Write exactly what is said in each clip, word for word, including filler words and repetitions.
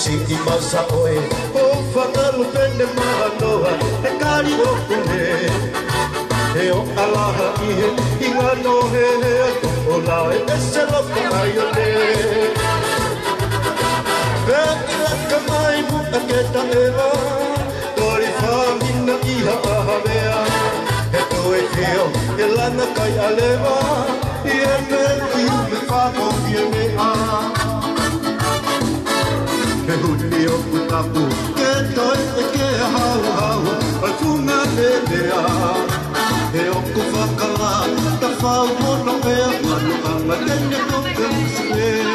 Siʻi mau saʻo ē, ʻoku fakaʻalu pē ne mahanoa, he kali ʻoku ne. He ʻoku ʻalaha ʻi he hinga noa he ʻoku ʻola e ʻese loka ʻaione. Pea ʻi laka mai muʻa ke taʻeva, toli fāmina ʻi ha ʻahavea. He toe fio, he lana kai ʻaleva, ʻi he meʻa fiu me fākofi e meʻa. He huni ʻoku tapu, ke toe ʻeke hauhau, ʻa e funga lelea. He ʻoku fakala, ta fau mono ea, manu anga tene ko ke musu ea.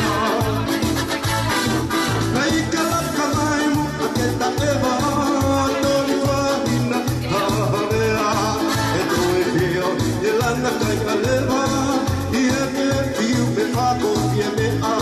Naʻe ʻikai laka mai muʻa ke taʻeva, toli fāmina ʻahavea. He toe fio, he lana kai ʻaleva, ʻi he meʻa fiu me fākofi e meʻa.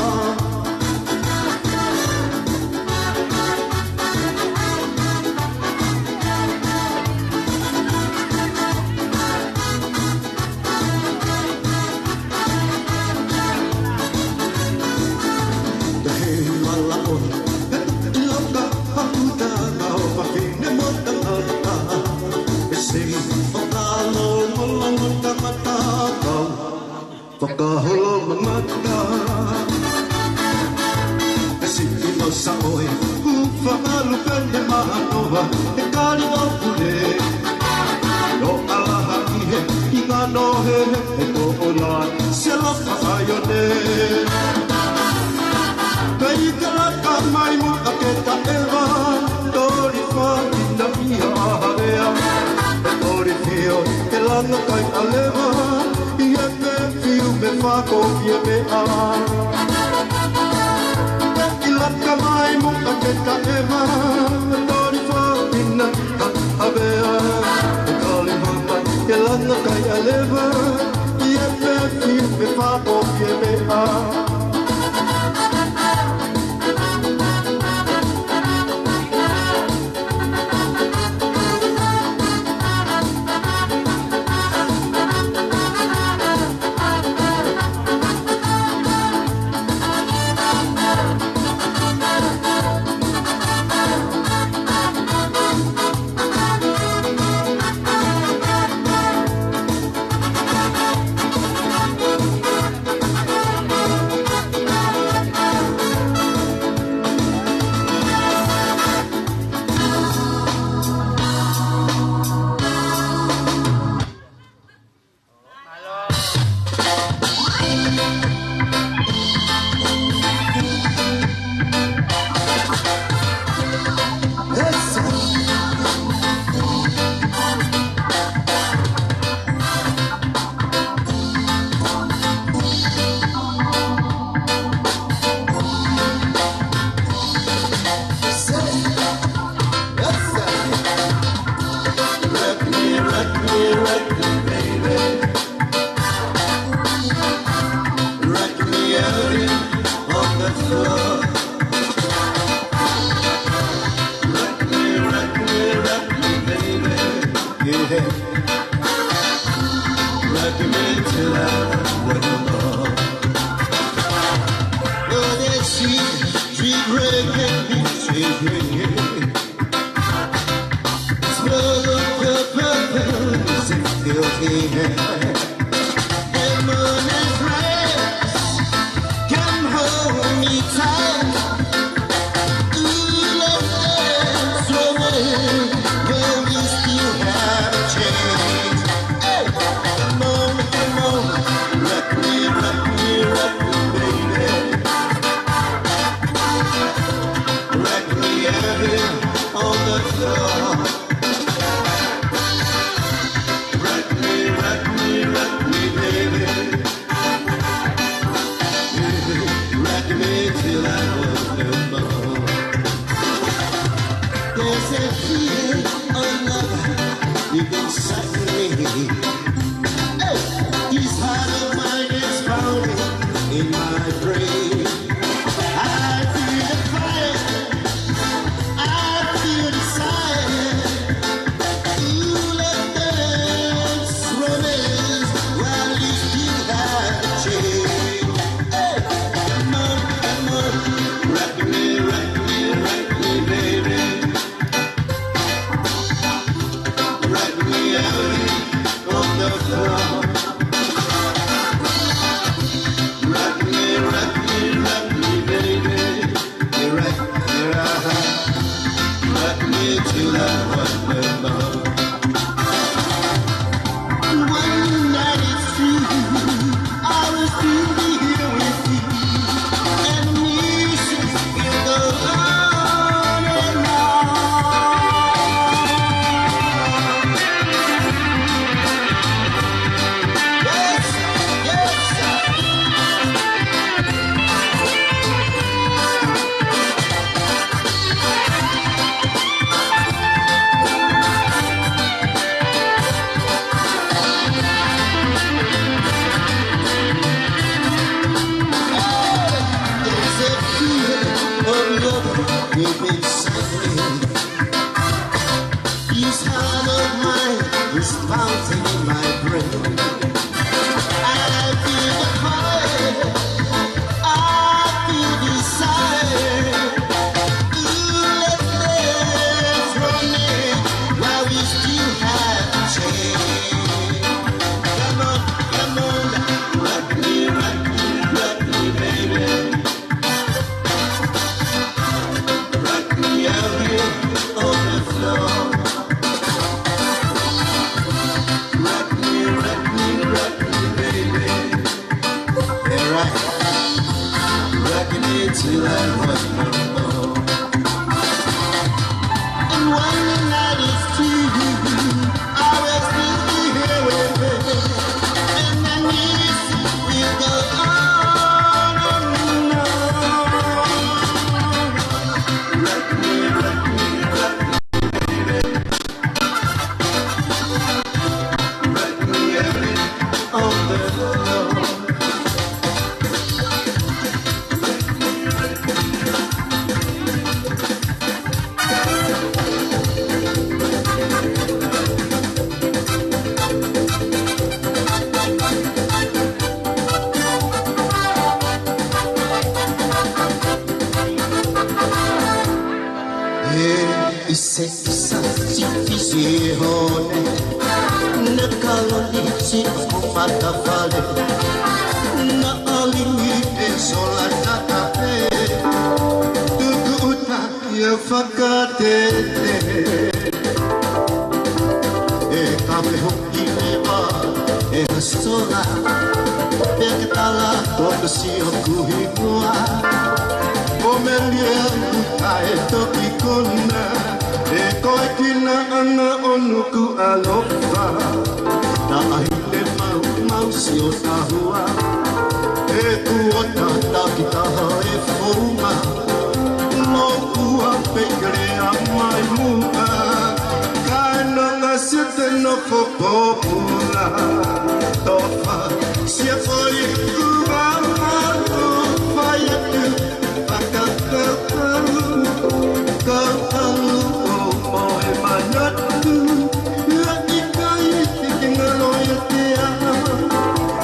Tahi malaʻoni, he tuki loka, haku tana o fafine mo tangata. He siʻi ʻo kalo mo longo tangata kau fakaholo mamata. He siʻi mau saʻo ē, ʻoku fakaʻalu pē ne mahanoa, he kali ʻoku ne. ʻOku ʻalaha ʻi he hinga noa he ʻoku ʻola e loka ʻaione. Pea ʻikai laka mai muʻa ke taʻeva, toli fāmina ʻi ha ʻahavea. He toli fio, he lana kai ʻaleva, ʻi he meʻa fiu me fākofi e meʻa. Pea ʻikai laka mai muʻa ke taʻeva, toli fāmina ʻi ha ʻahavea. He toli fāmina, he lana kai ʻaleva, ʻi he meʻa fiu me fākofi e meʻa. Rock me, rock me, rock me, baby. Rock me out on the floor. Rock me, rock me, rock me, baby. Yeah. Rock me till I want no more. Oh, that sweet, sweet reggae music. Smell of the purple roses fills the air. Heaven is bright. Come hold me tight. Ooh, let's dance away while we still have a chance. Hey, come on, come on, rock me, rock me, rock me, baby. Rock me out. And when the night is through, I will still be here with you. And the music will go on and on. He ʻi se ʻisa siʻi fisi hone, naʻe kaloni siʻoku matafale, naʻa lingi e sola tata pē, tuku uta ia fakatete. ʻE ka me hoki leva e ha sola, pea ke tala kotoa siʻoku hingoa. Ko Melie ʻoku taʻetoki kona, ʻe ko e kinaʻanga ʻo nuku ʻalofa. Taʻahine maumau siʻo tahua, ʻe kuo tataki taha e founga. Moʻua pē ke lea mai muʻa, kae nonga siʻete nofo pōpula. Tofa, siʻa foʻi kupu valu, fai atu fakakaukau, kau ʻalu ʻo mohe manatu, ʻa ʻikai te ke ngalo ʻiate au.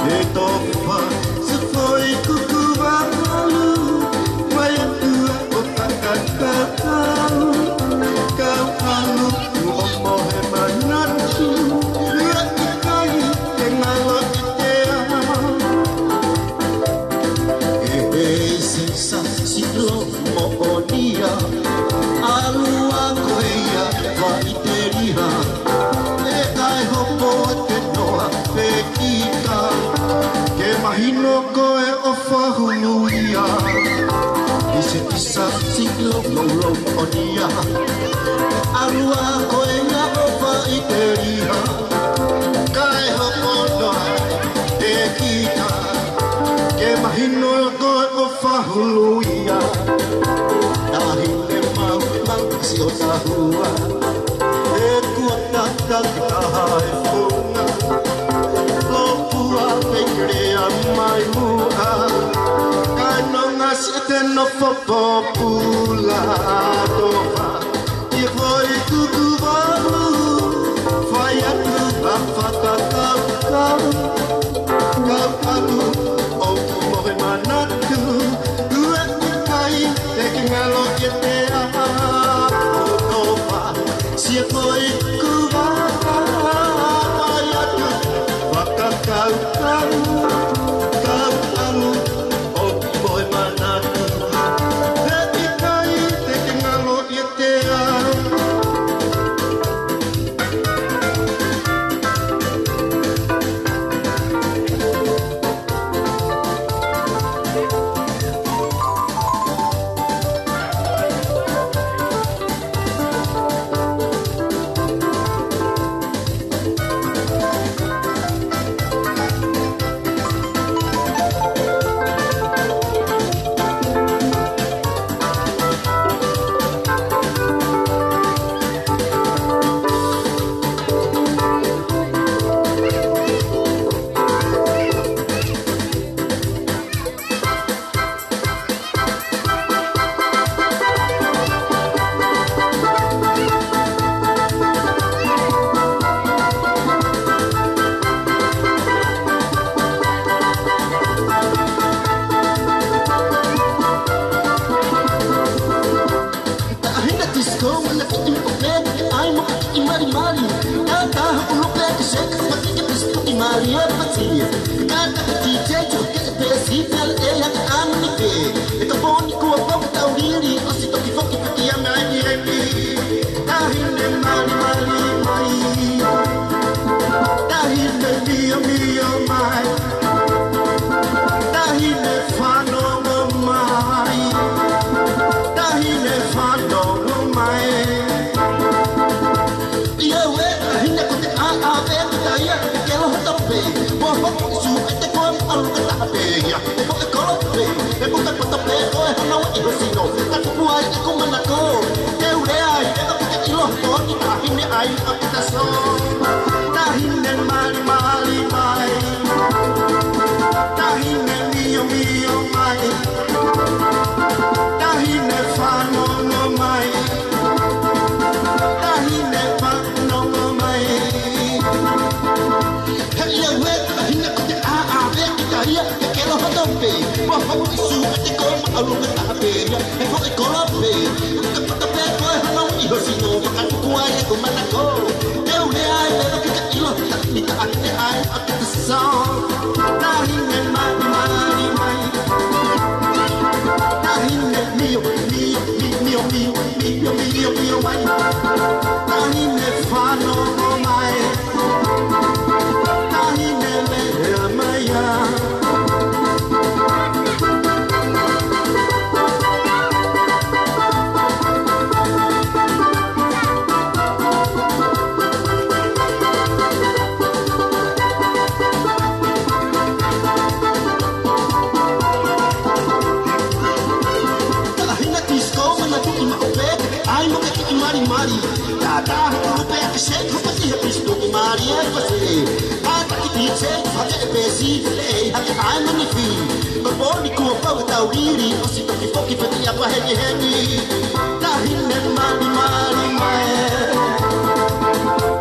ʻE Tofa, siʻa foʻi kupu valu, fai atu ʻo fakakaukau, kau ʻalu ʻo mohe manatu, ʻa ʻikai te ngalo ʻiate au. ʻE he ʻi se ʻisa siʻi loʻi moʻoni ia, ʻalua ko ia ʻe faʻiteliha, ʻe ʻai hopo ʻa e noa pē kita, ke mahino ko e ʻofa hulu ia. ʻI se ʻisa siʻi loʻi moʻoni ia, ʻalua ko ia ʻe faʻiteliha, kae hopo noa pē kita, ke mahino ko e ʻofa hulu ia. Taʻahine maumau siʻo tahua, ʻe kuo tataki taha e founga. Lopua pē ke lea mai muʻa, kae nonga siʻete nofo pōpula. Tofa, siʻa foʻi kupu valu, fai atu ʻa fakakaukau, kau ʻalu ʻo mohe manatu, ʻa ʻikai te ke ngalo ʻiate au. Tofa, siʻa foʻi kupu valu, fai atu fakakaukau, kau ʻalu ʻo mohe manatu, ʻa ʻikai te ke ngalo ʻiate au. Pē ko e hono ʻi ho sino, ka tuku ai ʻeku manako. Te u lea ai, ʻe ka pika ʻilo he pō ni, taʻahine ʻai ʻa kita sō. Taʻahine malimali mai. Taʻahine miomio mai. Taʻahine fanongo mai. Taʻahine fanongo mai. He ʻoku ʻi ai e taʻahine ko te ʻāʻā pē kita ia, he ke ʻilo hoto pē. Ua hau i su ka te ko ma alu ka taha pē ia, he ko e kolo pē. Ka pata pē ko e hono ʻi ho sino, ka tuku ai ʻeku manako. Te u lea ai, ʻe ka pika ʻilo, taʻahine ʻai ʻa kita sō. Taʻahine malimali mai. Taʻahine mio, mio, mio, mio mai. Taʻahine fanongo mai. Taʻahine lea mai ia. Taʻahine disco, manatuʻi maʻu pē, ʻai mo ke kiʻi malimali. Tātā hoku lupe ake se, hopa si he pisto ki mali ai pase. Ata ki ʻi se, hake e pesi, le, hake ʻai mani fi. Paponi kua pau e tau lili, ʻosi toki foki pē ki ʻapahengihengi. Taʻahine malimali mai.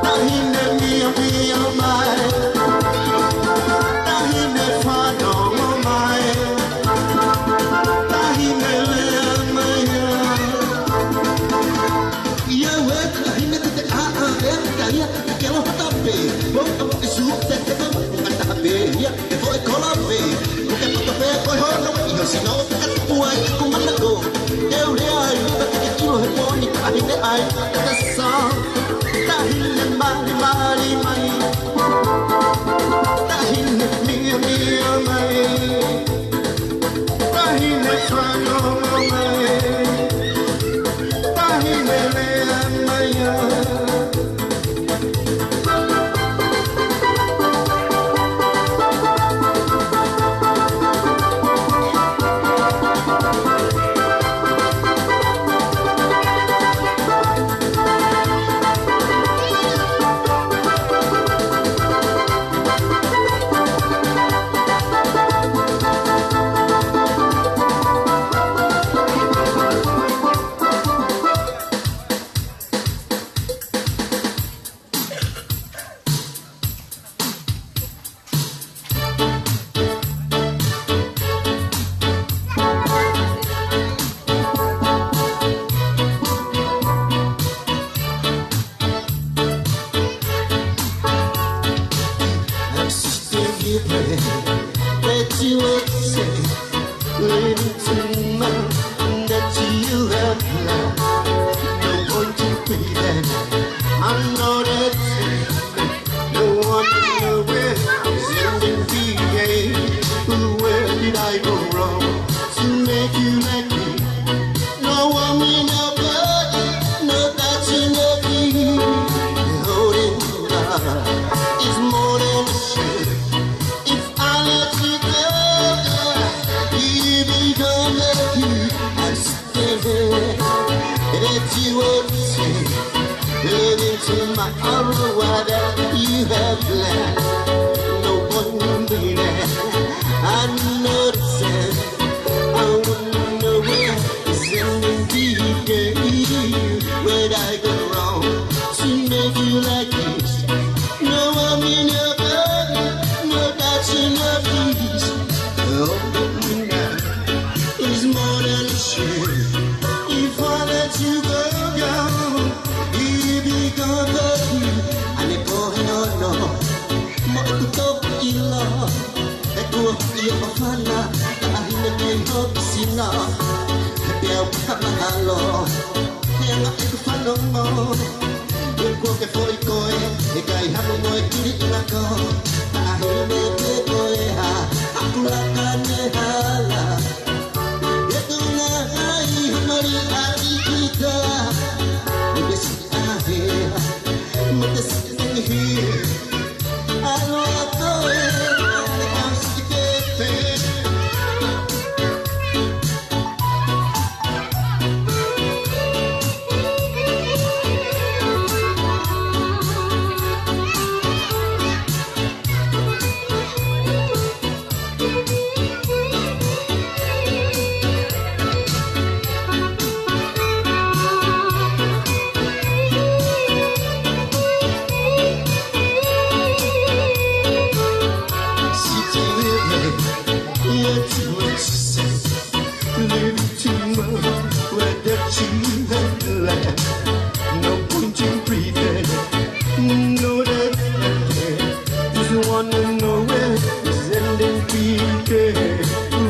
Taʻahine miomio mai. Taʻahine fanongo mai. Taʻahine lea mai ia. ʻI ai e taʻahine ko te ʻāʻā pē kita ia, ke ʻilo hoto pē. Mo ka mo e su te te ka mo ka taha pē ia, he ko e kolo pē. Ko te pata pē ko e hono ʻi ho sino, ka tuku ai ʻeku manako. Te u lea ai, ʻe ka pika ʻilo he pō ni, taʻahine ʻai ʻa kita sō. Taʻahine malimali mai. Taʻahine miomio mai. Taʻahine fanongo mai. Taʻahine lea mai ia. I'm still here praying that you would say, living to my that you have left. No point to pretend I'm not at no one nowhere is in the game. Where did I go wrong to make you like me? No one, me, nobody, no, that's enough. Holding on is more than a shame. If I let you go, girl, you become like you. I'm still here, and it's you would say, living to my own, what you have planned. No one will be there. I know the same. I wouldn't know where to send and be gay. Where'd I go wrong to make you like this? No, I'm in your bed. No, that's enough, please. Oh, now is more than a shame. If I let you go, girl, you become the king. And if, oh, no, no, mo tu to ilo. E kua ia ʻo fana, taʻahine kei hoku sino. He peau ka mahalo, he anga ʻeku fanongo. He kuo ke foʻi koe, he kai hamu mo e kili ʻinako. Taʻahine ke koe ha, ʻaku laka ne hala. He tuna hai ha mali ʻa kita. He pesi ʻa he, mo te sitting here. Aloha koe, I'm sitting here. Where the children laugh, no point in pretending. No, that just wanna know where is ending P K.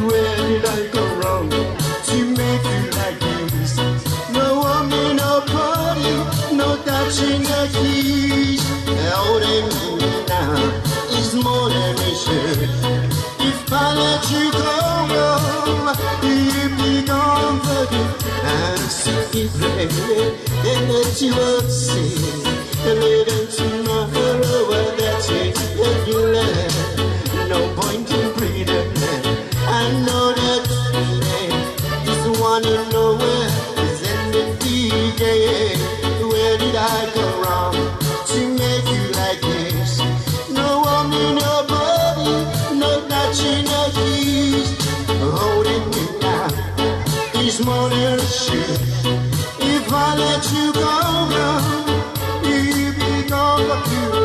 Where did I go wrong to make you like this? No warming, no party, no touching, no kiss. Holding me now is more than a shirt. If I let you go, you'll be gone for good. I'm simply praying that you will see. Living tomorrow, well, that's it. If you left, no point in pretending. I know that feeling. Just wanna know where is ending P K. Where did I go wrong to make you like this? No warming, no party, no touching, no kiss. Holding me now is more than a shirt. If I let you go, girl, you'll be gone for good.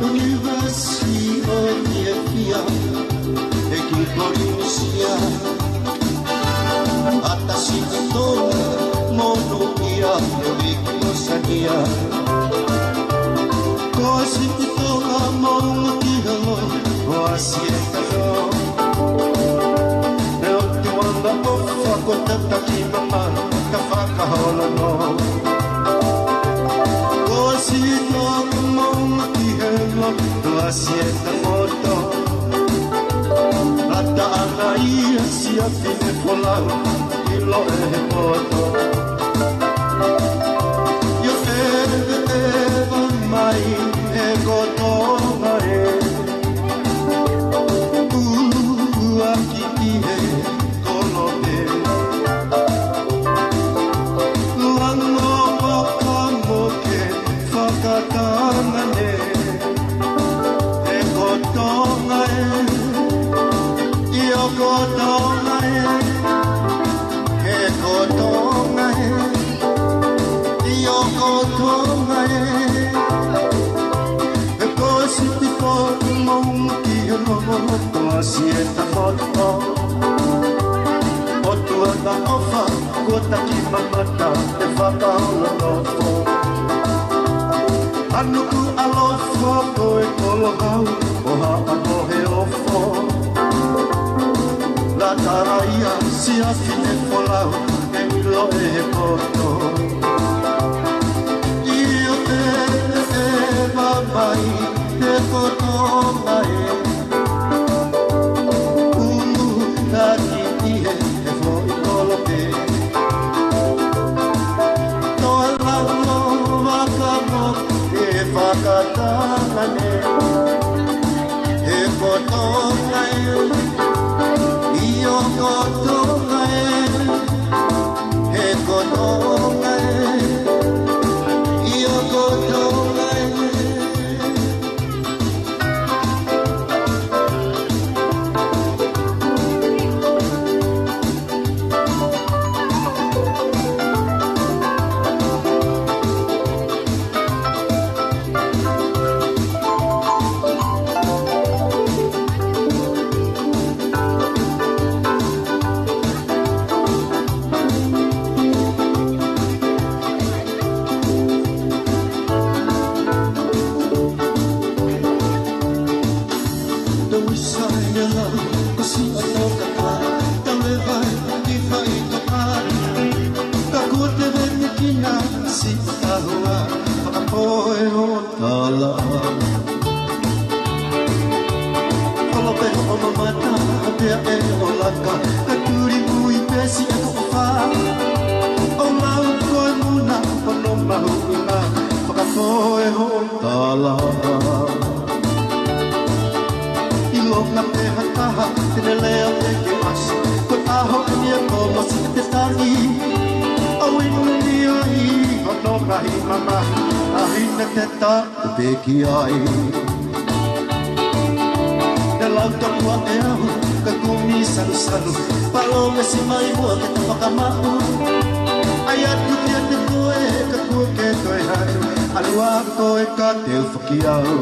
Univesi ʻo Tiefia, ʻi Polinisia. ʻAtasi ki Tonga, monūʻia ʻo ʻEiki ʻo Sania. Ko Sipi Tonga mo Ungaki Helo, ʻo Asieta Mo. ʻE ʻOtua ʻofa ko Tataki Mama, ka fakaholo no. Ko Sipi Tonga mo Ungaki Helo, ʻo Asieta Mo. Lata ʻana ia siʻa fine folau, ʻilo ʻe he poto. ʻIo ʻeveʻeva mai he ko Tonga ē. Uluaki ʻi he kolope. Lango Vakamoke fakatanga ne. He ko Tonga ē. ʻIo ko Tonga ē. He ko Tonga ē. ʻIo ko Tonga ē. He ko Sipi Tonga mo Ungaki Helo, ʻo Asieta Mo. ʻOtua ʻofa ko Tataki Mama, ʻe fakaholo nofo. ʻAnuku ʻalofa ko e kolohau, ʻo Haʻa Moheofo. Lata ʻana ia siʻa fine folau, ʻe ʻilo ʻe he poto. ʻIo ʻeveʻeva mai he ko Tonga ē. Uluaki ʻi he foʻi kolope. Toe Lango Vakamoke fakatanga ne. He ko Tonga ē. ʻIo ko Tonga ē. He ko Tonga ē. ʻIo ko Tonga ē. Tau ʻisa ʻene lau, ko siʻa toka ka, tau leva ki faʻitoka. Ka kuo te vetekina siʻa tahua, fakapoʻuli hoʻo tala. Kolope hoʻo mamata, pea ʻe hoʻo laka, ka tuli mui pē siʻa toka fā. ʻO lau ko e muna, hono mahuʻinga, fakapoʻuli hoʻo tala. ʻIlonga pē ha taha te ne lea pē ke ʻasi, ko e ʻaho eni ʻa Tomasi te tangi. ʻOu inu ni ai hono ngaahi mamahi, ʻa hina te taʻu pē ki ai. Ne lau tokua ʻe au, ka kumi salusalo, palōmesi mai muʻa ke ta fakamaʻu. ʻAi atu kiate koe, ka kuo ke toe hanu, ʻalu ā koe ka te u foki au.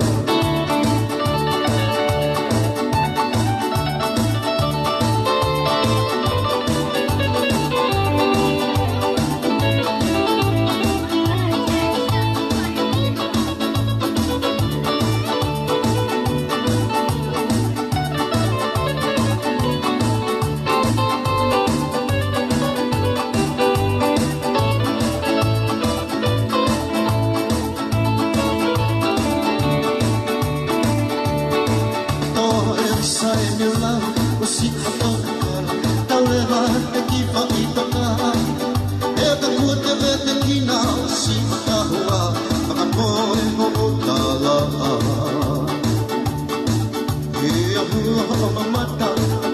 Toe ʻisa ʻene lau, ko siʻa toka ka, tau leva ki faʻitoka. He ka kuo te vetekina siʻa tahua, fakapoʻuli hoʻo tala. ʻE ʻalu ā hoʻo mamata,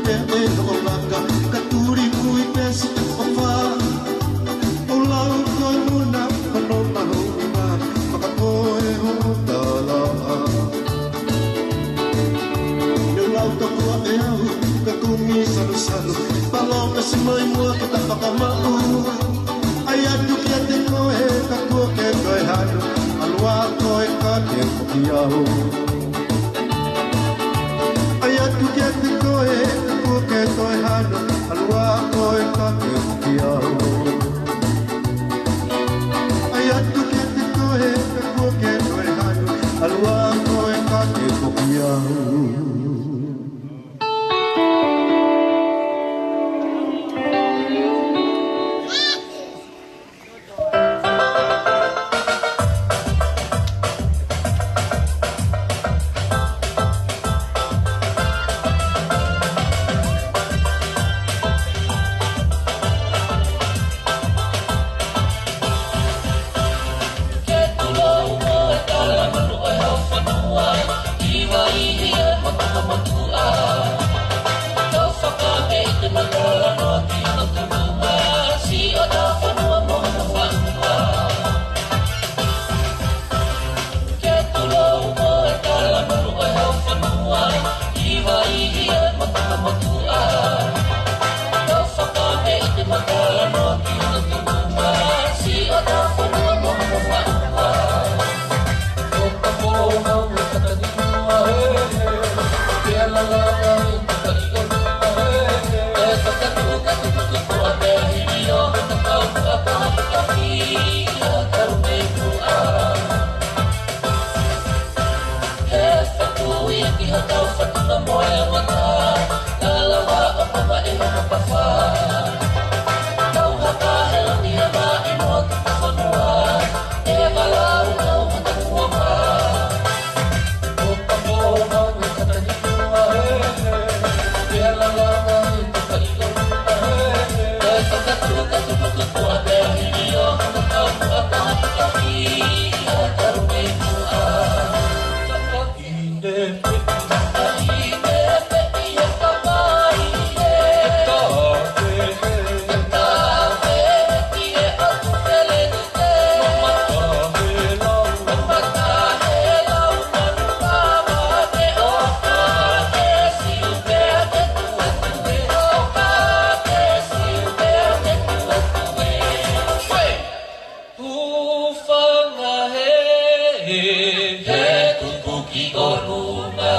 pea ʻe hoʻo laka, ka tuli mui pē siʻa toka fā. ʻO lau ko e muna, hono mahuʻinga, fakapoʻuli hoʻo tala. Ne lau tokua ʻe au, ka kumi salusalo, palōmesi mai muʻa ke ta fakamaʻu. ʻAi atu kiate koe, ka kuo ke toe hanu, ʻalu ā koe ka te u foki au. ʻe foki au. Ke tulou mo e tala manu ʻo e hau fonua, ʻi Vaihi ʻa e motumotuʻa. Tau fakameʻite mai e talanoa ki hono tulunga, siʻotau fonua mo hono fanua. Ke tulou mo e tala manu ʻo e hau fonua, ʻi Vaihi ʻa e motumotuʻa. Tau fakameʻite mai e talanoa ki hono tulunga, siʻotau fonua mo hono fanua. ʻO ka foʻou hau e katani mua, he, he. Ke ala lava e tukaʻi ʻo nua, he, he. E fakatuʻu ka tukutuku a pea hili ʻo ka kau a ka hapataki a karu mei mua. He fatu ia ki hotau fatunga mo e mata. Lalawa ʻo pama e hono pafa. Tau haka he lani he maʻi mo tuka fonua. E vala u tau hata kuama. ʻO ka foʻou hau e katani mua, he, he. Ke ala lava e tukaʻi ʻo nua, he, he. E fakatuʻu ka tukutuku a pea hili ʻo ka kau a ka hapataki a karu mei mua. Tufanga he, he, he tuku ki ʻolunga.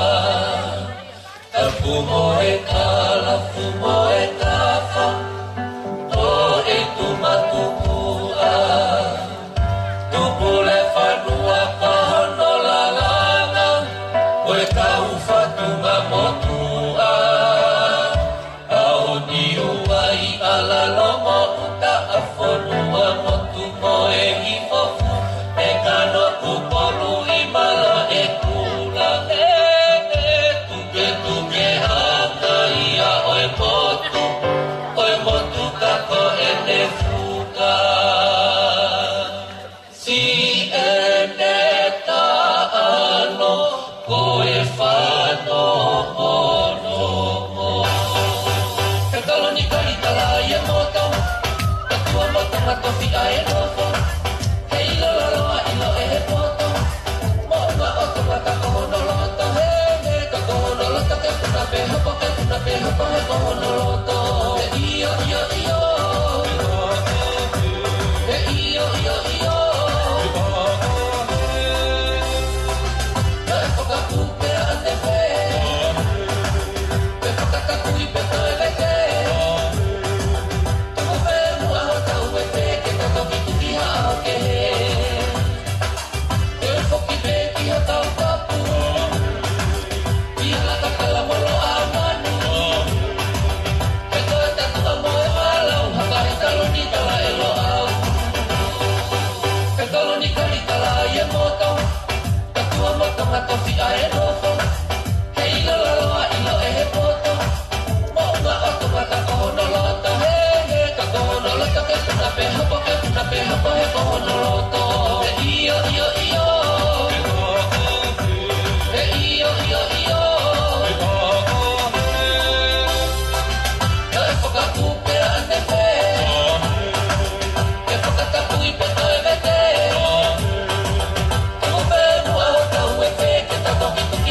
Tapu mo e kalafu mo e kafa, ʻo e tumatupuʻa. Tupu le fanua ka hono lalanga, ʻo e kau fatunga motuʻa. ʻAo Niuai, ʻAlalo mo ʻUta, ʻa Fonua, Motu mo e Hifo, ʻe Kano, Tupolu, ʻi Malaʻekula, ʻe, ʻe, tuketuke hanga ia ʻo e motu, ʻo e motu ka ko ʻene fuka. Siʻene taʻalo ko e fanomonongo. He kalo ni kali kala ia moto. Katua moto matofi ʻa e nofo. He ʻilo lalo ʻa ʻilo ʻe he poto. Moʻunga ʻo Tonga ka ko hono loto. He, he, ka ko hono loto ke puna pē hopo, ke puna pē hopo, he ko hono loto. He ʻio, ʻio, ʻio. He ʻio, ʻio, ʻio. Naʻe fakatupu pē ʻa Tefē. Pea fakatapui pē toe vete. Tuku pē muʻa hotau vete ke toki tuki haʻo kehe. Ke foki pē ki hotau tapu. ʻI Halakakala mo Loʻamanu. He ko e tatuʻa mo e malau, haka he kalo ni kala ʻe Loʻau. He kalo ni kali kala ia moto. Katua moto matofi ʻa e nofo. He ʻilo lalo ʻa ʻilo ʻe he poto. Moʻunga ʻo Tonga ka ko hono loto. He, he, ka ko hono loto ke puna pē hopo, ke puna pē hopo, he ko hono loto. He ʻio, ʻio, ʻio. He ʻio, ʻio, ʻio. Naʻe fakatupu pē ʻa Tefē. Ke fakatapui pē toe vete. Tuku pē muʻa hotau vete ke ta toki tuki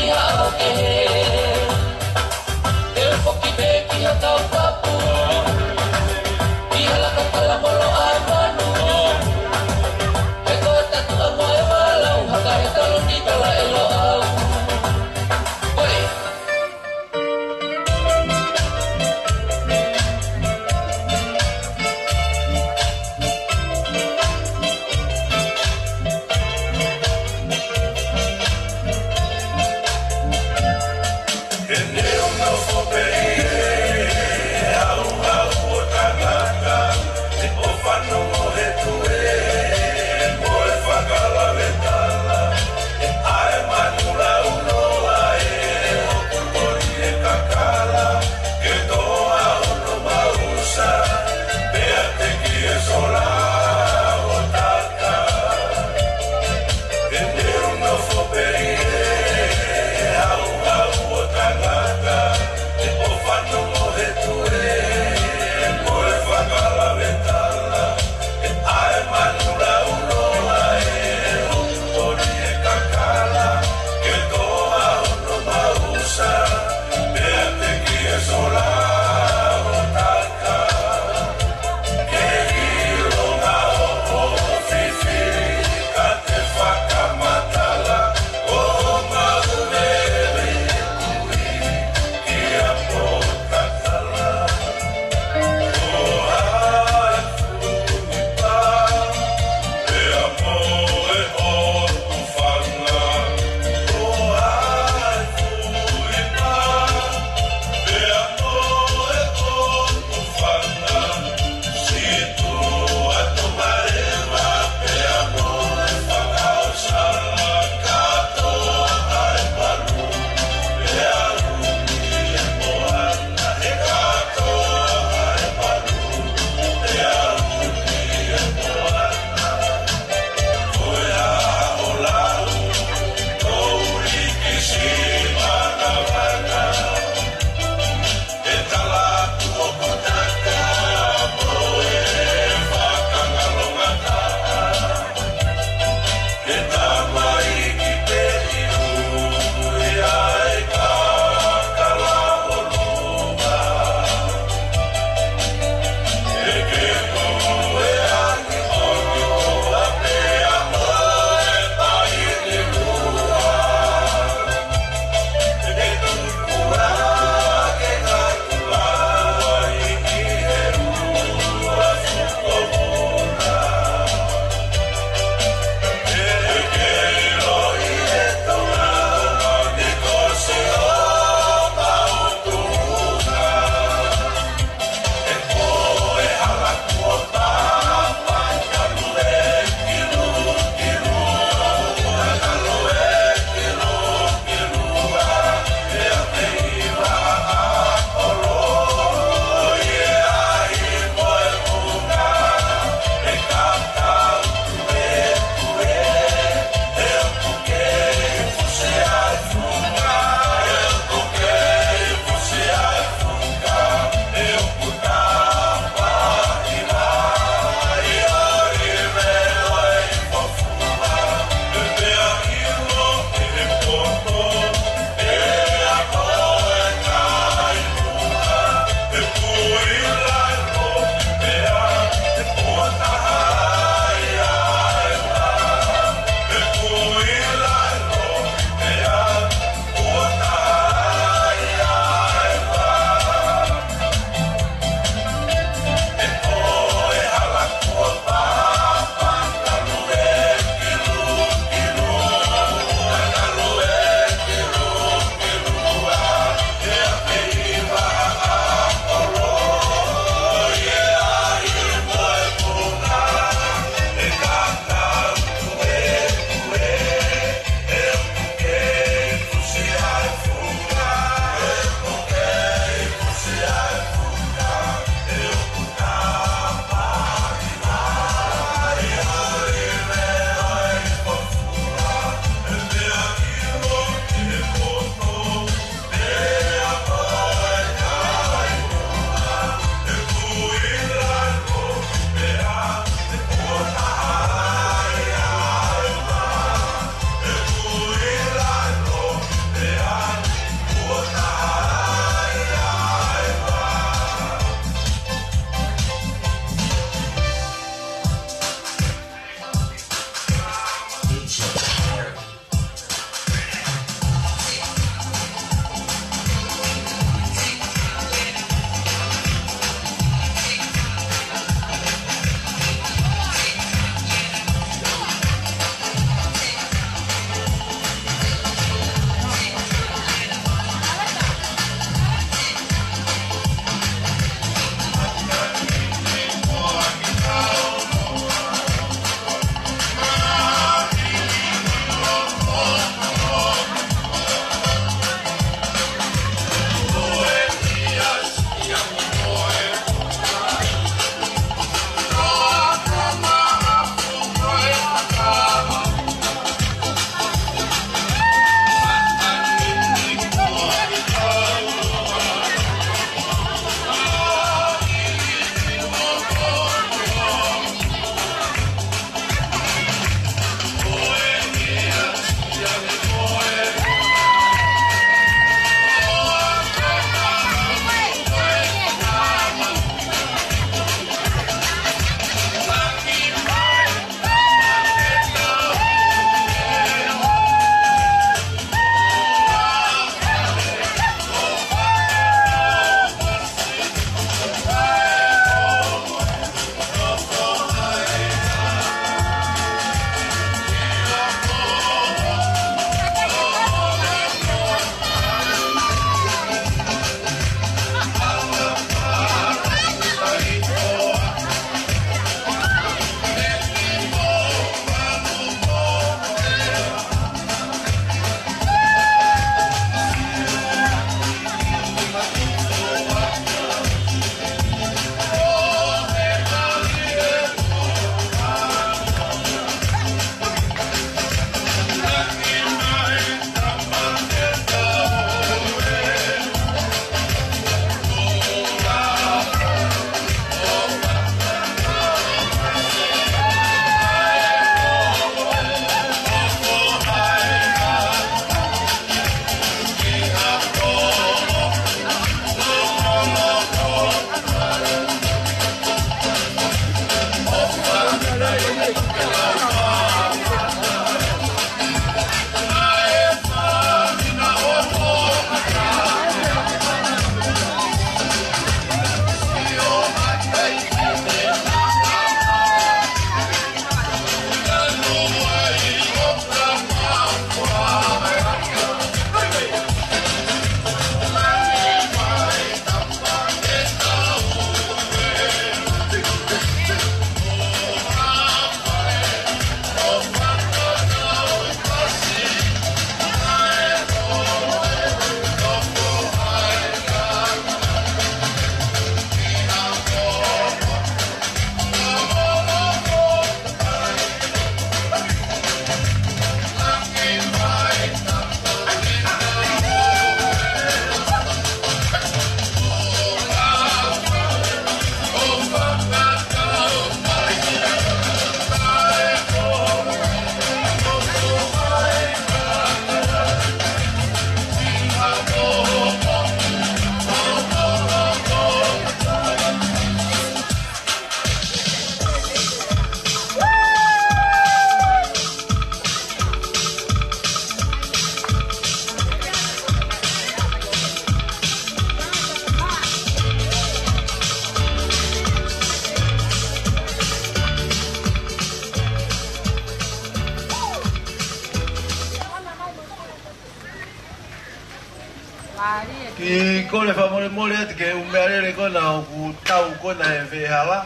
Kiʻi kole fakamolemole atu ki he ʻū meʻalele ko ena ʻoku tau ko ena he veʻehala.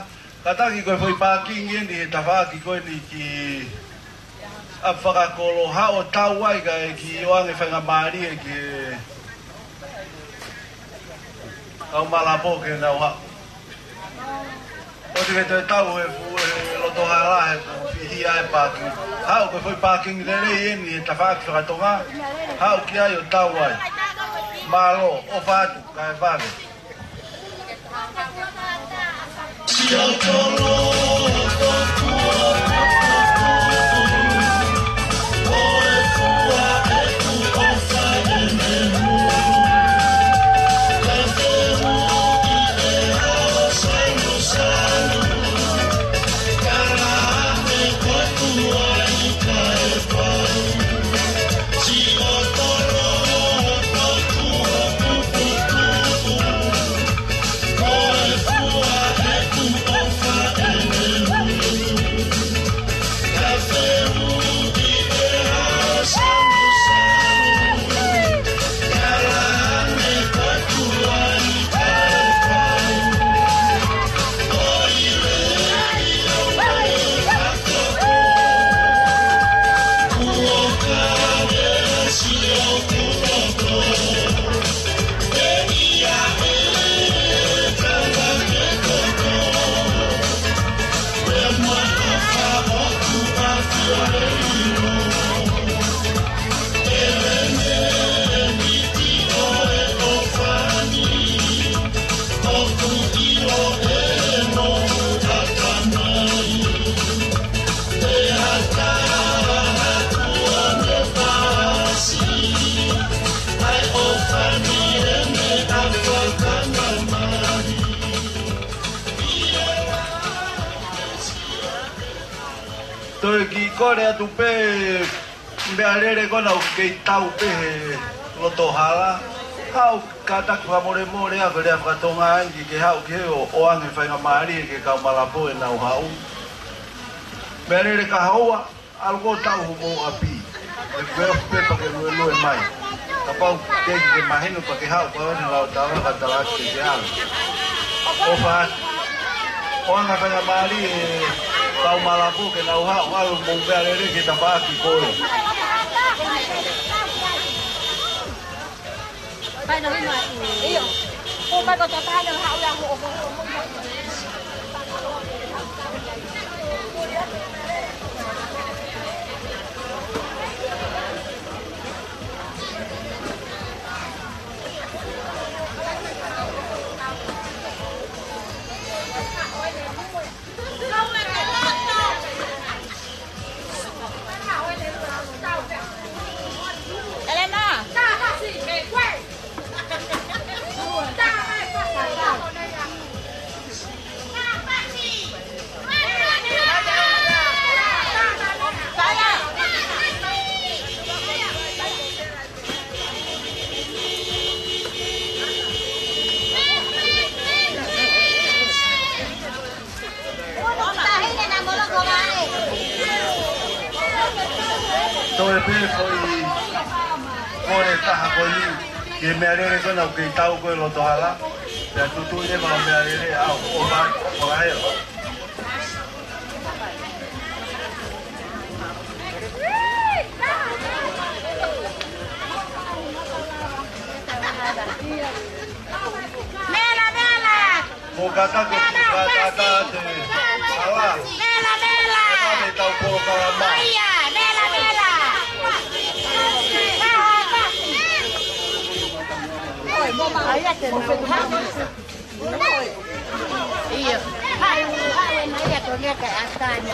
Kātaki ko e foʻi pākingi eni he tafaʻaki ko eni ki ʻApifoʻou, haʻu ʻo tau ai kae kiʻi ʻoange faingamālie ki he kau Malapo ke nau haʻu. ʻOua te ke toe tau he fuʻu he loto hala he ko e fihi ʻa e pākingi. Haʻu ko e foʻi pākingi lelei eni he tafaʻaki fakatonga. Haʻu ki ai ʻo tau ai. Mālō, ʻofa atu, kae vave. Toe kiʻi kole atu pē meʻalele ko ena ʻoku kei tau pē he loto hala. Haʻu kātaki fakamolemole ʻa e lea fakatonga eni ke haʻu ki he ʻo ʻoange faingamālie ki he kau Malapo ʻenau haʻu. Meʻalele kahaʻu, ʻalu koe ʻo tau homou ʻapi. ʻE kei ʻofa pē pea ke luelue mai. Kapau ʻoku teʻeki ke mahino pea ke haʻu pea ʻoua naʻa lau tala ka tala atu ke ke ʻalu. ʻOfa atu. ʻOange faingamālie ʻe he kau Malapo ke nau haʻu ʻalu mo e meʻalele ki he tafaʻaki ko ē. Toe pē foʻi kole taha ko eni ki he meʻalele ko ena ʻoku kei tau ko ē loto hala. Pea tutuʻi leva ʻa e meʻalele ʻo ʻofa fakahela. Mela, mela. Ko kata ko kata te ala. Mela, mela. Kata me tau polokalama. ʻAia, mela, mela. ʻAia, ke mo. ʻIo. Haʻu, haʻu, ʻe mai ia ko nia ka ata ni.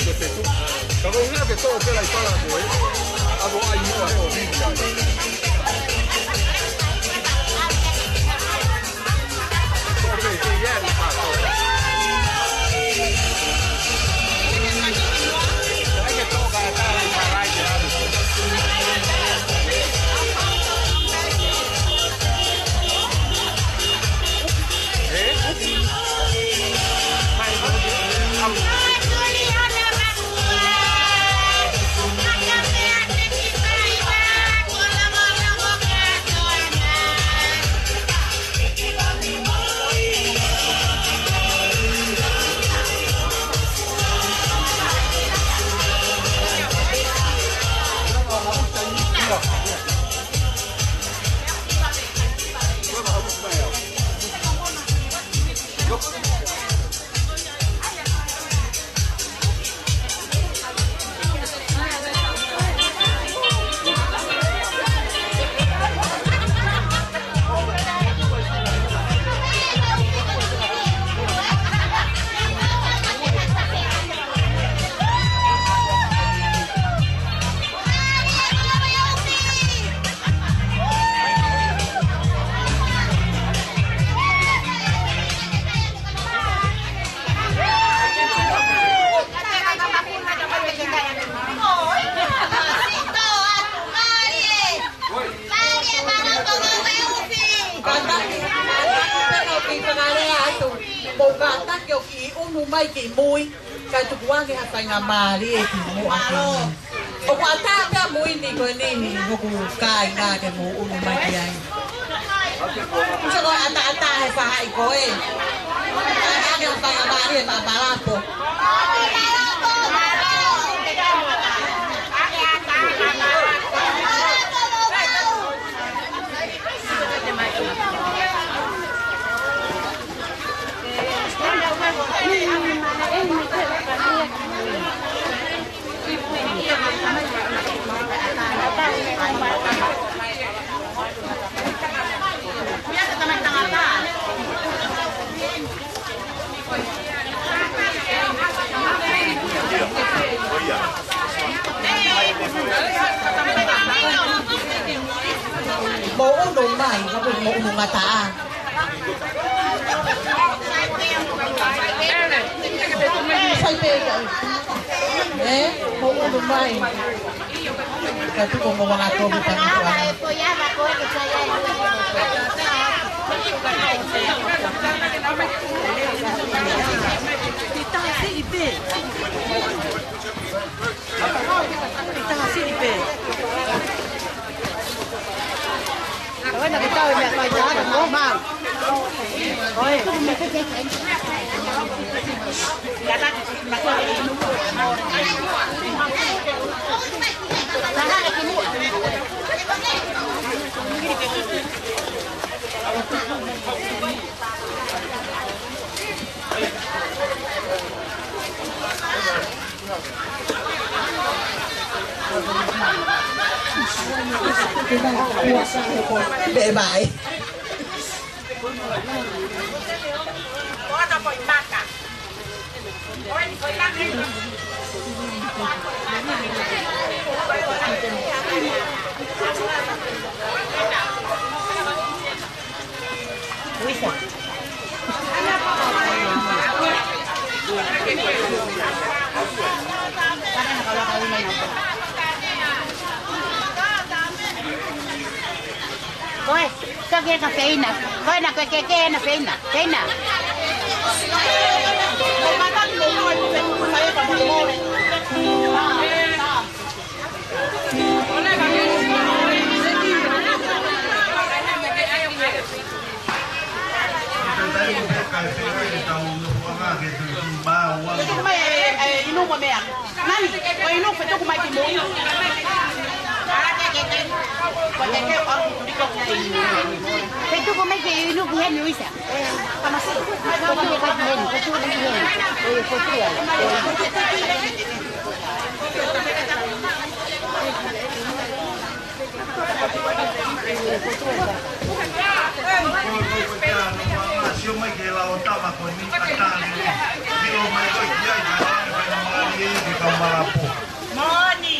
Ka ko ʻuhinga ke toʻo pē ʻa e fala ko ē, ʻa ko ai mua he o vili ai. Toʻo pē, ke ia e fala. Mou kātaki ʻo kiʻi ʻunu mai ki mui, kae tuku ange ha faingamālie ki muʻa ki mui. ʻOku ʻatā pē ʻa mui ni ko eni hoku kāinga ke mou ʻunu mai ki ai. Sio ko e ʻataʻatā he fahaʻi ko ē. Kae ange ha faingamālie maʻa Malapo. Mou ʻunu mai, ka ko e mou ʻunu ngataʻa. Sai pē ka. ʻE, mou ʻunu mai. Ka tuku mo wanga komi pangatoa. Kita si ipe. Kita si ipe. Ko ena ke tau e meʻa fai taha ka mau mau. Ko e. Bye bye. Ko e, sio ki he kafeina. Ko ena ko e keke ena feina. Feina. Tuku mai e, e inu mo e meʻa. Nani, ko e inu fetuku mai ki mui. Fetuku mai ke inu ki heni uisa. Tamasi. Fetuku mai ki heni, fetuku mai ki heni. E, fetuku ai. Malapo. Moʻoni.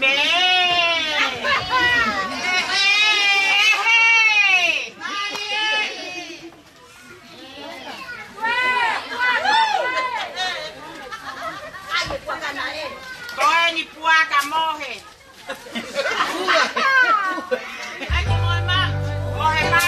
Mē. Ko eni puaka mohe. Ai, mohe ma. Mohe ma.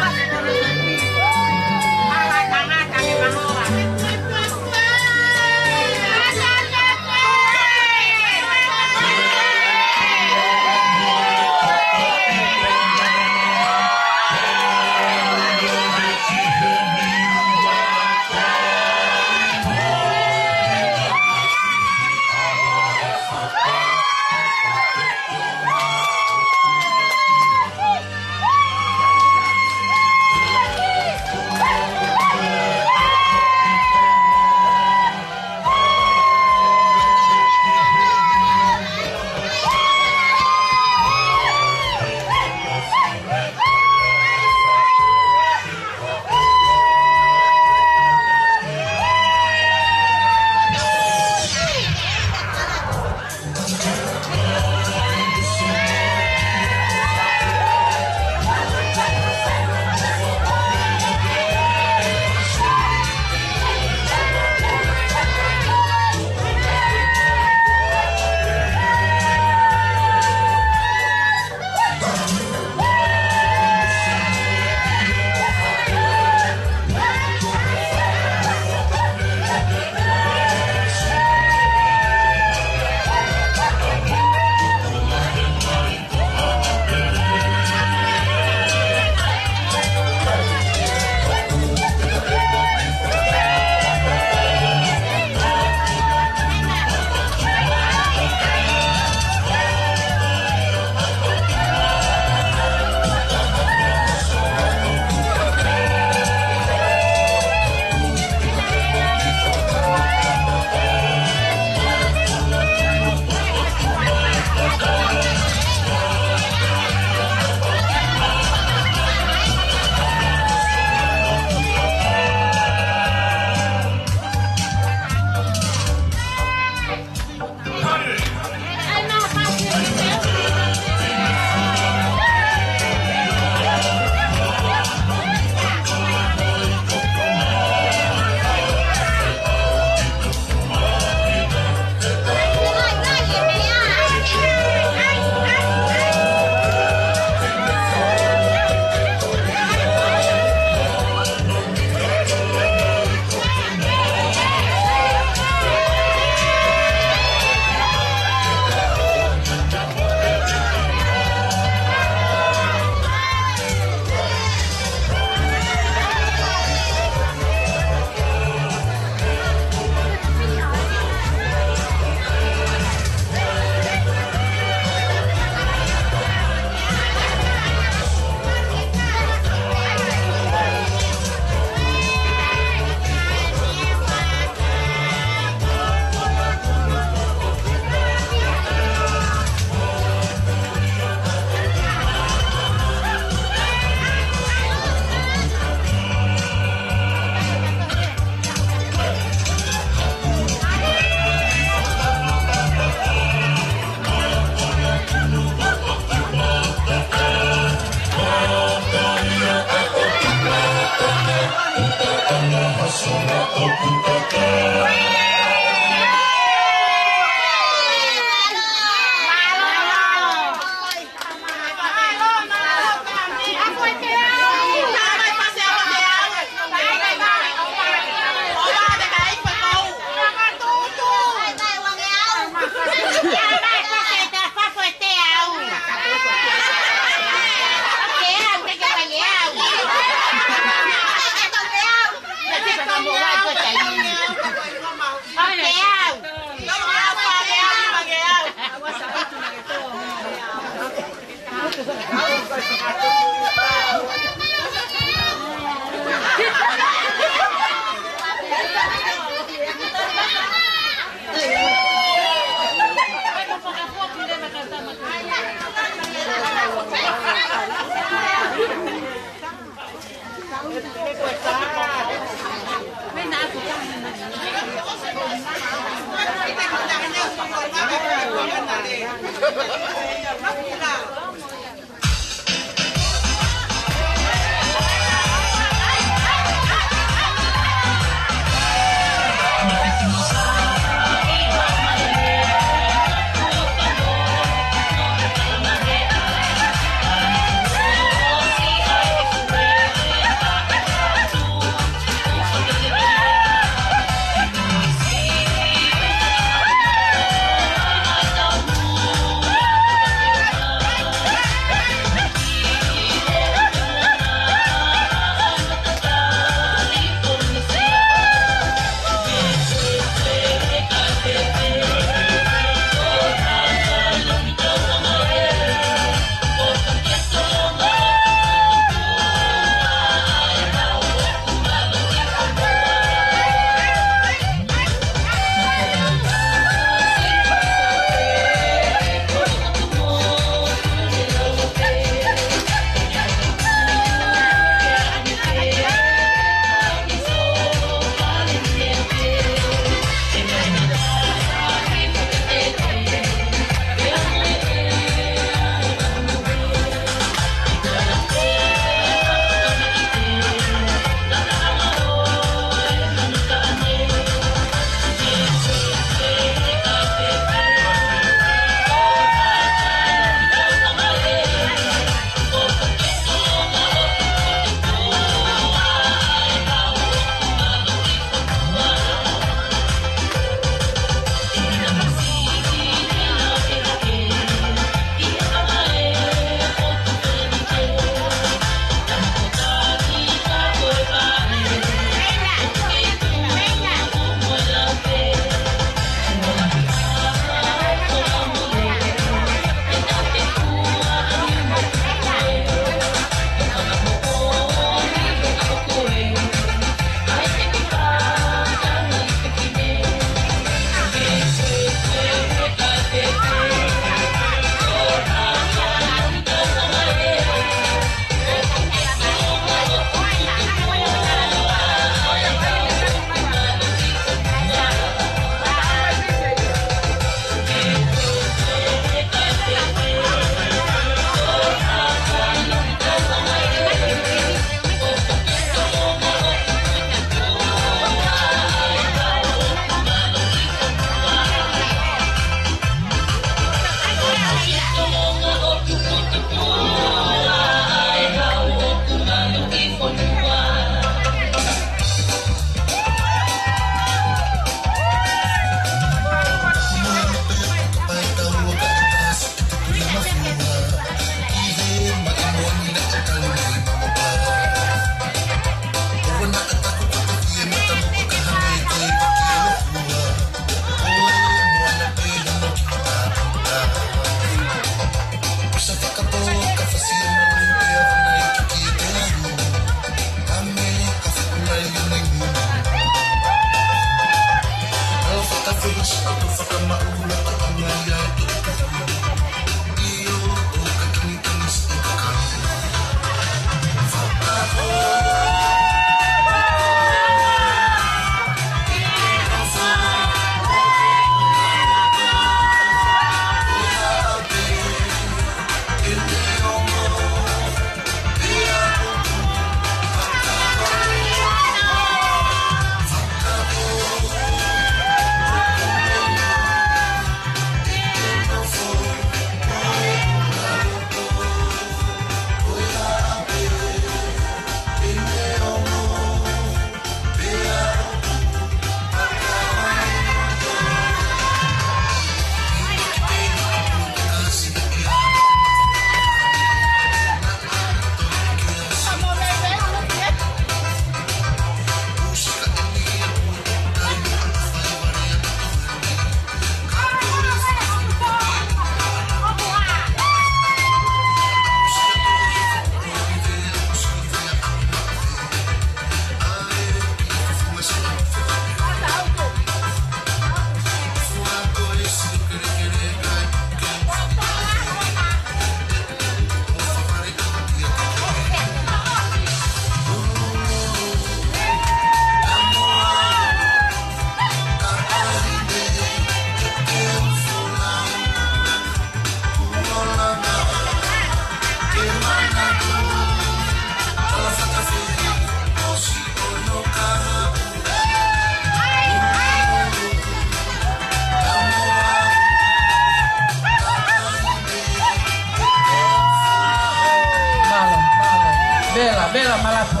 Malapo.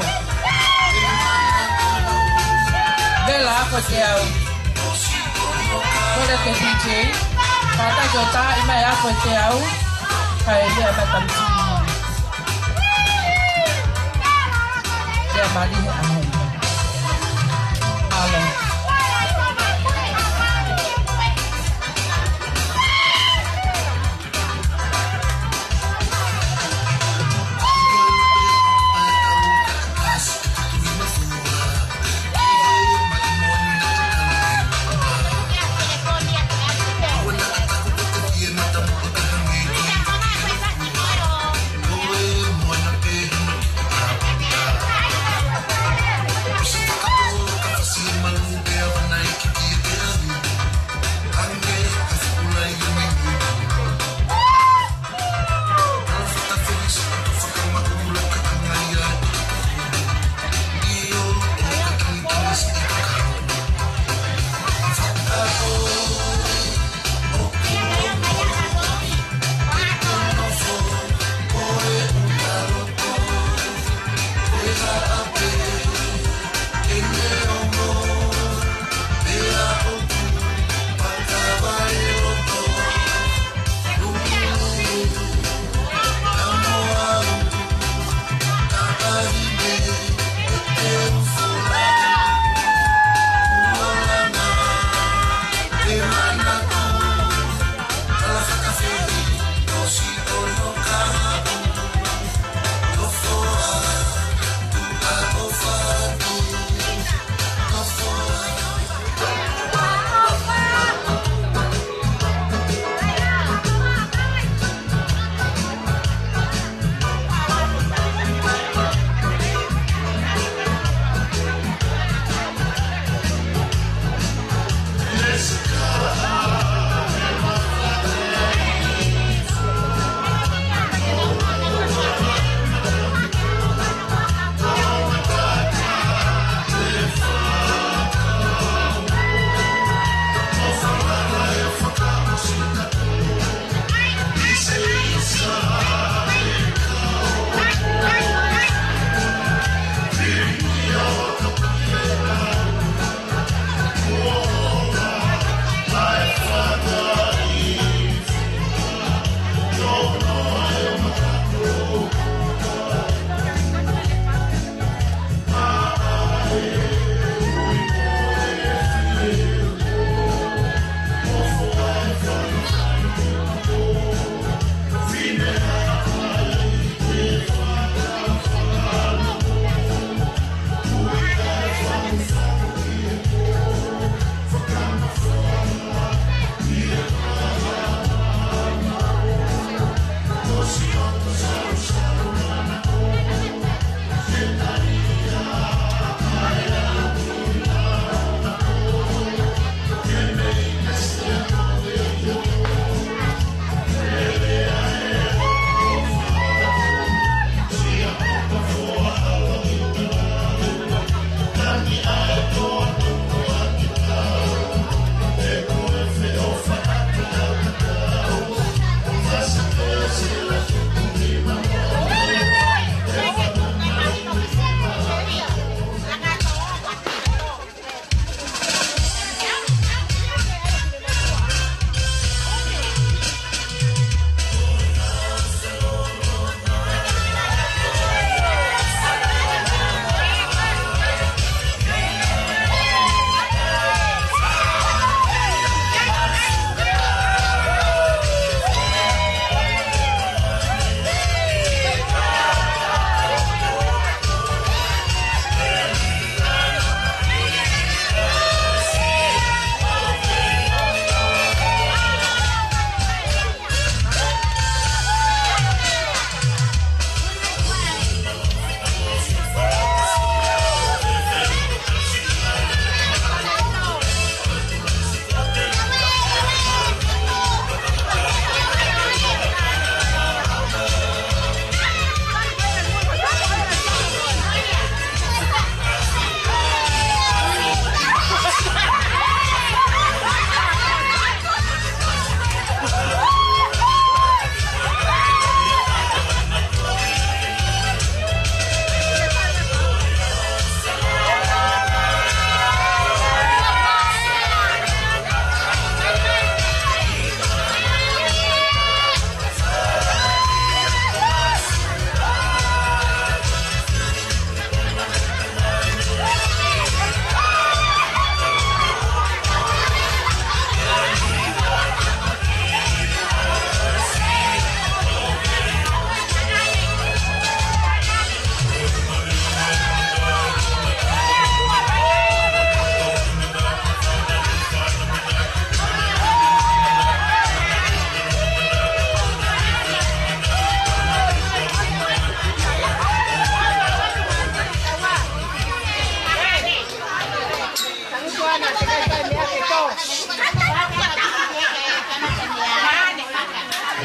Vela ako e teau. Kole ke D J. Kātaki ʻo tā ʻi mai ako e teau. Kae lea mai tamsi. Lea mali he ʻaho. Alo.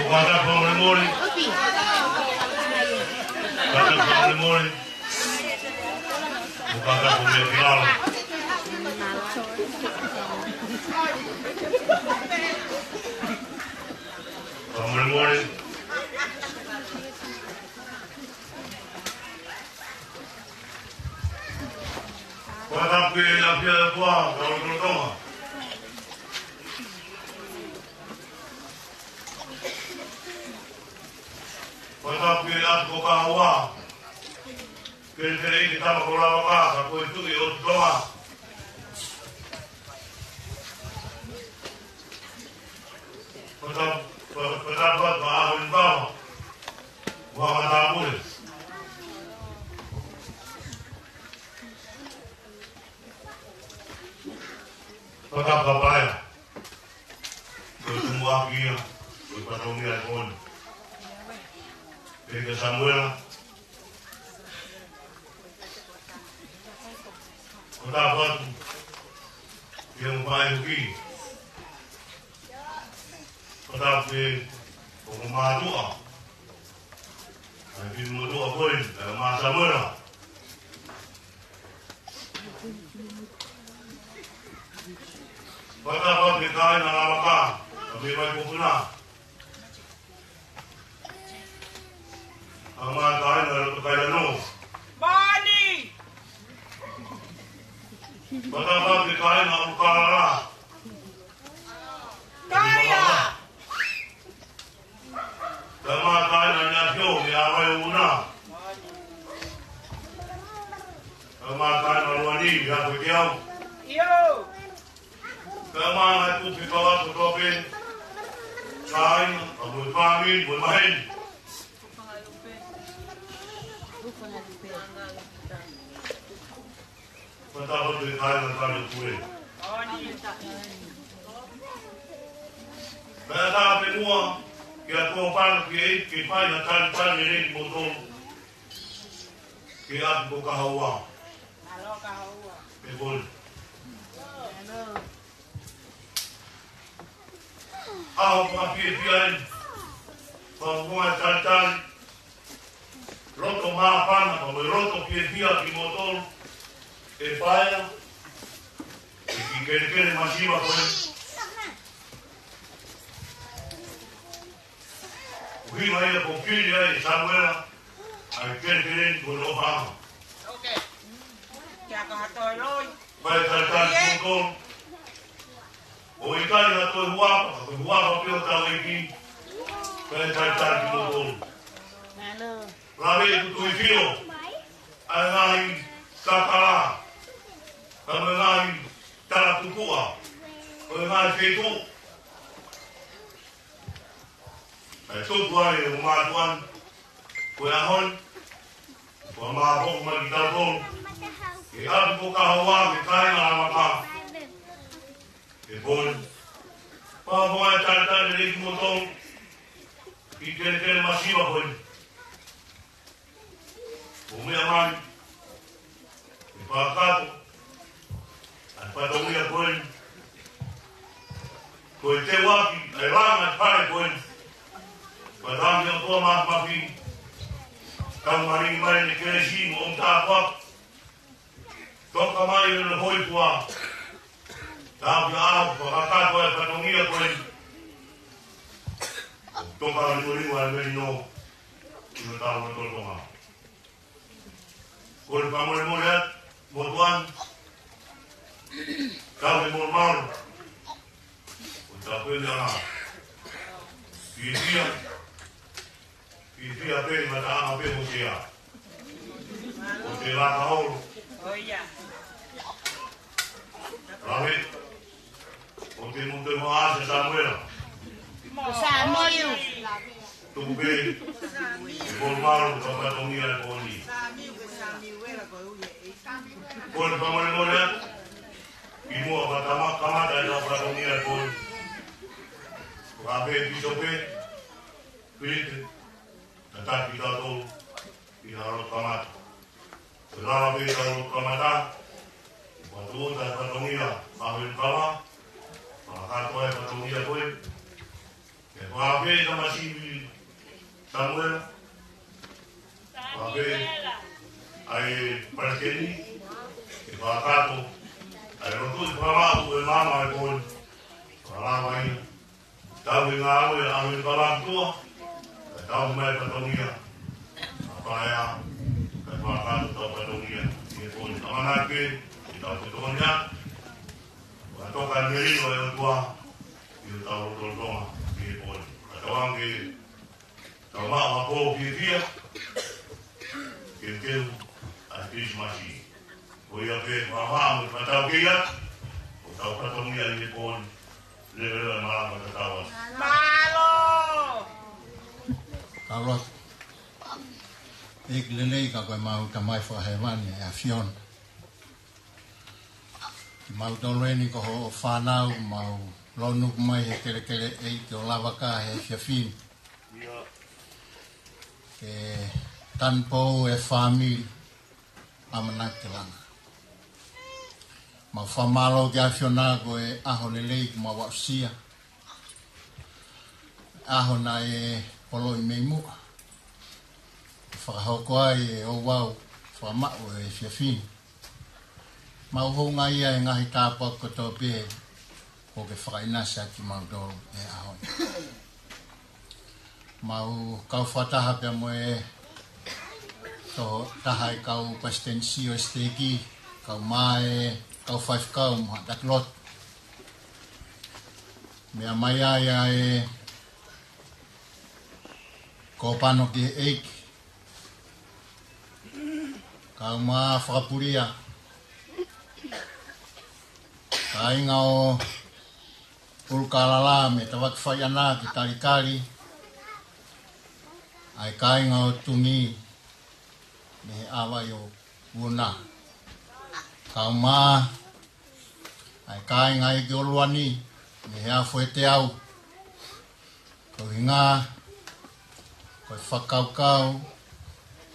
Fakatapu fakamolemole. Fakatapu fakamolemole. Fakatapu meʻa ki lalo. Fakamolemole. Fakatapu ki he ʻApiako Kau Lotolotonga. Fakatapu ki he ʻApiako Kahoua. Kelekele ʻi he tama ko Lavaka, ka ko e tuʻi ʻo Tonga. Fakatapu, fakatapu atu ʻa Aho Lukava. Ua matāpule. Fakatapu Paea. Ko e tumuʻaki ia, ko e fatongia ʻo e pō ni. Pea kia Samuela. Fakatapu atu ki he ongo faʻē huki. Fakatapu ki he ongo mātuʻa. ʻAi pini motuʻa ko ē, ʻa e mā Samuela. Fakatapu ki he kāinga Lavaka, ʻa e mei Vaipōpuna. ʻA e kāinga Lotokailano. Mani! Fakatapu ki he kāinga ʻo Kalala. Kaila! Ka mā kāinga ni a pio me a vai una. Ka mā kāinga Luani me a koe ke au. ʻIo. Ka mā ngai kupi kawa ko tope. Kāinga, ka mo e fāmili, mo e maheni. Fakatapu ki he kāinga Kaliʻotuʻe. Pea tā pē muʻa, kia Tōpana ki he ʻEiki ke fai ha talitali lelei kimoutolu. Ki he ʻApiako Kahoua. Mālō Kahoua. ʻE kole. ʻAho fakafiefia eni. Fakamolemole talitali. Loto māfana, pea mo e loto fiefia kimoutolu. ʻE Paea. ʻE kiʻi kelekele masiva ko ē. ʻUhinga ia ko e fili ai ʻe Samuela ʻa e kelekele ni ko e ʻofaʻanga. Fai talitali kimoutolu. ʻOku ʻikai ha toe huafa, ko e huafa pē ʻo hotau ʻEiki. Fai talitali kimoutolu. Lave ʻeku tuifio ʻa e ngaahi kakala, ka mo e ngaahi talatupuʻa ʻo e ngaahi feituʻu. ʻA e tupu ai ʻo mātuʻa ni, ko e ʻaho ni, ko e māfana mai kitautolu, ki he ʻApiako Kahoua, ki he kāinga Lavaka, he pō ni. Pea mo e talitali lelei kimoutolu, kiʻi kelekele masiva ko eni. ʻO meʻa mai, ʻe fakakakato ʻa e fatongia ko eni. Ko e teuaki ʻa e langa ʻa e fale ko eni. Pea tau ʻi he ʻOtua Māfimafi, tau malingi mai ʻene kelesi mo ʻene tāpuaki. Toka mai ʻene hōifua. Tau ʻi he ʻaho fakakakato ʻa e fatongia ko eni. Toka liuliu ʻa e melino ʻi hotau lotolotonga. Kole fakamolemole atu, motuʻa ni. Tau he molumalu. ʻO tau pehē ni ʻa e fiefia. Fiefia pē, ngataʻanga pē ʻo sia. ʻO te laka olo. Lave. ʻO te mo te mo ase Samuela. Samuela. Tuku pē. ʻE kole mālō ka fatongia ʻe pō ni. Kole fakamolemole atu. ʻI muʻa ka tama kamata ʻetau fatongia ʻe pō ni. Ko e pīsope. Pilipe. Tataki kitautolu ʻi he lotu kamata. Ko e lava pē ʻetau lotu kamata, ʻo tuʻuta e fatongia, ʻaho ni kava, fakakakato e fatongia ko ē, ke Fakafeʻiloaki Samuela. Fakafeʻiloaki ʻa e palesiteni, ʻe fakakakato ʻa e lotu ʻi he fakamaʻu ʻe he maama ʻi he pō ni. Fakalava ia. Tau ʻi he ngāue ʻa e ʻaho ni, fakamālō atu. Kae tau mai fatongia. ʻA e paea, kae fakakakato ʻetau fatongia ʻi he pō ni. ʻAmanaki pē, ʻi heʻetau fatongia, ʻe toka e melino ʻa e ʻOtua ʻi hotau lotolotonga ʻi he pō ni. Kae tau ange, tau maʻu ha pō fiefia, ke teu ʻa e Kilisimasi. Ko ia pē, fakamaʻa mo e fakatau kia, ʻo tau fatongia ʻi he pō ni. Leveleva e malanga tatau atu. Mālō! Tau lotu. ʻEiki lelei ka ko homau Tamai fakahēvani, ʻe ʻAfiona. Kimautolu eni ko hoʻo fānau, mau lonu mai he kelekele ʻEiki ʻo lava ka he efiafi ni. Ke tanupou e fāmili, ʻamanaki ke langa. Mau fakamālō ki he ʻAfiona ko e ʻaho lelei kuo mau aʻusia. ʻAho naʻe poloʻi mei muʻa. Fakahoko ai e ouau fakamaʻu e efiafi ni. Mau houngaʻia he ngaahi tāpuaki kotoa pē kuo ke fakaʻinasi ʻaki kimautolu he ʻaho ni. Mau kau fakataha pea mo e tokotaha e kau palesitenisī ʻo e siteiki, kau mai, kau faifekau mo ha taki lotu. Meʻa mai ai ʻa e kōpano ki he ʻEiki. Kau mai fakapulia. Kāinga ʻo ʻUlukālala mei he Tavaki Faiʻana ki Talikali. ʻA e kāinga ʻo Tumi mei he ʻAvai ʻo Vuna. Kau mai ʻa e kāinga ʻEiki ʻo Luani mei he Afu ʻe Teau. Ko e ʻuhinga, ko e fakakaukau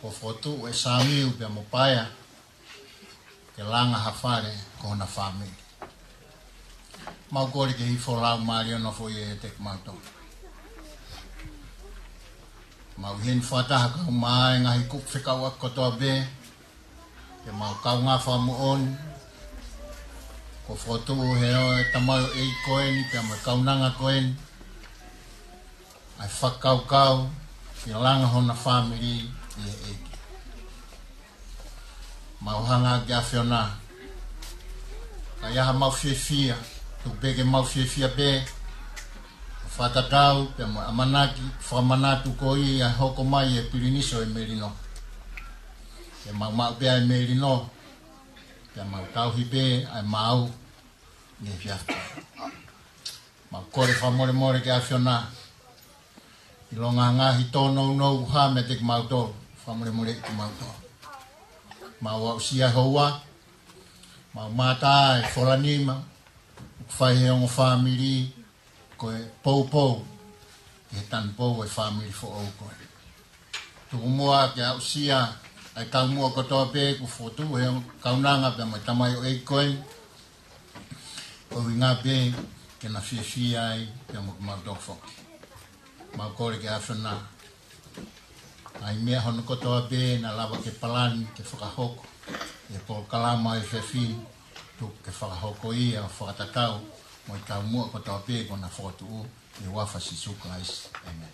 kuo fokotuʻu ʻe Samiu pea mo Paea, ke langa ha fale ko hona fāmili. Mau kole ke hifo lau mālie ʻo nofo ʻiate kimautolu. Mau ʻi heni fakataha kau mai ngaahi kupu fekauʻaki kotoa pē, ke mau kaungā fakamoʻoni kuo fokotuʻu ʻe he ʻo e tamaioʻeiki ko eni pea mo e kaunanga ko eni ʻa e fakakaukau ke langa hona fāmili ʻi he ʻEiki. Mau hanga ki he ʻAfiona. Ka ʻi ai haʻamau fiefia, tuku pē ke mau fiefia pē, fakatatau pea mo e ʻamanaki, fakamanatu ko ia ʻe hoko mai e pilinisi ʻo e melino. Ke mau maʻu pē ʻa e melino, pea mau tauhi pē ʻa e maau ʻi he efiafi. Mau kole fakamolemole ki he ʻAfiona. ʻIlonga ha ngaahi tōnounou ʻoku hā meiate kimautolu, fakamolemoleʻi kimautolu. Mau aʻusia e houa, mau mātā e folanima ʻoku fai ʻe he ongo fāmili, ko e poupou ki he tanupou e fāmili foʻou ko ē. Tuku muʻa ke aʻusia ʻa e taumuʻa kotoa pē kuo fokotuʻu ʻe he kaunanga pea mo e tamaioʻeiki ko eni. Ko e ʻuhinga pē ke na fiefia ai pea mo kimautolu foki. Mau kole ki he ʻAfiona. ʻA e meʻa hono kotoa pē naʻa lava ke palani ke fakahoko ʻi he polokalama ʻo e efiafi ni, tuku ke fakahoko ia ʻo fakatatau mo e taumuʻa kotoa pē kuo na fokotuʻu, ʻi he huafa ʻo Sīsū Kalaisi. ʻĒmeni.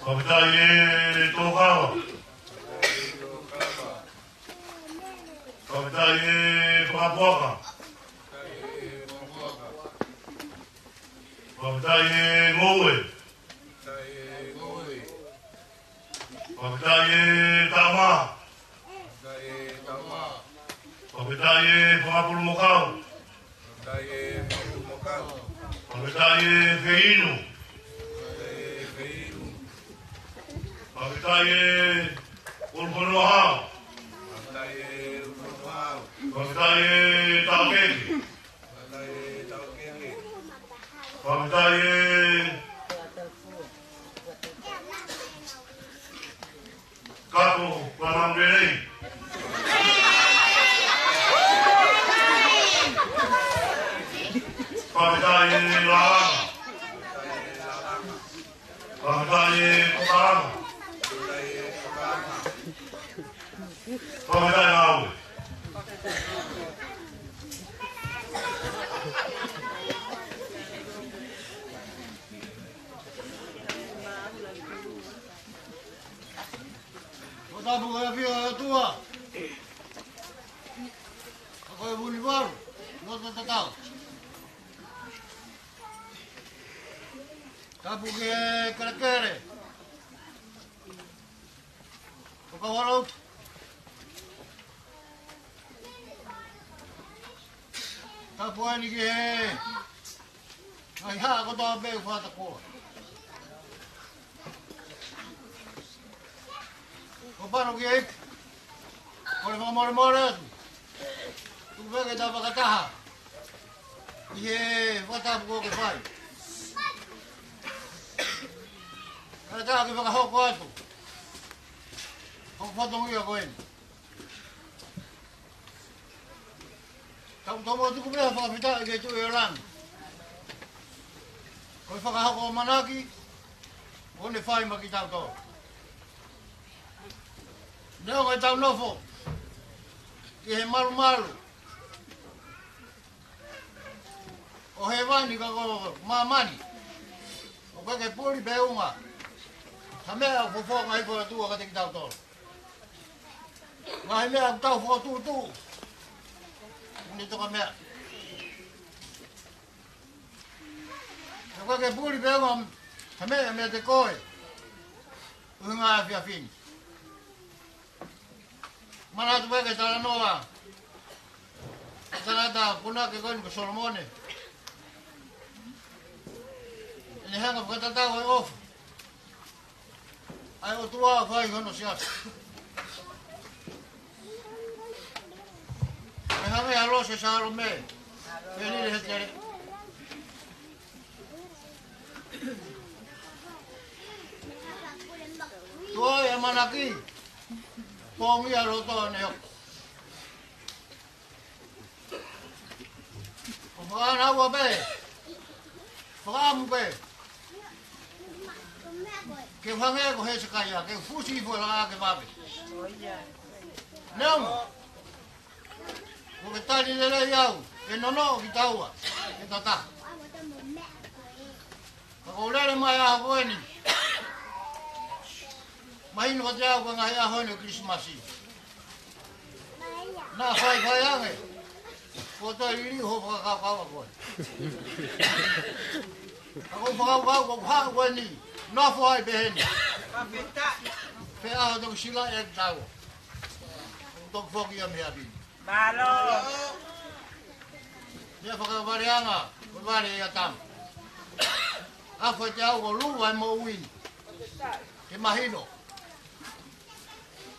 Fakafetaʻi e Tokava. Fakafetaʻi e Fakapuaka. Fakafetaʻi e Ngoue. Fakafetaʻi e Tama. Fakafetaʻi e Fakapulumokau. Fakafetaʻi e Feinu. Fakafetaʻi e ʻUlufonua Hau. Fakafetaʻi e Taʻokete. Fakafetaʻi e Kato Fanau Lelei. Fakafetaʻi e Lalama. ʻE, ko ka amo. Ko me kai au. Ko tapu ko e ʻafio ʻa e ʻOtua. Ko e Vunivalu, loto tatau. Tapu ki he kelekele ʻo Kaualouta. Tapu eni ki he ngaahi haʻa kotoa pē ʻoku fakatakoa. Ko pano ki he ʻEiki, ko e fakamolemole atu. Tuku pē ke tau fakataha ʻi he fakatapu kuo ke fai. Kae ʻatā ke fakahoko atu hoʻo fatongia ko eni. Tau tomuʻa tuku pē ha fakafetaʻi ki he Tuʻi ʻo langi. Ko e fakahoko ʻamanaki kuo ne fai maʻa kitautolu. Neongo ʻetau nofo ʻi he malumalu ʻo hēvani ka ko māmani, ʻoku ʻikai ke puli pe ʻunga ha meʻa ʻoku fofonga hifo ʻOtua kiate kitautolu. Ngaahi meʻa ʻoku tau fokotuʻutuʻu, ʻoku ne toka meʻa. ʻOku ʻikai ke puli pe ʻunga ha meʻa meiate koe, ʻuhinga ʻa e efiafi ni. Manatu pē ki he talanoa ʻa e tangata punake ko eni ko Solomone. ʻEne hanga fakatatau ʻa e ʻofa ʻa e ʻOtua ʻo fai hono siasi. ʻE hangē ha lose Salome, felili he tele. Tuʻu ʻi he ʻamanaki, pongia loto ʻene hoko. ʻO fakaʻānaua pē, fakaʻamu pē, ke u hangē ko Hesekaia, ke u fusi hifo e laʻā ke vave. Neongo kuo ke tali lelei au, ke nonoʻo kitaua, ke tataha. Ka kuo u lele mai he ʻaho ko eni, mahino kiate au ko e ngaahi ʻaho eni ʻo e Kilisimasi. Naʻa faifai ange, kuo toe liliu hoʻo fakakaukau ʻa koe. Ka ko e fakakaukau ko e haʻu ko eni, nofo ai pē heni. Pea ʻaho toki silaʻi ʻe kitaua. Toki foki ia mei ʻapi ni. Mālō. Meʻa fakavaleʻanga, ko e vale ia tama. ʻAfio ʻiate au ko e lua ʻi he moʻui ni. Ke mahino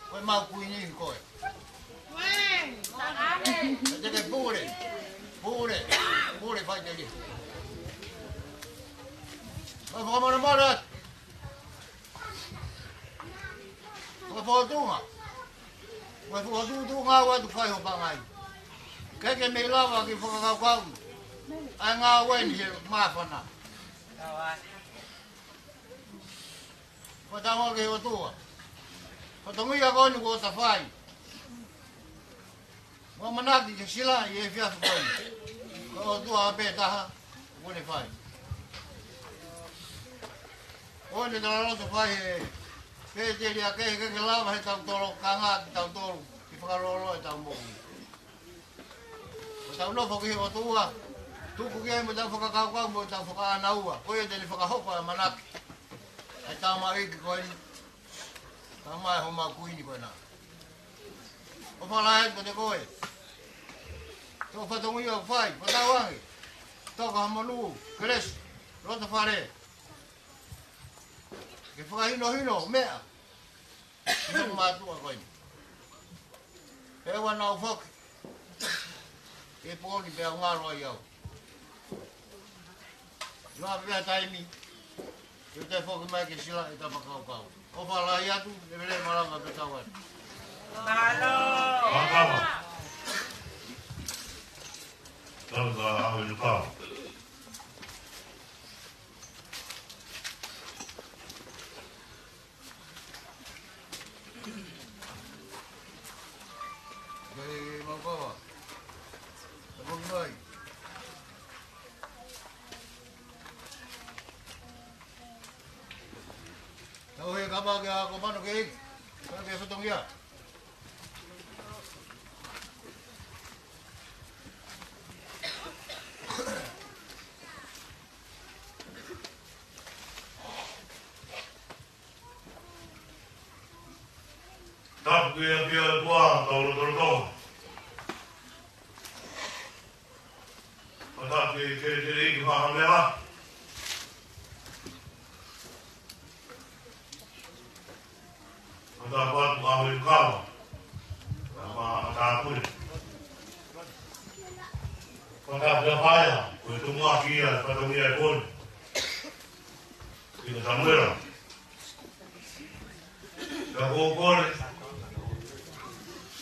ko e mau kuini koe. Te ke pule, pule, pule faʻiteliha. Ko e fakamolemole atu. Ko e fokotuʻunga. Ko e fokotuʻutuʻunga ʻoku ʻatu fai ho pangai. ʻIkai ke mei lava ke fakakaukau ʻa e ngāue ni he māfana. Ko e tauhi ki he ʻOtua. Ko e fatongia ko eni kuo ta fai. Mo ʻamanaki ke silaʻi ʻi he efiafi ko eni. Ko e ʻOtua pē taha kuo ne fai. Ko eni tala loto fai he pēteli ake he ke lava he tautolu kanga ki tautolu ki fakalolo e tau moʻui. Ko e tau nofo ki he ʻOtua, tuku ki ai mo e tau fakakaukau mo e tau fakaʻānaua. Ko ia te ne fakahoko ʻa e ʻamanaki ʻa e tamaiki ko eni. Tamaiki homau kuini ko ena. ʻOfa lahi atu kiate koe. Tō fatongia ʻoku fai, ko e tau ange. Tō ka monū, kelesi, loto fale. Ke fakahinohino, meʻa. Hino mātuʻa ko eni. Pea ua nau foki. Ke pō ni pea ngalo ai au. Lava pea taimi. Ke te foki mai ke silaʻi e tau fakakaukau. ʻOfa lahi atu, ʻe lele malanga pē tau atu. Mālō. Mālō. Tau ka au i lukau. Ia, ko mano ke, ka ke fatongia. Tapu ki he ʻEiki ʻa e ʻOtua, tau lotolotonga. Fakatapu ki he kelekele ʻi he fakamea. Fakatapu atu ʻa e kava. Tama ʻa Tāpuni. Fakatapu ʻa Paea, ko e tumuʻaki ia, fatongia e poni. Ki he Samuela. Ka ko e kole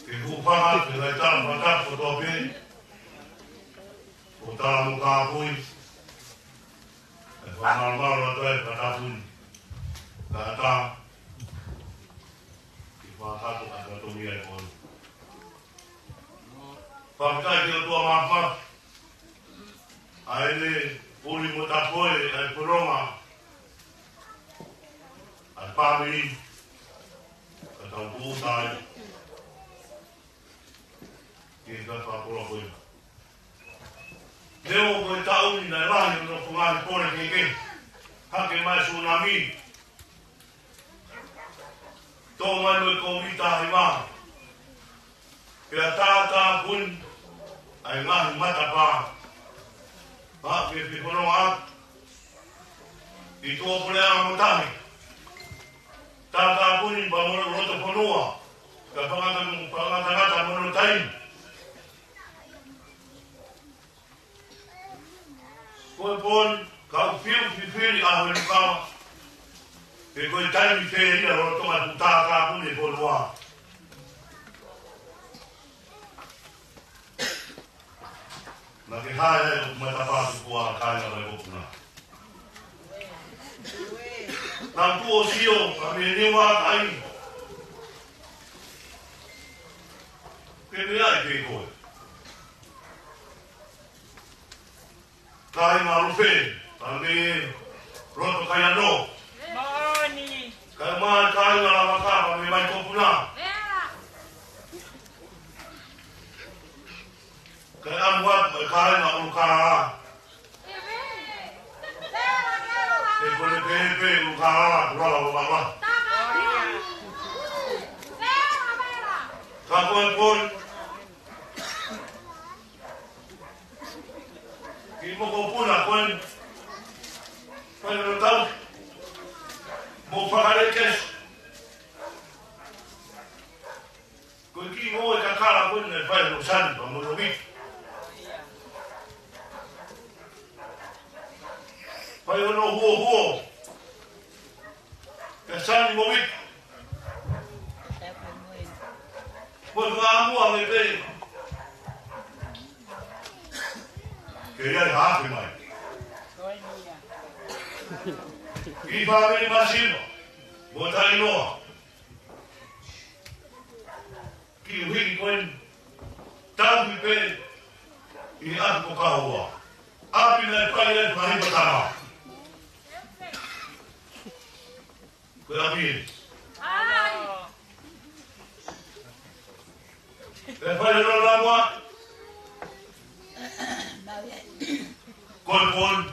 ke hūfanga atu he ngaahi tala fakatapu kotoa pē, ko e tala mo e kāpui, ʻe fakamalumalu atu ai e fakatapu ni. Ka ʻatā ke fakatapu atu ʻa e fatongia e poni. Fakafetaʻi ki he ʻOtua Māfimafi, ʻa ʻene ʻuli mo tafoe ʻa e fononga ʻa e fāmili, ka tau tūʻuta ai ki he fakakoloa ko ia. Neongo ko e taʻu ni naʻe lahi hono nofo ngaahi pole kehekehe, hake mai e sunami, tō mai mo e Kōviti taha hiva, pea tātāpuni ʻa e ngaahi matapā. Pea ke fefononga ʻi tuʻapuleʻanga mo tahi. Tātāpuni pea mo e loto fonua, ka fangata, fangatangata mo hono taimi. Ko e poni, kau fiu fifili ʻa Hoenukava, pe ko e taimi fē ia lolotonga ʻeku tātāpuni e fonua. Naʻa ke hae ai ʻo matapā tuku ʻa e kāinga Vaikopuna. Naʻa ku ʻo sio, ka me ni wa kai. Ke me ai ke koe. Kāinga Lufe, ka me Roto Kaiano. Moʻoni. Ka mai kāinga Lavaka, ka me Vaikopuna. Ka ʻamu atu mai kāinga ʻUlukala. ʻE kole pē pē ʻUlukala, ʻUlukala, ʻUlukala. Ka ko e poni. Ki mokopuna ko eni. Fai hono tau. Mo fakalekesi. Ko e kiʻi ngoue kakala ko eni naʻe fai hono sani pea mo hono viki. Fai hono huohuo. Pea sani mo viki. Mo e fakaʻamu ange pē ke ʻi ai ha afe mai. ʻI fāmili masiva mo taʻinoa. Ki uhi ko eni. Tauhi pē ʻi he ʻapi ko Kahoua. ʻApi naʻe fai ai e fakahiva tama. Ko e ʻapi eni. ʻAi. Pea fai hono lamua. Ko e poni.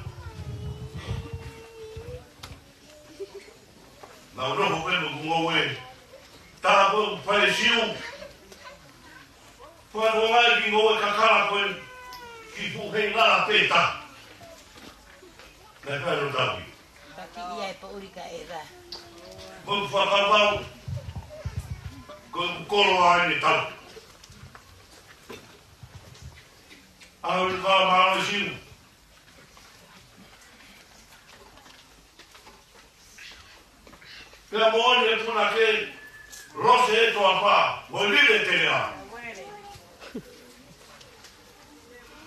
Naʻa ku nofo pē mo ʻeku ngoue. Tala ko e fai e siu. Fai ko e ngaahi kiʻi ngoue kakala ko eni. Kiʻi fuʻu hei ngala pē ta. Naʻe fai hono tauhi. Paki ia e poʻuli ka era. Mo e fakavau. Ko e kolo ai ne tau. Au ni ka mālō siu. Pea moʻoni e punake, lose e toafa, mo lile e teleʻa.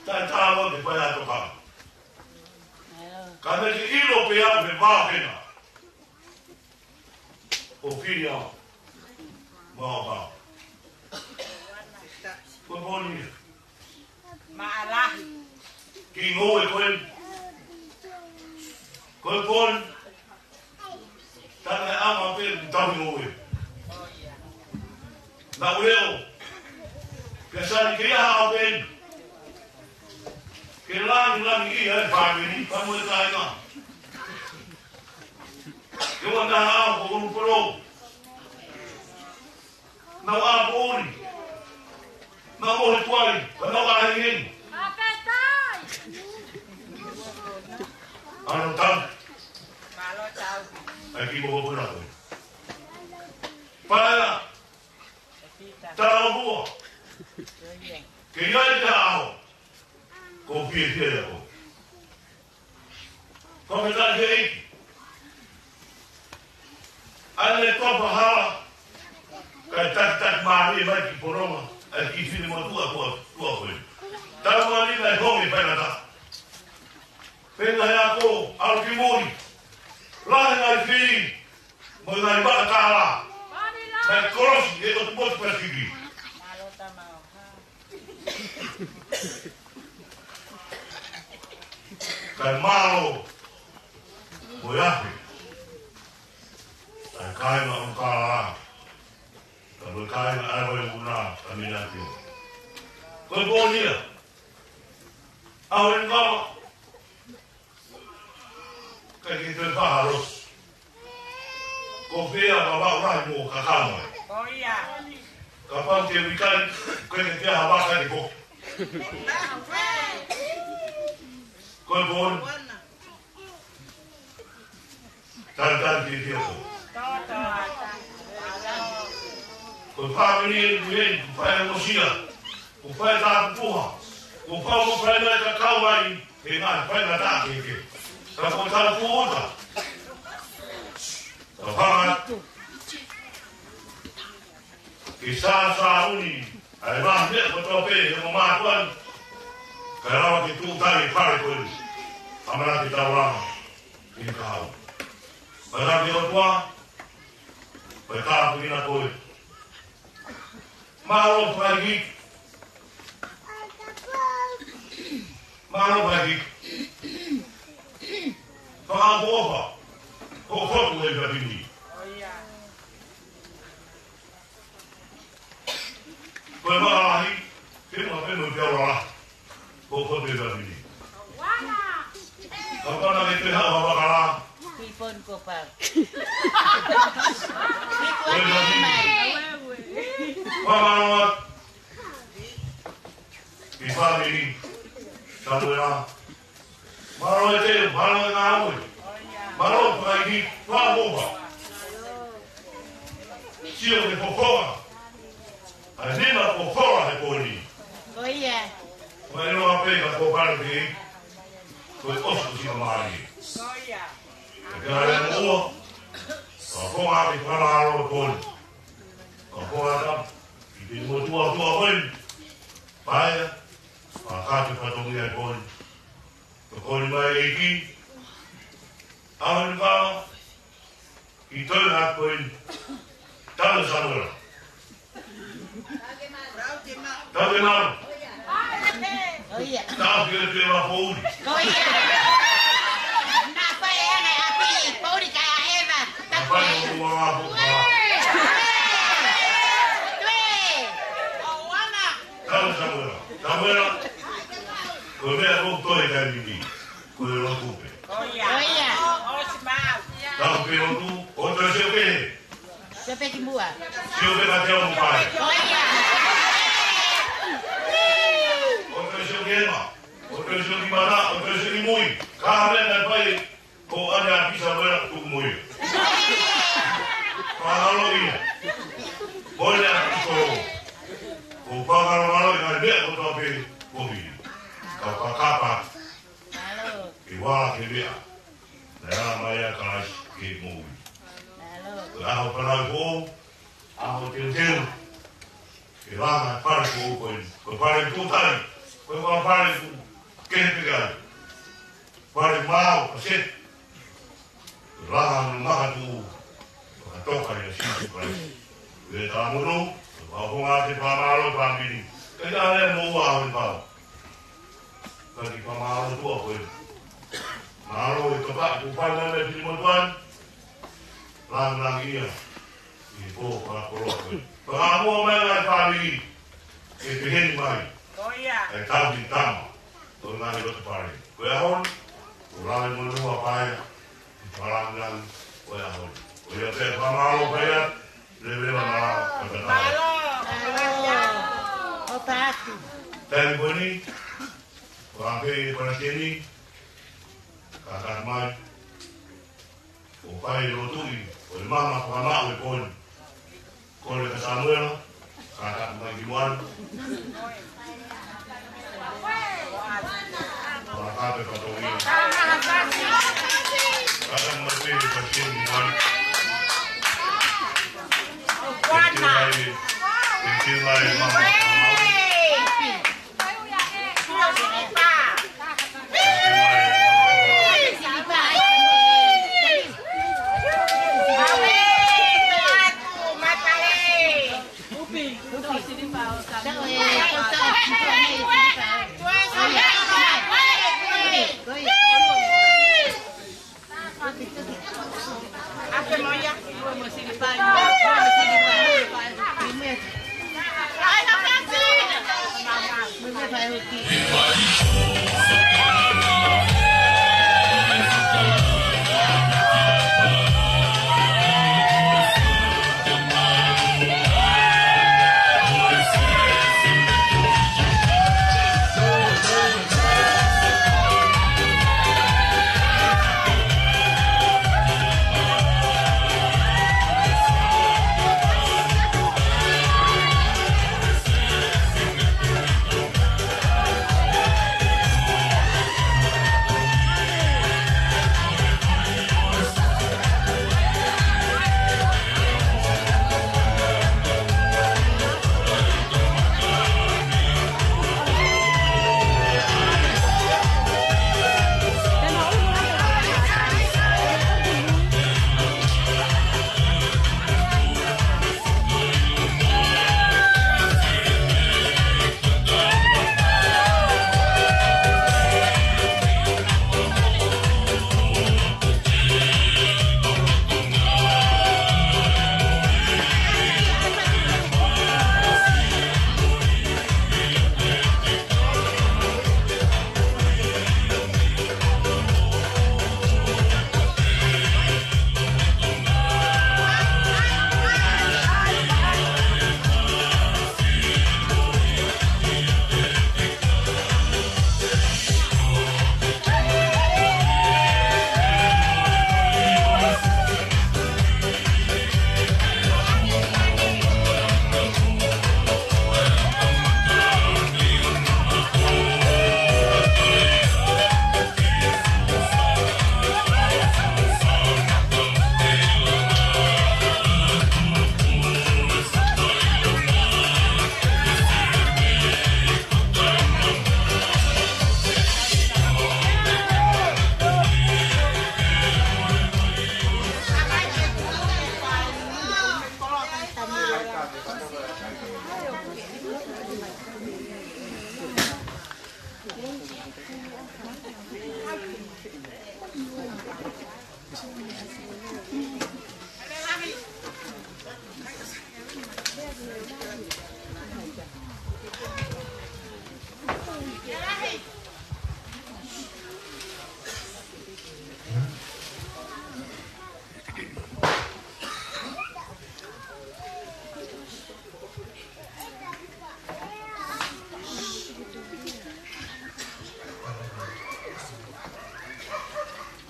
Taʻe tāua ke fai ʻa e tokanga. Ka me ke ʻilo pē ʻa e vāhenga. ʻO fili au. Mau pau. Ko e poni ia. Maʻalahi. Kiʻi ngoue ko eni. Ko e poni. Tana e ama pē ʻoku tau ʻi ngoue. Naʻu leʻo. Pea sani ke ia ha pē. Ke langilangiʻia e fāmili, pea mo e kāinga. Ke ua na au ko unu polo. Naʻu ʻapoʻuli. Naʻu mohe tuai, pea naʻu ʻahiʻahi. ʻApē tai! Ano tau. ʻAi ki moko puna koe. Paea. Tau mua. Ke ia i te ao. Ko fiefia ia ko. Ko me tai ke iki. ʻAi le topa hala. Kae takitaki mālie mai ki Polonga. ʻAi ki fili mo tua kua, tua koe. Tau mali mai honge pai nata. Pena he ako, au ki mori. Lahe ngai fili. Mo ngai maka tāla. Ngai kolosi, e o tumotu pasiki. Kai mālō, mo e afe. Kai kāinga ʻo kālā. Ka mo e kāinga ʻa e vai una, ka mina tio. Ko e pōnia. ʻAho e ngava. Kai ke toe faha losi. Ko fea ka vau lahi mo ka kama. Ko ia. Kapau te uikai, kai ke fea ha vaka ke ko. Ko e pōni. Talitali ke fea ko. Ko e fāmili e kuhei, ko fai mosia, ko fai tāpupuha, ko fai mo fai mai ka kau mai. He ngā, fai ngā tā ke ke. Ka ko tau kuota. Ka whanga. Ke sā sā uni. ʻAi mā mea ko tō pē he mo mātuan. Ka rawa ke tū tai pare koe. Amara ke tau rama. Ke ka hau. Ka rā ke o tua. Ka tāpu ina koe. Mālō faiki. Mālō faiki. Fakaʻofoʻofa. Ko fotu e kapini. Ko e mālahi. Ke ma penu te aurala. Ko ko te la ni. Ka pana ke te hawa wakala. Kui pon ko pau. Kui pon ko mai. Wamanoa. Ki fāmili. Samuela. Mālō e te, mālō e ngāue. Mālō e fakaʻihi, fakaʻofoʻofa. Sio ke fofoa. ʻAi nima fofoa he pōni. Ko ia. Mai loa pē ka ko pare ke. Ko e ʻosi ko sika mālie. Ko ia. Ka ke ale mo ua. Ka fonga ke whakaaro e pōni. Ka fonga ka. I te mo tua tua koe. Paea. Ka ka te fatongia e pōni. Ko koni mai e ki. Aho ni kama. Ki toi ha koe. Tau Samuela. Tau ke mau. ʻO ia. Tau ke te ma pouri. ʻO ia. Na fai e ana api pouri ka eva. Na fai o ua ua poka. Tue. Tau Samuela. Samuela. Ko mea ko toi ka nini. Ko e lotu pē. Ko ia. Ko ia. Tau pē lotu, ʻo toe sio pē. Sio pē ki muʻa. Sio pē ka te o mukai. Ko ia. ʻO toe sio ki ema. ʻO toe sio ki mata, ʻo toe sio ki mui. Ka mea na pai, ko ane a pisa mera tuku mui. Pahalo ia. Ko ane a pisa. Ko pahalo malo ia mea ko tau pē, ko mi. Ka pakapa. Mālō. Ke wala ke meʻa. Naʻe ala mai ʻa Kalaisi ke moʻui. Mālō. Ko e ʻaho fanauʻi foʻou, ʻaho teuteu. Ke langa e fale foʻou ko eni. Ko e fale tūtai. Ko e fale ku kehe pē ai. Fale mau ka se. Langa no makatu. Fakatoka ia Sīsū Kalaisi. Ke tā mono, ka fonga te pāmālō pāmili. Ka ia lea mo ua ʻaho ni pau. Ka ki pāmālō tua koe. Mālō e toka, ku fai mai me pili mo tuan. Lāngilangi ia ʻi he pō fakakoloa ko ē. Fakamoʻoni mai ngaahi fāmili ke pehē ni mai. Ko ia. ʻA e tauhi tama ʻo e ngaahi loto fale. Ko e ʻaho ni, ʻoku lave monū ʻa Paea ʻi he lāngilangi ʻo e ʻaho ni. Ko ia pē, fakamālō Paea, lelei e malanga, fakataha. Mālō. Mālō. ʻO pātu. Taimi ko eni, ʻoku ʻi ai e palesiteni, kātaki mai. ʻO fai e lotuʻi ʻo e maama fakamaʻu ʻo e pō ni. Kole kia Samuela, kātaki mai ki muʻa. Fakataha pē fatongia. Kātaki mai pē ki muʻa. Tētē mai, tētē mai e maama fakamaʻu.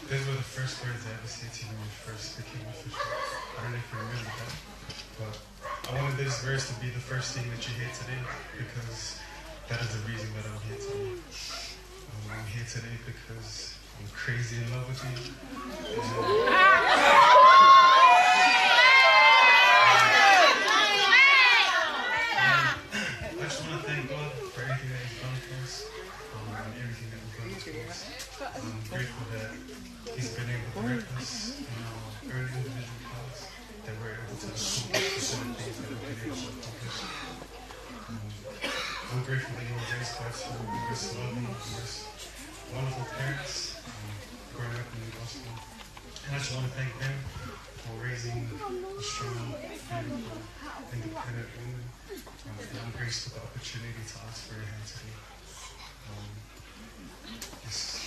Those were the first words I ever said to you when we first became official. I don't know if you remember that, but I wanted this verse to be the first thing that you hear today, because that is the reason that I'm here today. Um, I'm here today because I'm crazy in love with you. And I just wanna thank God for everything that He's done for us, um, and everything that we've done for us. I'm grateful that He's been able to direct us in our early individual paths, that we're able to accomplish the same things that we've been able to accomplish. Um, I'm grateful that you were raised by two of the most loving, the most wonderful parents, um, growing up in the gospel. And I just wanna thank them. for raising a strong, beautiful, independent woman. Um, and I'm grateful for the opportunity to ask for your hand today. Um, yes.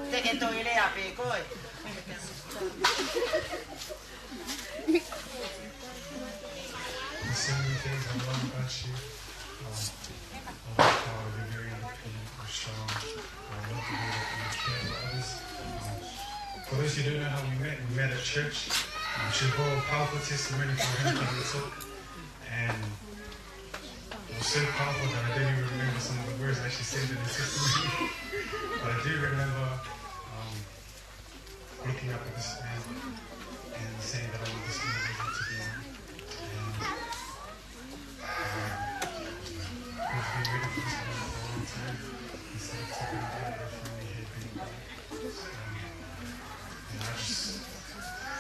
Te ke toe lea pē koe. There's so many things I love about you. Um, I love how you're very independent, you're strong, you're motivated, and you care for others. Um, for those who don't know how we met, we met at church. Um, she brought a powerful testimony for him when we talk. And it was so powerful that I don't even remember some of the words I actually said in the testimony. But I do remember, um, looking up at this man and saying that I want this individual to be mine. And, um, we've been waiting for this moment for a long time. Instead of taking it out of me, had been, um, and I just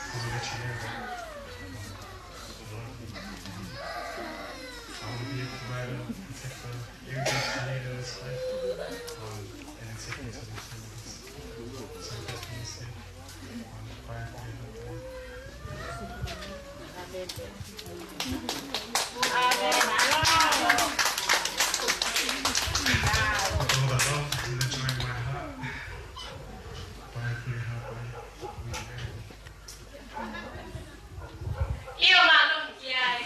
want to let you know that, um, I love you. I want to be a provider, protector, everything she needed in this life, um, and take me to the fullest. So that's what I say. Um, bye, bye, bye, bye. With all the love and the joy in my heart, bye, bye, bye, bye. We married. ʻIo, mālō ki ai.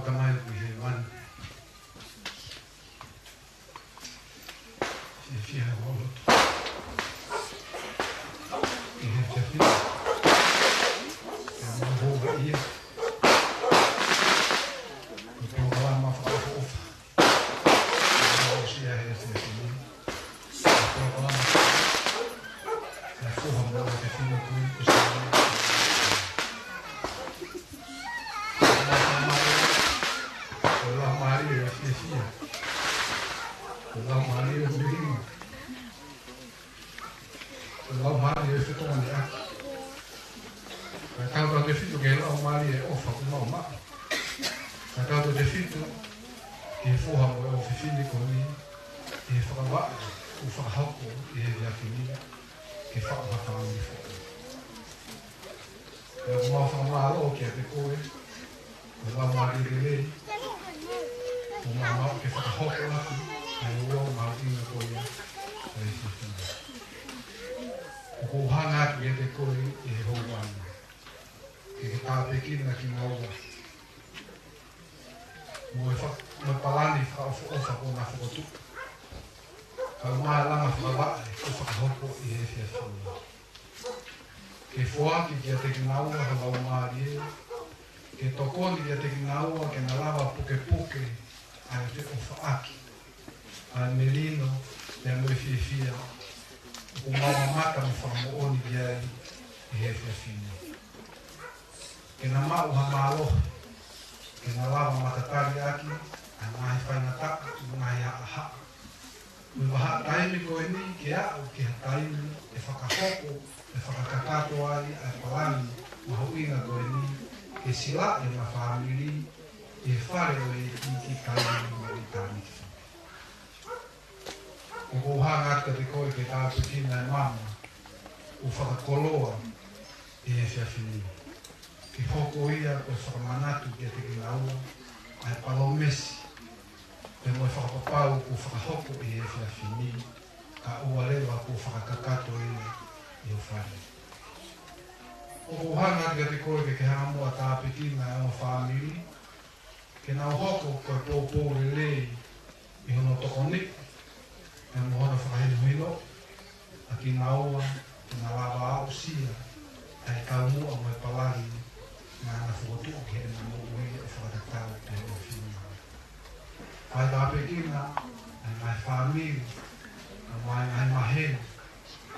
Tamai ʻoku ʻi hēvani. Fiefia hoʻo lotu ʻi he efiafi ni. Pea mau houhau ia ko e polokalama fakaʻofoʻofa ʻoku mau aʻusia he efiafi ni. Ko e polokalama ʻa e Foha mo e Fefine ko ē ʻoku sāʻia. Ko e laumālie ʻo e fiefia. Ko e laumālie ʻo e melino. Ko e laumālie ʻo e fetokoniʻaki. Kae tautautefito ki he laumālie ʻo e ʻofa kuo mau maʻu. Kae tautautefito ki he foha mo e ʻofefine ko eni, ʻi he fakavaʻe kuo fakahoko ʻi he efiafi ni ke faʻu ha fāmili foʻou. Pea ʻoku mau fakamālō kiate koe, ko e laumālie lelei, kuo mau maʻu ke fakahoko atu ʻa e ouau mahuʻinga ko ia ʻo e efiafi ni. ʻOku ou hanga atu kiate koe ʻi he houa ni, ke ke tāpuekina kinaua mo e fa-, mo e palani fakaʻofoʻofa kuo na fokotuʻu, kae ʻumaʻā e langa fakavaʻe kuo fakahoko ʻi he efiafi ni. Ke foaki kiate kinaua ho laumālie, ke tokoni kiate kinaua ke na lava pukepuke ʻa e feʻofaʻaki, ʻa e melino, pea mo e fiefia ʻoku mau mamata mo fakamoʻoni ki ai ʻi he efiafi ni. Ke na maʻu ha mālohi ke na lava matatali ʻaki ʻa e ngaahi faingataʻa mo e ngaahi haʻahaʻa ʻo e vahaʻa taimi ko eni ke aʻu ki ha taimi ʻe fakahoko, ʻe fakakakato ai ʻa e palani mahuʻinga ko eni, ke silaʻi ʻema fāmili ʻi he fale ʻo e ʻEiki taimi mo ʻitāniti. ʻOku ou hanga atu kiate koe ke tāpuekina e mama kuo fakakoloa ʻi he efiafi ni, ke hoko ia ko e fakamanatu kiate kinaua ʻa e palōmesi pea mo e fakapapau kuo fakahoko ʻi he efiafi ni, kae ʻoua leva kuo fakakakato ia ʻi ho fale. ʻOku ou hanga atu kiate koe ke ke hanga muʻa ʻo tāpuekina ʻa e ongo fāmili, ke nau hoko ko e poupou lelei ʻi hono tokoniʻi Pea mo hono fakahinohino ʻa kinaua ke na lava aʻusia ʻa e taumuʻa mo e palani naʻa na fokotuʻu ki heʻena moʻui ʻo fakatatau ki he ʻofefine. Fai tāpuekina ʻa e ngaahi fāmili, ʻa e ngaahi maheni,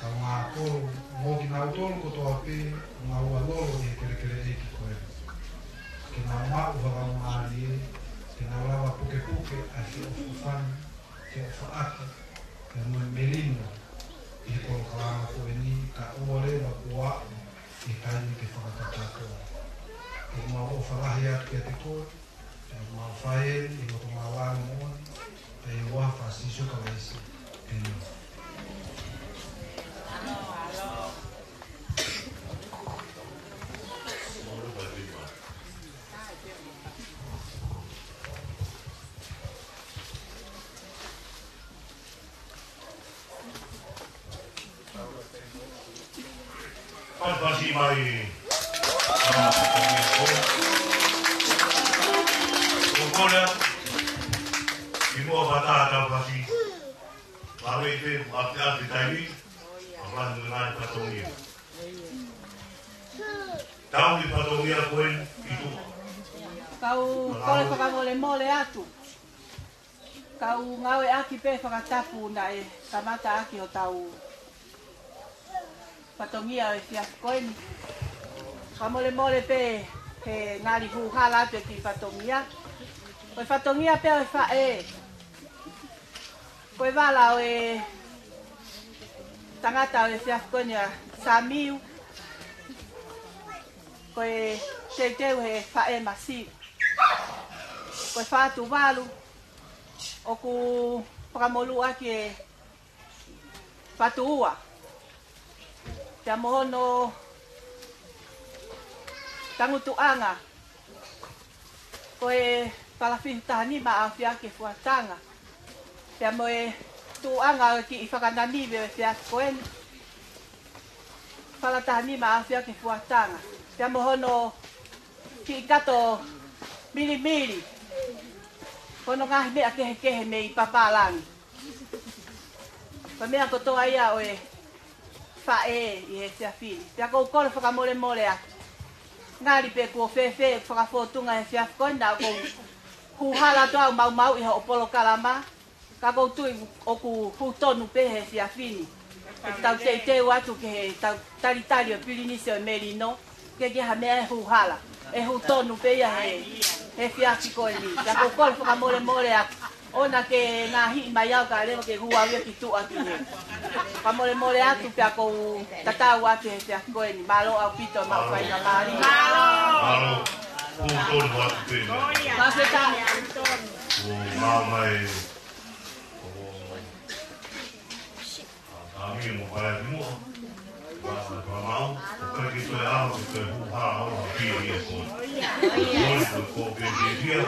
ʻa e ngaahi kolo, mo kinautolu kotoa pē ʻoku nau lolo ʻi he kelekele ʻeiki ko ē. Ke nau maʻu ha laumālie, ke nau lava pukepuke ʻa e feʻofoʻofani, ke faʻaki, ke mo e melino ʻi he polokalama ko eni, kae ʻoua leva kuo aʻu ʻa e taimi ke fakakakato. Ko ʻemau ʻofa lahi atu kiate koe, pea mau fai eni ʻi he loto māʻoniʻoni, ʻi he huafa ʻo Sīsū Kalaisi. ʻĒmeni. Fai pasi mai. Ko koe, ʻi muʻa pea tau pasi. Pea mei te, ʻa te, ʻa te taimi, ʻa pasi mai fatongia. Tau ʻi fatongia ko ē, ʻi tuʻa. Kau kole fakamolemole atu. Kau ngāueʻaki pē fakatapu naʻe kamata ʻaki hotau fatongia ʻo e efiafi ko eni. Fakamolemole pē he ngali hū hala atu e kiʻi fatongia. Ko e fatongia pē ʻo e faʻē. Ko e vala ʻo e tangata ʻo e efiafi ko eni ʻa Samiu. Ko e teuteu he faʻē masiva. Ko e fā tuvalu. ʻOku fakamolūʻaki e fā tuʻa. Pea mo hono tangutuʻanga. Ko e fala fitu taha nima ʻafiʻafi ke fuatanga. Pea mo e tuʻanga ʻo e kiʻi fakananivi ʻo e efiafi ko eni. Fala taha nima ʻafiʻafi ke fuatanga. Pea mo hono kiʻi kato milimili. Ko hono ngaahi meʻa kehekehe mei papālangi. Ko e meʻa kotoa ia ʻo e faʻē ʻi he efiafi ni. Pea ʻoku ou kole fakamolemole atu. Ngali pē kuo fēfē ʻeku fakafōtunga he efiafi ko eni naʻa ʻoku ou hū hala atu ʻo maumauʻi hoʻo polokalama. Ka ʻoku ou tui ʻoku hū tonu pē he efiafi ni. ʻEtau teuteu atu ki he tau talitali ʻo Pilinisi ʻo e Melino. ʻIkai ke ʻi ai ha meʻa ʻe hū hala. ʻE hū tonu pē ia he, he efiafi ko eni. Pea ʻoku ou kole fakamolemole atu. ʻOua naʻa ke ngaohi mai au kae ʻoua ke hū au ia ki tuʻa ki hē. Fakamolemole atu pea ʻoku ou tatau atu he efiafi ko eni. Mālō ʻaupito ʻemau faingamālie. Mālō. Mālō. Hū tonu atu pē. Fakafetaʻi. ʻO mau mai. ʻO Tami mo pae ki muʻa. Vasa pa mau, ʻo kai ki toe ʻaho, ki toe hū hala ʻo pili e ko. Ko e ko pē ke kia.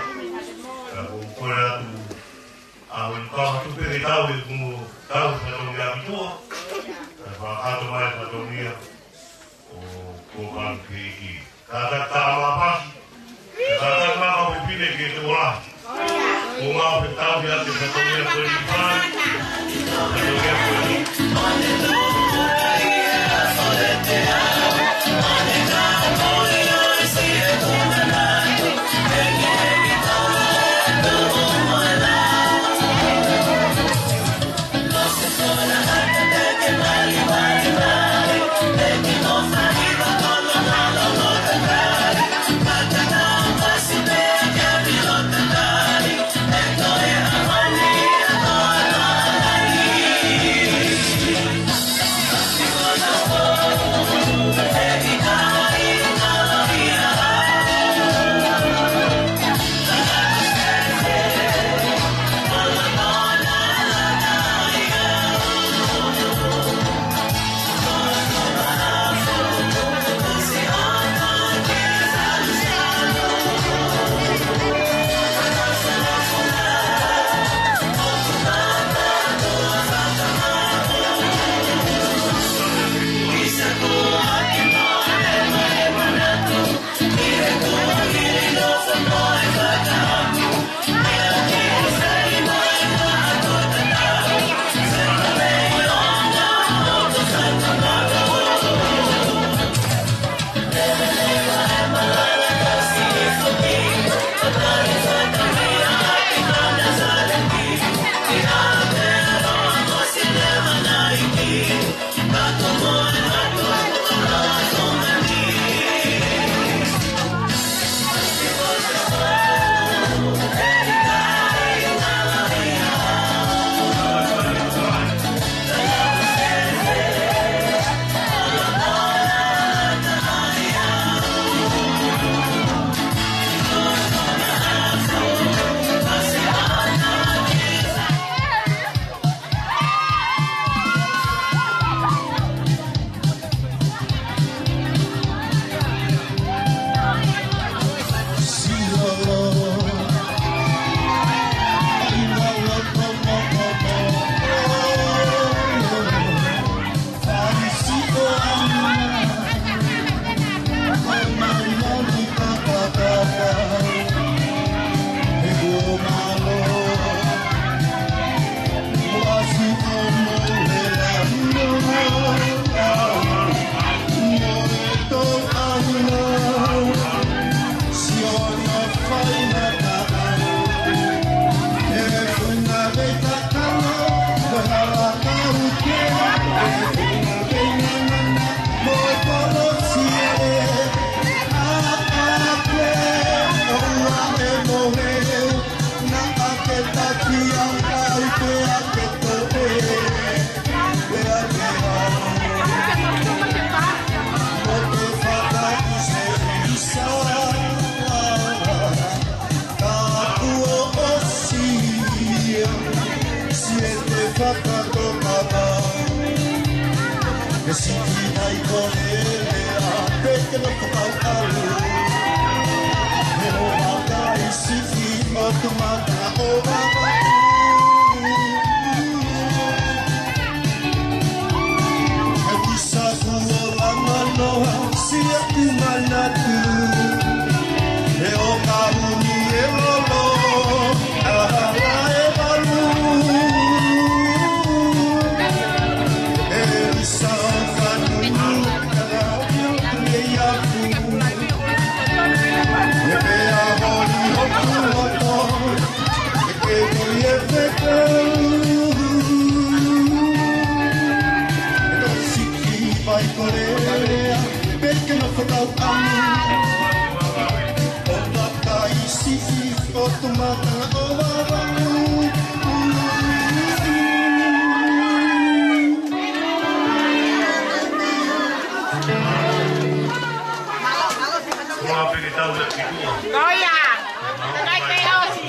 Ka ko koe atu. ʻA ʻo ni kau atu pē ke tau e kumu, tau fatongia ki tuʻa. Ka pa kato mai fatongia. ʻO ko pan ke iki. Ka ta ta ma pasi. Ka ta ta ma pipine ke te ola. Ko ma pe tau ia ke fatongia ko ni pa. Fatongia ko ni. Ka kuo ʻosi ia, siete fakatokanga. He siʻi taʻekolelea, pea ke nofo kau ʻalu. He ʻoua ʻe siʻi ʻo tumata ʻo vavaku. He visa kuo langa noa siʻeku manatu. He ʻo ka uni e lolo, ʻa e valu. He visa ʻo ka uni e lolo, ʻa e valu. He pea holi hoku loto, ke ke mui e fekau. He tau siʻi fai kolelea, pea ke nofo kau ʻalu. ʻO vakai siʻi ʻo tumata ʻo vavaku. Ko ia. Kai ke osi.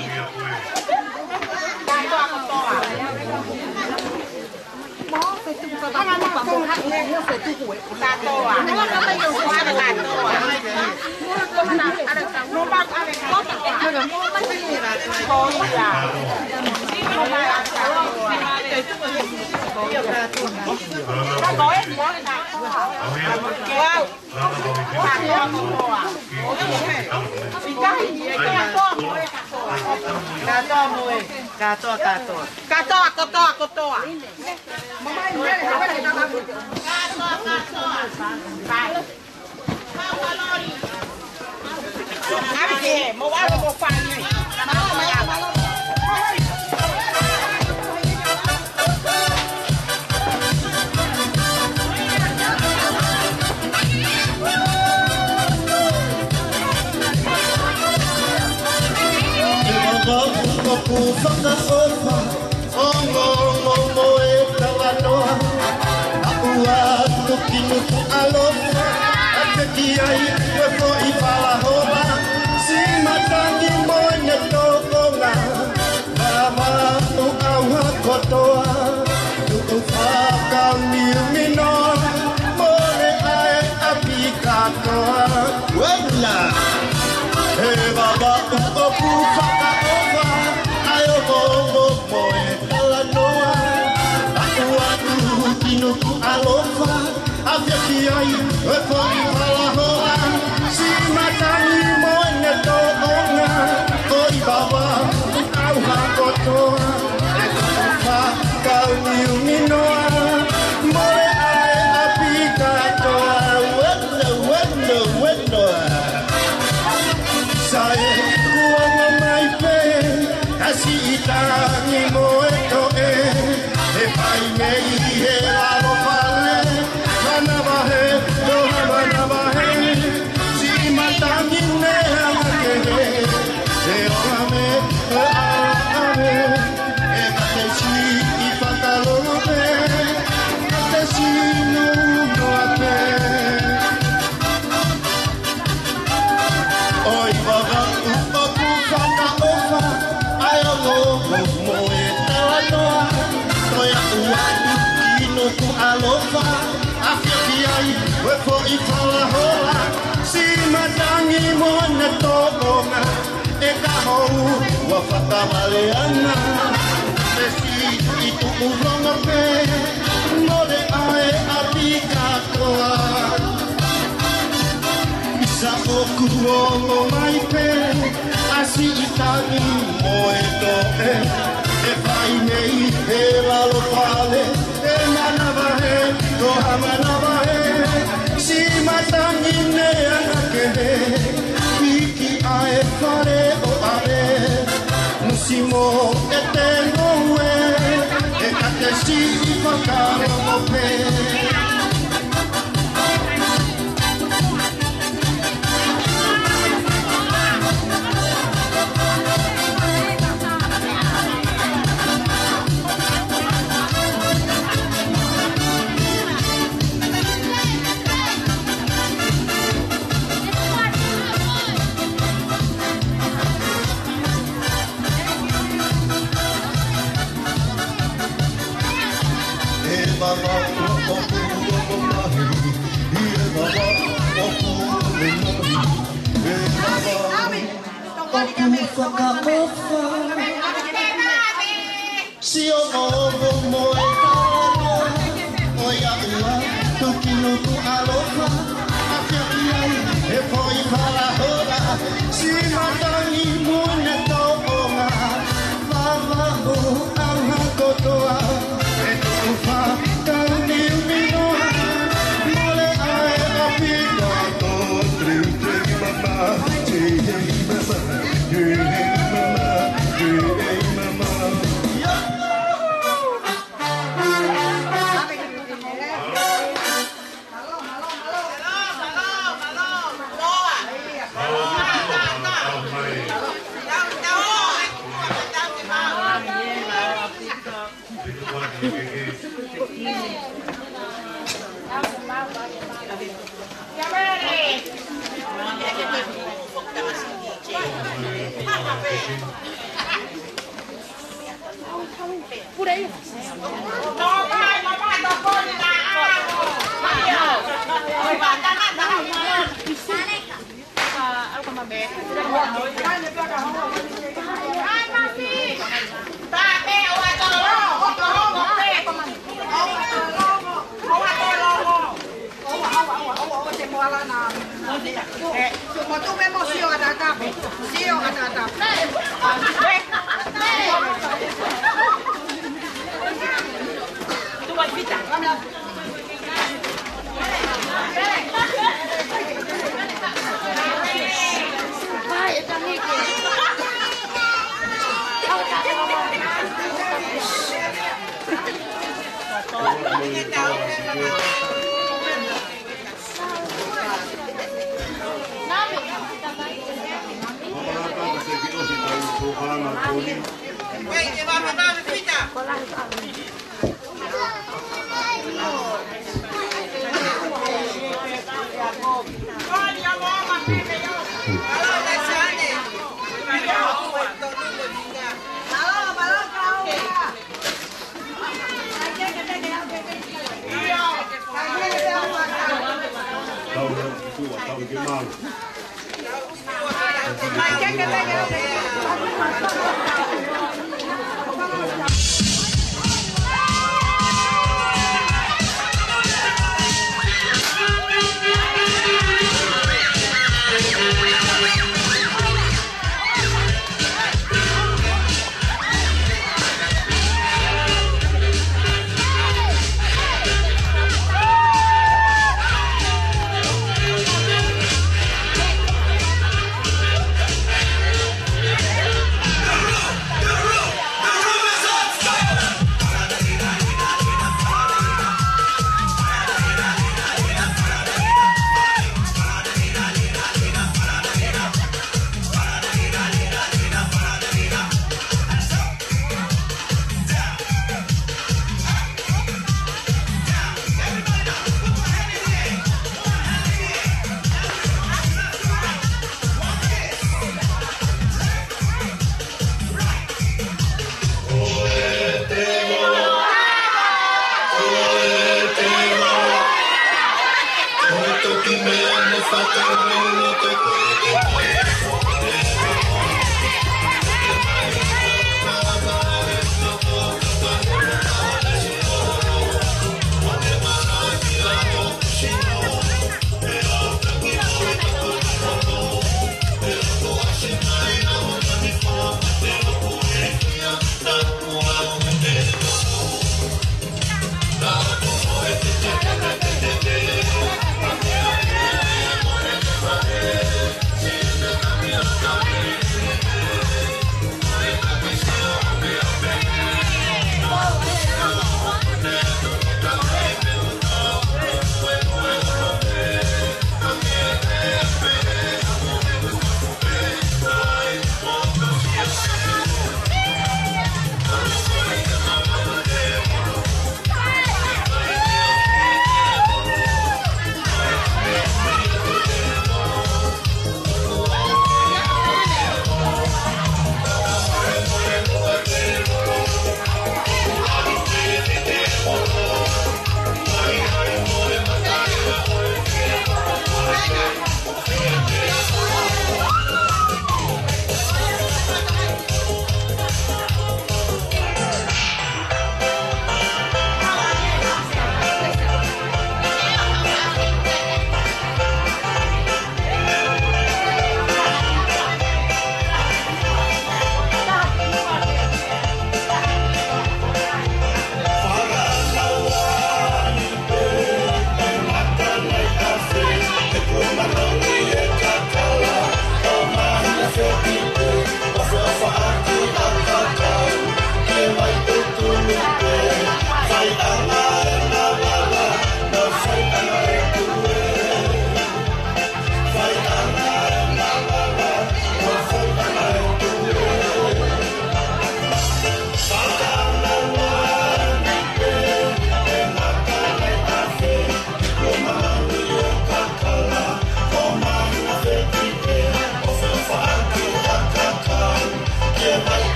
Kātoa, kātoa. Kātoa. Kātoa. Ko ia. Wow. Kātoa, kātoa. Kātoa, kātoa. Kātoa, kātoa, kātoa. Kātoa, kātoa. Kātoa, kātoa. Ko e vavaku ʻoku fakaʻofa, ongoongo mo e talanoa. Aʻu atu ki Nukuʻalofa, ʻave ki ai ko e foʻi falahola. Siʻi matangi mo ʻene tōʻonga, vavaku ʻauha kotoa. Tuʻu fakaumiumi noa, mole ʻa e ʻapi kātoa. Uena! He vavaku ʻoku fakaʻofa, ʻa e ongoongo mo e talanoa. Aʻu atu ki Nukuʻalofa, ʻave ki ai ko e foʻi falahola. Siʻi matangi mo ʻene tōʻonga, foʻi vavaku ʻauha kotoa. Fakaumiumi noa, mole ʻa e ʻapi kātoa. Uena, uena, uena. Sai, kuo ʻomai pē ʻa siʻi tangi mo e toʻe. ʻE fai mei he lalo fale, manavahē, toa manavahē. Siʻi matangi ne hanga kehe, ʻe ʻola me, ʻe ʻala me. ʻE ka te siʻi fakalongo pē, ka te siʻi nunu noa pē. ʻOi vavaku ʻoku fakaʻofa, ʻa e ongoongo mo e talanoa. Toe aʻu atu ki Nukuʻalofa, ʻave ki ai ko e foʻi falahola. Siʻi matangi mo ʻene tōʻonga, ʻe ka houa fakavaleana. Te siʻi tuʻu longo pē, mole ʻa e ʻapi kātoa. ʻIsa ʻoku ongo mai pē ʻa siʻi tangi mo e toʻe. ʻE fai mei he lalo fale, ʻe manavahē, toa manavahē. Siʻi matangi ne hanga kehe, hiki ʻa e fale Timo e te noue, e ka te siʻi fakalongo pē. Sio mo mo mo e tala, ʻo ia ʻoua, tuki nuku alofa, ʻa kia ki ai, he foʻi fala hola, si matangi mune toʻonga, vava ʻo ʻauha kotoa, e tufa, kau ni minoa, mole ai a pika to triu te mama, te mama, te mama, te mama.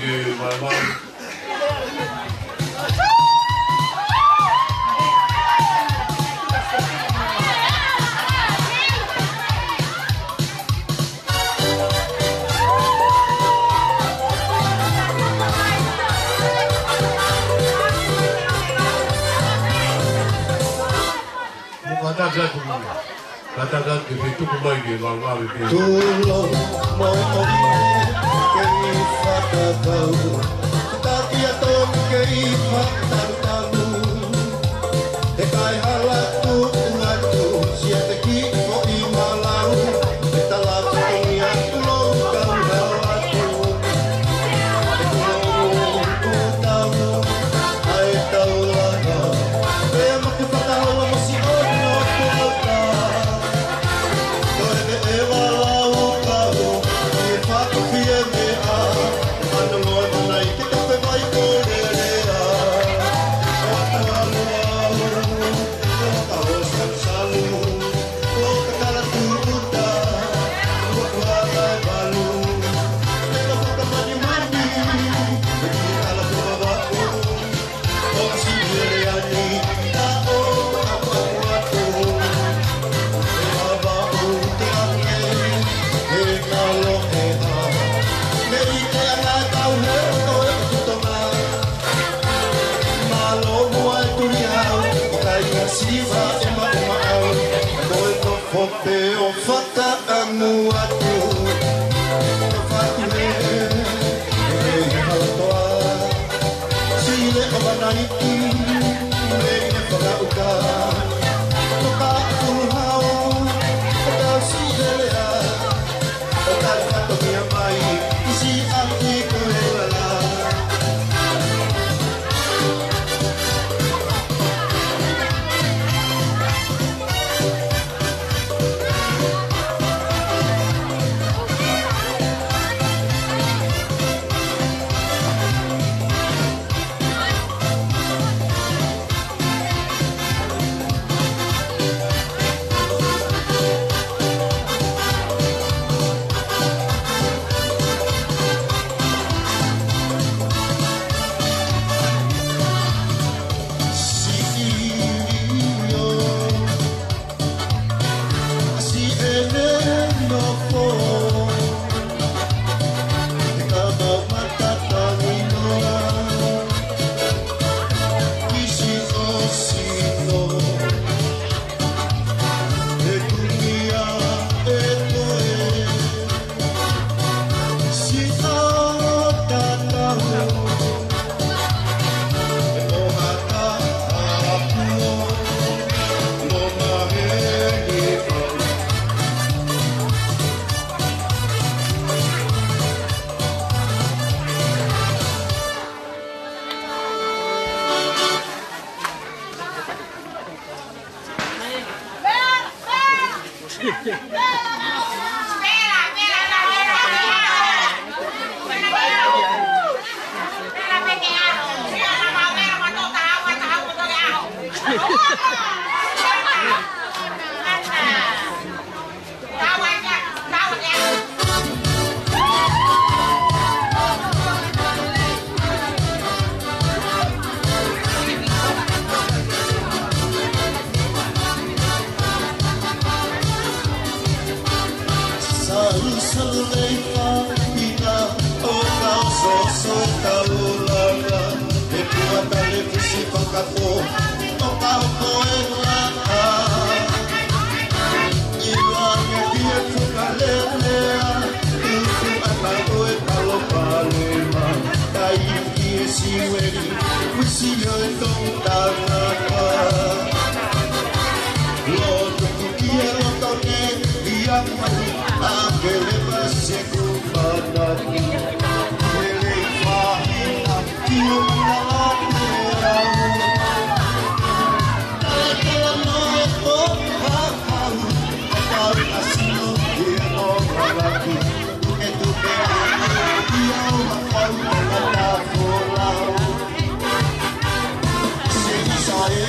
Mālō. Mo kātaki atu, kātaki atu ke tuku mai ke vāvāve pē. Tulo mo e ʻomi ke ni fakakau. Taki atu ke i fakatautau. He kai hala tuku atu, siate ki foʻi malau. He tala tuku ni atu lou kau hala atu. He tulo mo e tau, ʻa e tau lava. Pea ma ke fakaholo mo si ono ko ata. Ko e meʻa ʻe vala ʻo kau, ʻi he fakafie meʻa, ʻa e ngoue mana ʻi ke tape vai ko lelea. ʻO atu alo au, ʻo ka ʻo salusalu, ʻo ka kala tuʻuta, ʻo ka kala e valu. Te ka fakamanimani, te ki ala kua vaku. ʻO ka sivele ani, ta ʻo ka kua atu. E ava ʻo te ake, e kalo e a. Me i te anga kau he o e kutonga. Mālō muʻa e tuli hau, ʻo kai ka siva e maʻumaʻau. Ko e nofo pē ʻo fakaʻamu atu. Ka fatu he, he, he halatoa. Sile ʻo Vanaiki, mei ne fakauka. Toka ʻulu hau, ʻo tau sile lea. ʻO tau fatongia mai, ʻi si ʻaki ko e lala. Salusalu nei fāmina ʻo ka soso taulanga, e pua tale fusi fakapō, ʻo ka hoko e laʻā. ʻI langi ki he fuka lelea, tuku ʻa ka ʻo e kalo palema, kai ki he siueli, fusi ʻo e tongi tangata. Loto ki he loto ke ia mai, ʻa ke le masi ku mana. He lei fahi a ki o na a te au. Talatala mo e po ha kau, a kau a sino ki o malaki. Tuke tuke a ia o ma kau a ta ko lau. Se isa e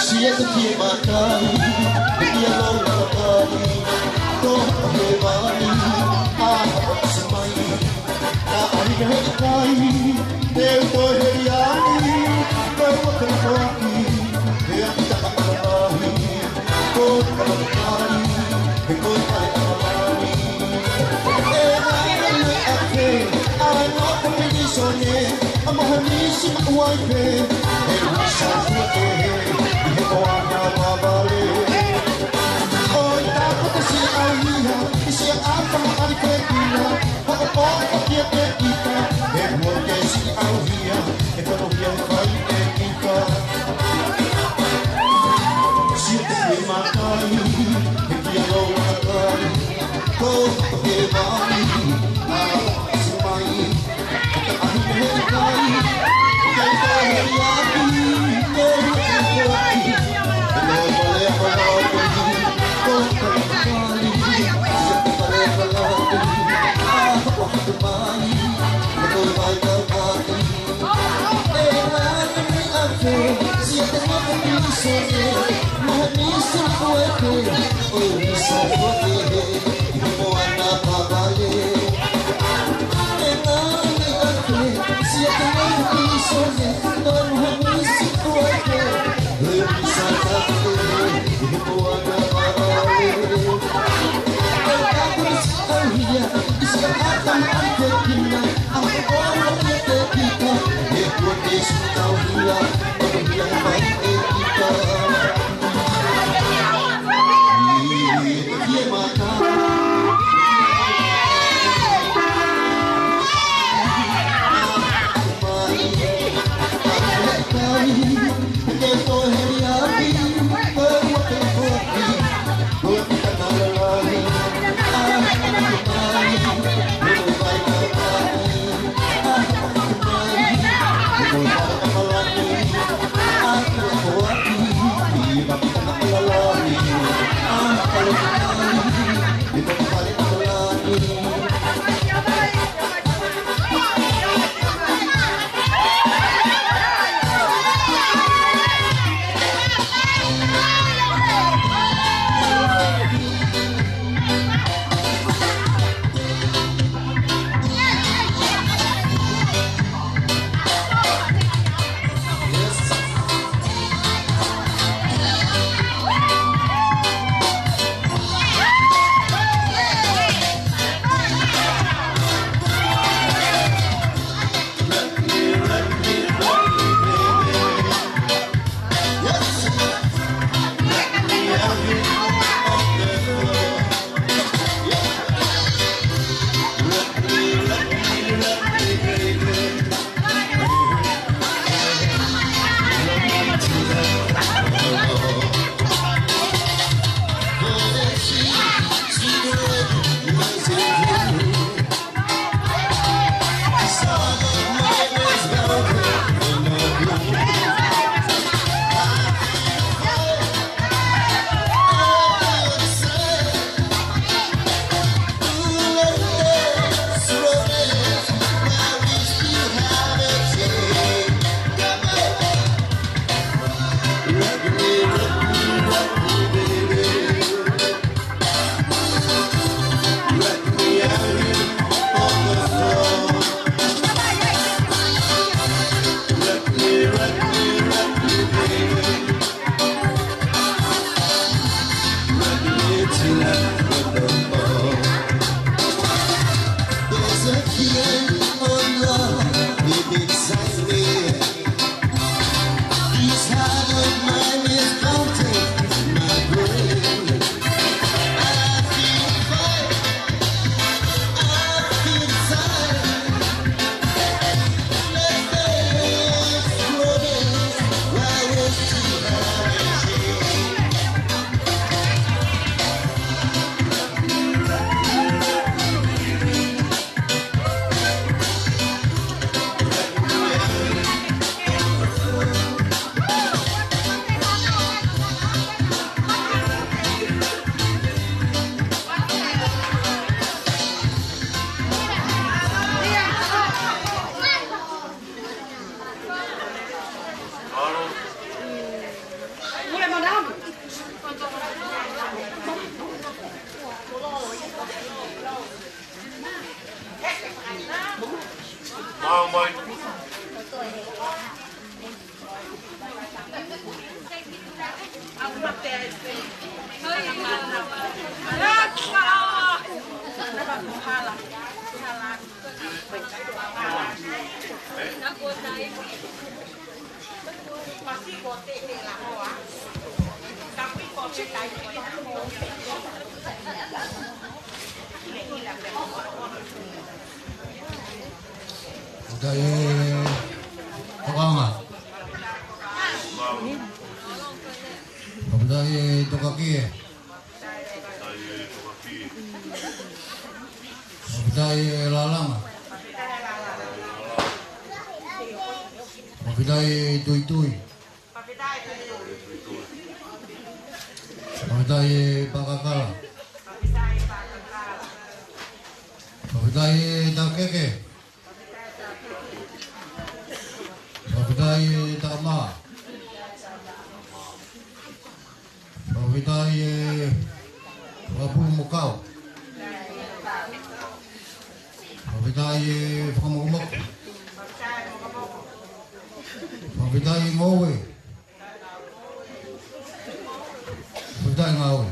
Siete kie makai, ia lo makai, to he mani, a se mai, a ai he kai, te to he ai, te o te koaki, he a kita ka mahi, ko ka mahi, he ko ka mahi. E ai e mea ake, ai no ko te ni sone, a maha ni si ma uai pe, e ui sa fua te he, he ko ana ma vale. Oi ta ko te si au ia, i si a pa ma ari ke kina, ha o o o kia ke kita, he mo ke si au ia, e kono ia fai e kita. Siete kie makai, he kia lo makai, ko he mani, a se mai, a he kai, ke ko he aki, ke ko he aki, ke ko he pale a pala o ko hi, ko he kai, siete pale a pala o ko hi, a ko he mai, ke ko he mai ka aki. Fakafetaʻi e tokanga. Fakafetaʻi e tokakie. Fakafetaʻi e lalanga. Fakafetaʻi e tuitui. Fakafetaʻi e pakakala. Fakafetaʻi e takeke. Fakafetaʻi e taʻamā. Fakafetaʻi e fakapulumokau. Fakafetaʻi e fakamokomoko. Fakafetaʻi e ngoue. Fakafetaʻi e ngoue.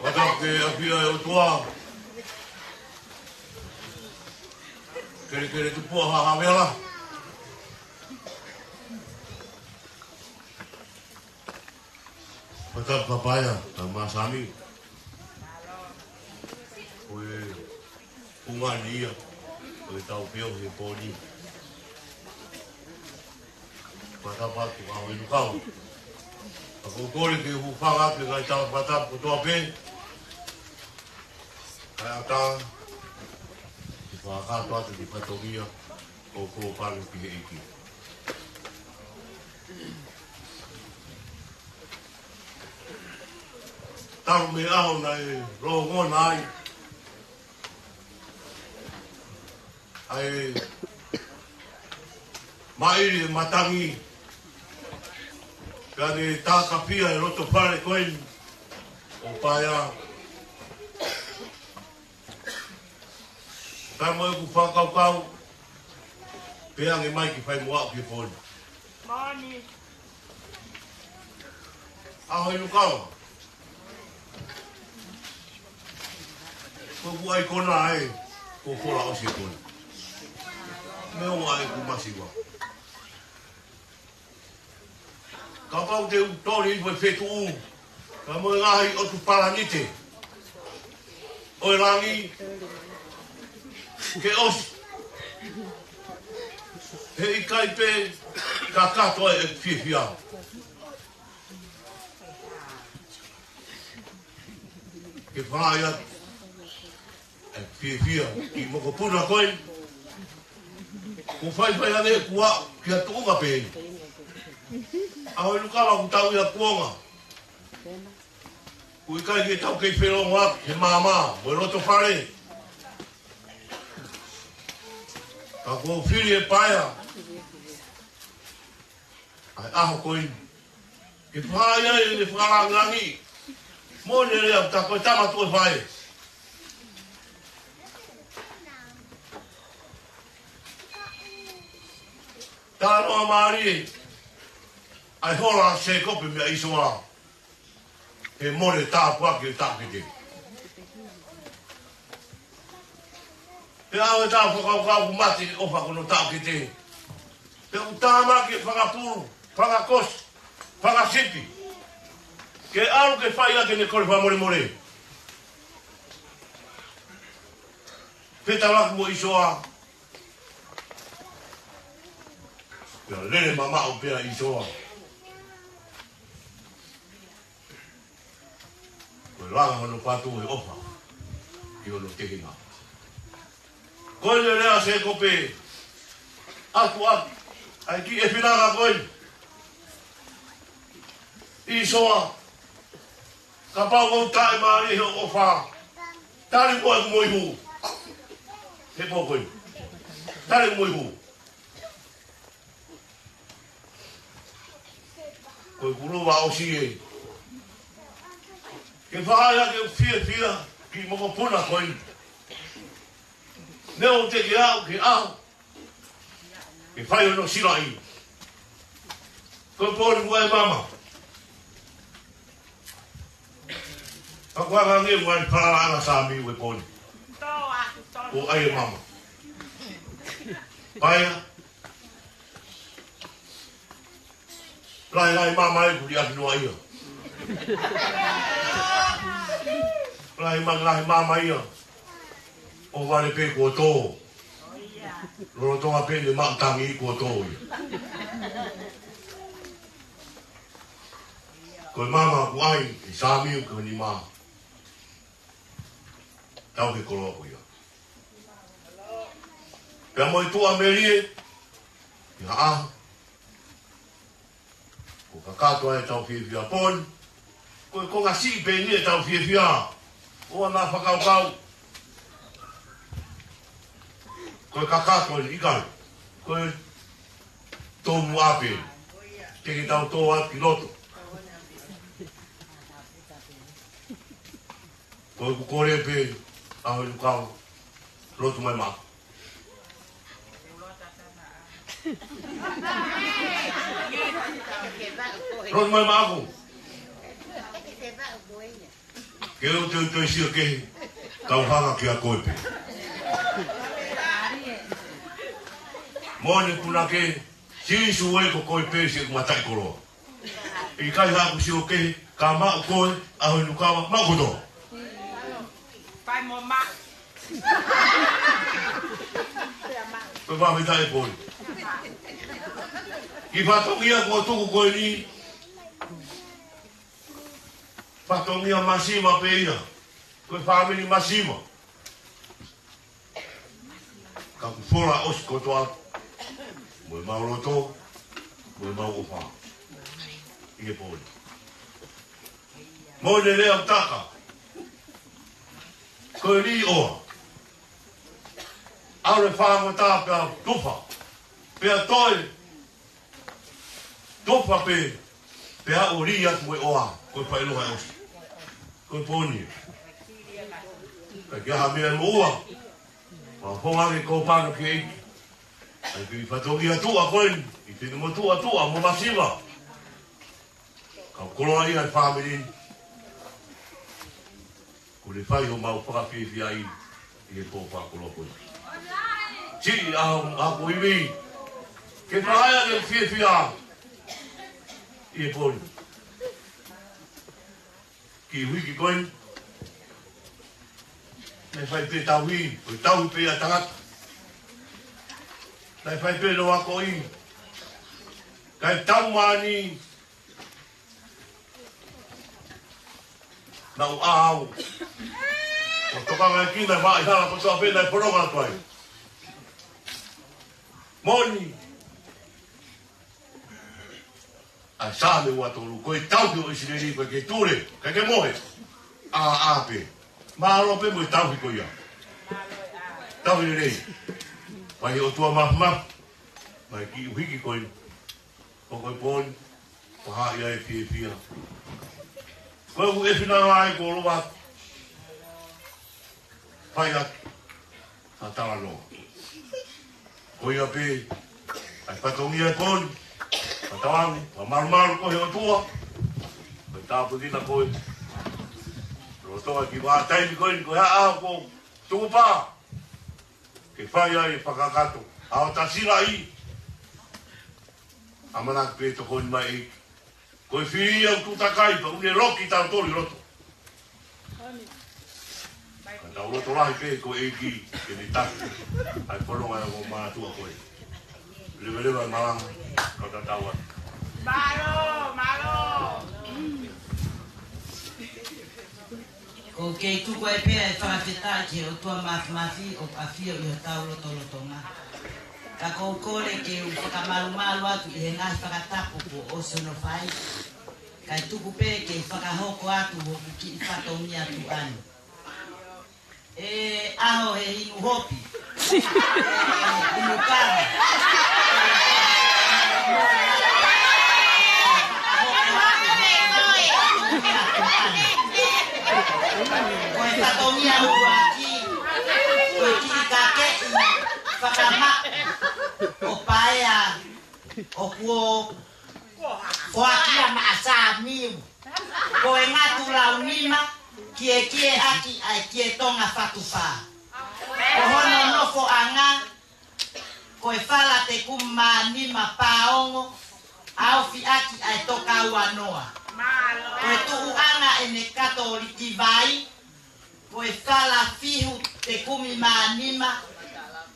Fakafetaʻi ki he ʻafio ʻa e ʻOtua. Kelekele tupu ʻa Haʻa Havea. Fakafetaʻi Papaia, Tamai Sami. Ko e ʻuhinga ia ʻo ʻetau feohi he pō ni. Fakatapu atu ʻa e ʻOtua. Ka ʻoku ou kole ke u hūfanga atu he ngaahi tala fakatapu kotoa pē. Kae ʻatā ke fakakakato atu e fatongia ʻoku ou fai ki he ʻEiki. Talu mei he ʻaho naʻe longona ai ʻa e maʻili e matangi, pea ne takafia e loto fale ko eni ʻo Paea. Kae mo ʻeku fakakaukau, pea ange mai ke fai mo au ki he pō ni. Moni. ʻAho ʻIlukava. Ko ʻeku ʻaikona ē, ko Fola ʻosi e pō ni. Mei ʻaʻaku masiva. Kapau te u toli hifo e fetuʻu, kae mo e ngaahi ʻotu palanite ʻo e langi ke ʻosi, heʻikai pē kakato e fiefia. Ke fai atu e fiefia ki he mokopuna ko ē. Ko e faifai ane kuo aʻu ki ha tuʻunga pē eni. ʻAho ʻIlukava, ʻoku tau ʻi ha kuonga ʻoku ʻikai ke tau kei felōngoaki he maama mo e loto fale. Ka kuo fili ʻe Paea ʻa e ʻaho ko eni ke fai ai ʻene fakalāngilangi. Moʻoni e lea ʻoku tā, ko e tama tuʻu e faʻē. Talanoa mālie ʻa e hola ʻa Sēkope meia ʻĪsoa he mole tāpuaki ʻo e taʻokete. Pea ʻoku ou fakakaukau ʻoku mate e ʻofa ko hono taʻokete. Pea ʻoku tāmaki e fanga pulu, fanga kosi, fanga sipi ke ʻalu ke fai ʻaki ʻene kole fakamolemole. Fetalaki mo ʻĪsoa. Pea lele mamaʻo pē ʻa ʻĪsoa. Ko e langa hono fatu e ʻofa ki hono tehina. Ko ʻene lea ʻa Sēkope atu atu ai ki he finanga ko ē. ʻĪsoa, kapau ʻoku taʻemālie hoʻo ʻofa, tali muʻa ʻeku moihū. He pō ko ē. Tali moihū. Ko e kuluva ʻosi ē. Ke fai ʻa e fiefia ki he mokopuna ko eni. Neongo te ke aʻu ki he ʻaho ke fai hono silaʻi. Ko e pō ni ʻoku ʻi ai e mama. Ka ko e anga ʻeni ʻoku ʻi ai e falalaʻanga Sāmiu he pō ni. ʻOku ʻi ai e mama. Paea. Lahi lahi mama ē kuo liʻaki noa ia. Lahi ma-, lahi mama ia. ʻO vale pē kuo tō. Lolotonga pē ʻene maʻu tangi kuo tō ia. Ko e mama ʻoku ʻi ai e Sāmiu ko eni mā. Tauhi e koloa ko ia. Pea mo e tuʻa melie, ʻi ha ʻaho, kuo kakato ai ʻetau fiefia pō ni, ko e konga siʻi pē eni ʻetau fiefia. ʻOua naʻa fakakaukau ko e kakato eni, ʻikai. Ko e tomuʻa pē. Te ke tau tō atu ki loto. Ko ʻeku kole pē, ʻAhoenukava, lotu mai maʻaku. Lotu mai maʻaku. Ke u toe, toe sio kehe, kau hanga kia koe pē. Moʻoni punake, Sīsū ē, ko koe pē siʻeku mataʻikoloa. ʻIkai haʻaku sio kehe, ka maʻu koe, ʻAhoenukava, maʻu kotoa. Fai mo ma. Ko e fakafetaʻi pō ni. Kiʻi fatongia kuo tuku ko eni. Fatongia masiva pē ia. Ko e fāmili masiva. Ka kuo fola ʻosi kotoa. Mo e mau loto. Mo e mau ʻofa. ʻI he pō ni. Mo e lea ʻa e taka. Ko e lī ʻoa. ʻAlu e fāngota pea tufa. Pea toe. Tufa pē, pea ʻoku lī atu mo e ʻoa, ko e faʻiloa ʻosi. Ko e pō ni. Ka ke aha meʻa mo ua. Mo e fonga ke kōpano ki he ʻEiki. ʻAi pē ʻi fatongia tuʻa ko eni, ʻi he motuʻa tuʻa mo masiva. Ka koloa ia e fāmili ni. Kuo ne fai homau fakafiefiaʻi ʻi he pō fakakoloa ko eni. Siʻi ʻaho, ʻaho ko e ivi. Ke fai ʻa e fiefia ʻi he pō ni. Kiʻi uike ko eni. Naʻe fai pē tauhi, ko e tauhi pē ʻa e tangata. Naʻe fai pē ʻe he akoʻi. Kae tau mani. Naʻa ku ʻalu au. Ko e tokanga ki he maʻi hala kotoa pē naʻe fononga atu ai. Moʻoni. ʻA e Saame ua tolu, ko e tauhi ʻo ʻIsileli, ko e ke tule, ko e ke mohe. ʻA, ʻa pē. Mālō pē mo e tauhi ko ia. Tauhi lelei. Fai ʻOtua mafimafi. Mai ki uhiki ko eni. Ko e pō ni, ko e hā ia e fiefia. Ko e u e fina ai ko lova. Fai atu, ha talanoa. Ko ia pē, ʻa e fatongia e pō ni, ha talangi, ha malumalu ko e ʻOtua, ko e tāpuekina ko e. Lotoa ki vā taimi ko eni, ko e ʻaho ko, tukupā. Ke fai ai e fakakakato, ʻa ʻo tasilaʻi. ʻAmanaki pē tokoni mai ʻEiki. Ko e fili ia ʻoku tutakai, pea ʻoku ne loki tautolu ʻi loto. Ka tau loto lahi pē ko e ʻEiki, ke ne taki. ʻA e fononga ʻa e ongo mātuʻa ko e. Leveleva e malanga, ka tatau atu. Mālō, mālō. ʻOku kei tuku ai pē ʻa e fakafetaʻi ki he ʻOtua mafimafi ʻoku ʻafio ʻi hotau lotolotonga. Ka ʻoku ou kole ke u fakamalumalu atu ʻi he ngaahi fakatapu kuo ʻosi hono fai. Kae tuku pē ke fakahoko atu hoku kiʻi fatongia tuʻa ni. ʻE ʻaho he inu hopi. ʻE inu kava. Ko e fatongia ʻuluaki, ko e kiʻi kakeʻi fakamaʻu ʻo Paea ʻoku foaki ia maʻa Samiu. Ko e ngatu lau nima, kiekie ʻaki ʻa e Kietonga Fatufā. Ko hono nofoʻanga, ko e Fala Tekumi mā nima Paongo, ʻaofi ʻaki ʻa e Tokauanoa. Ko e tuʻuʻanga ʻene Katoliki vai, ko e Fala Fihu Tekumi mā nima,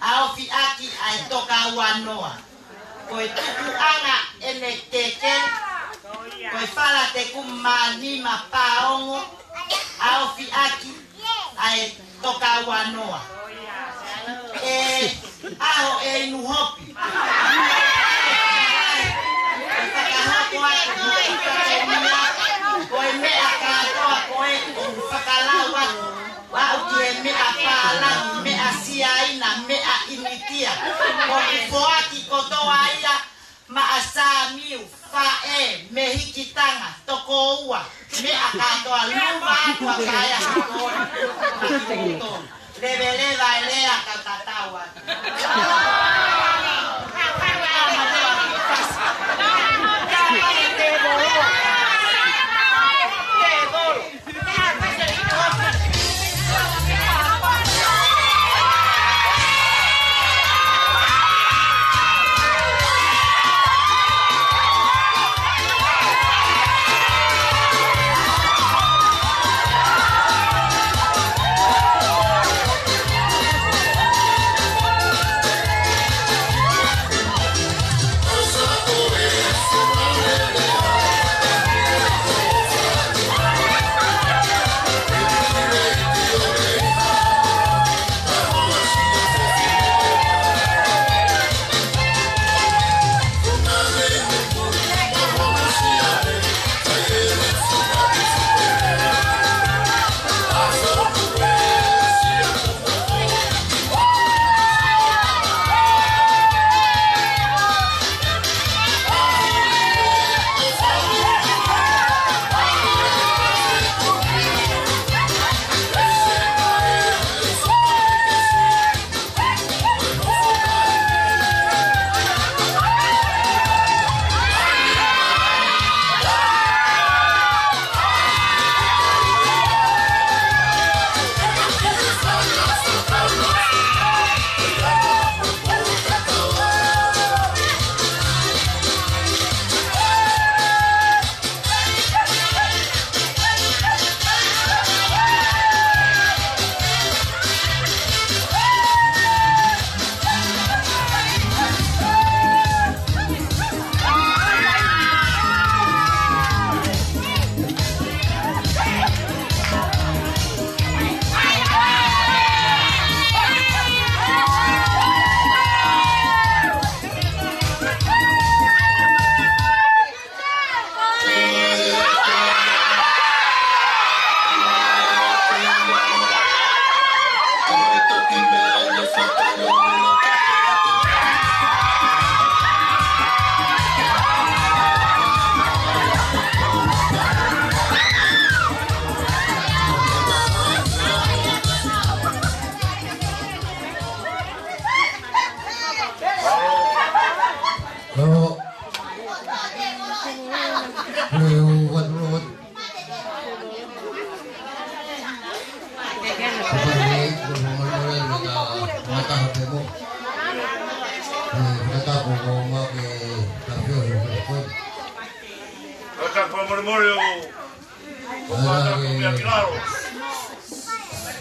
ʻaofi ʻaki ʻa e Tokauanoa. Ko e tuʻuʻanga ʻene keke, ko e Fala Tekumi mā nima Paongo, ʻaofi ʻaki ʻa e Tokauanoa. ʻE ʻaho ʻe inu hopi. Fakahoko atu ko e fatongia, ko e meʻa kātoa ko ē ʻoku fakalau atu, aʻu ki he meʻa pālangi, meʻa Siaina, meʻa ʻInitia. ʻOku foaki kotoa ia maʻa Samiu, faʻē, mehikitanga, tokoua, meʻa kātoa, luma atu ʻa Paea kotoa. Leveleva e lea ka tatau atu.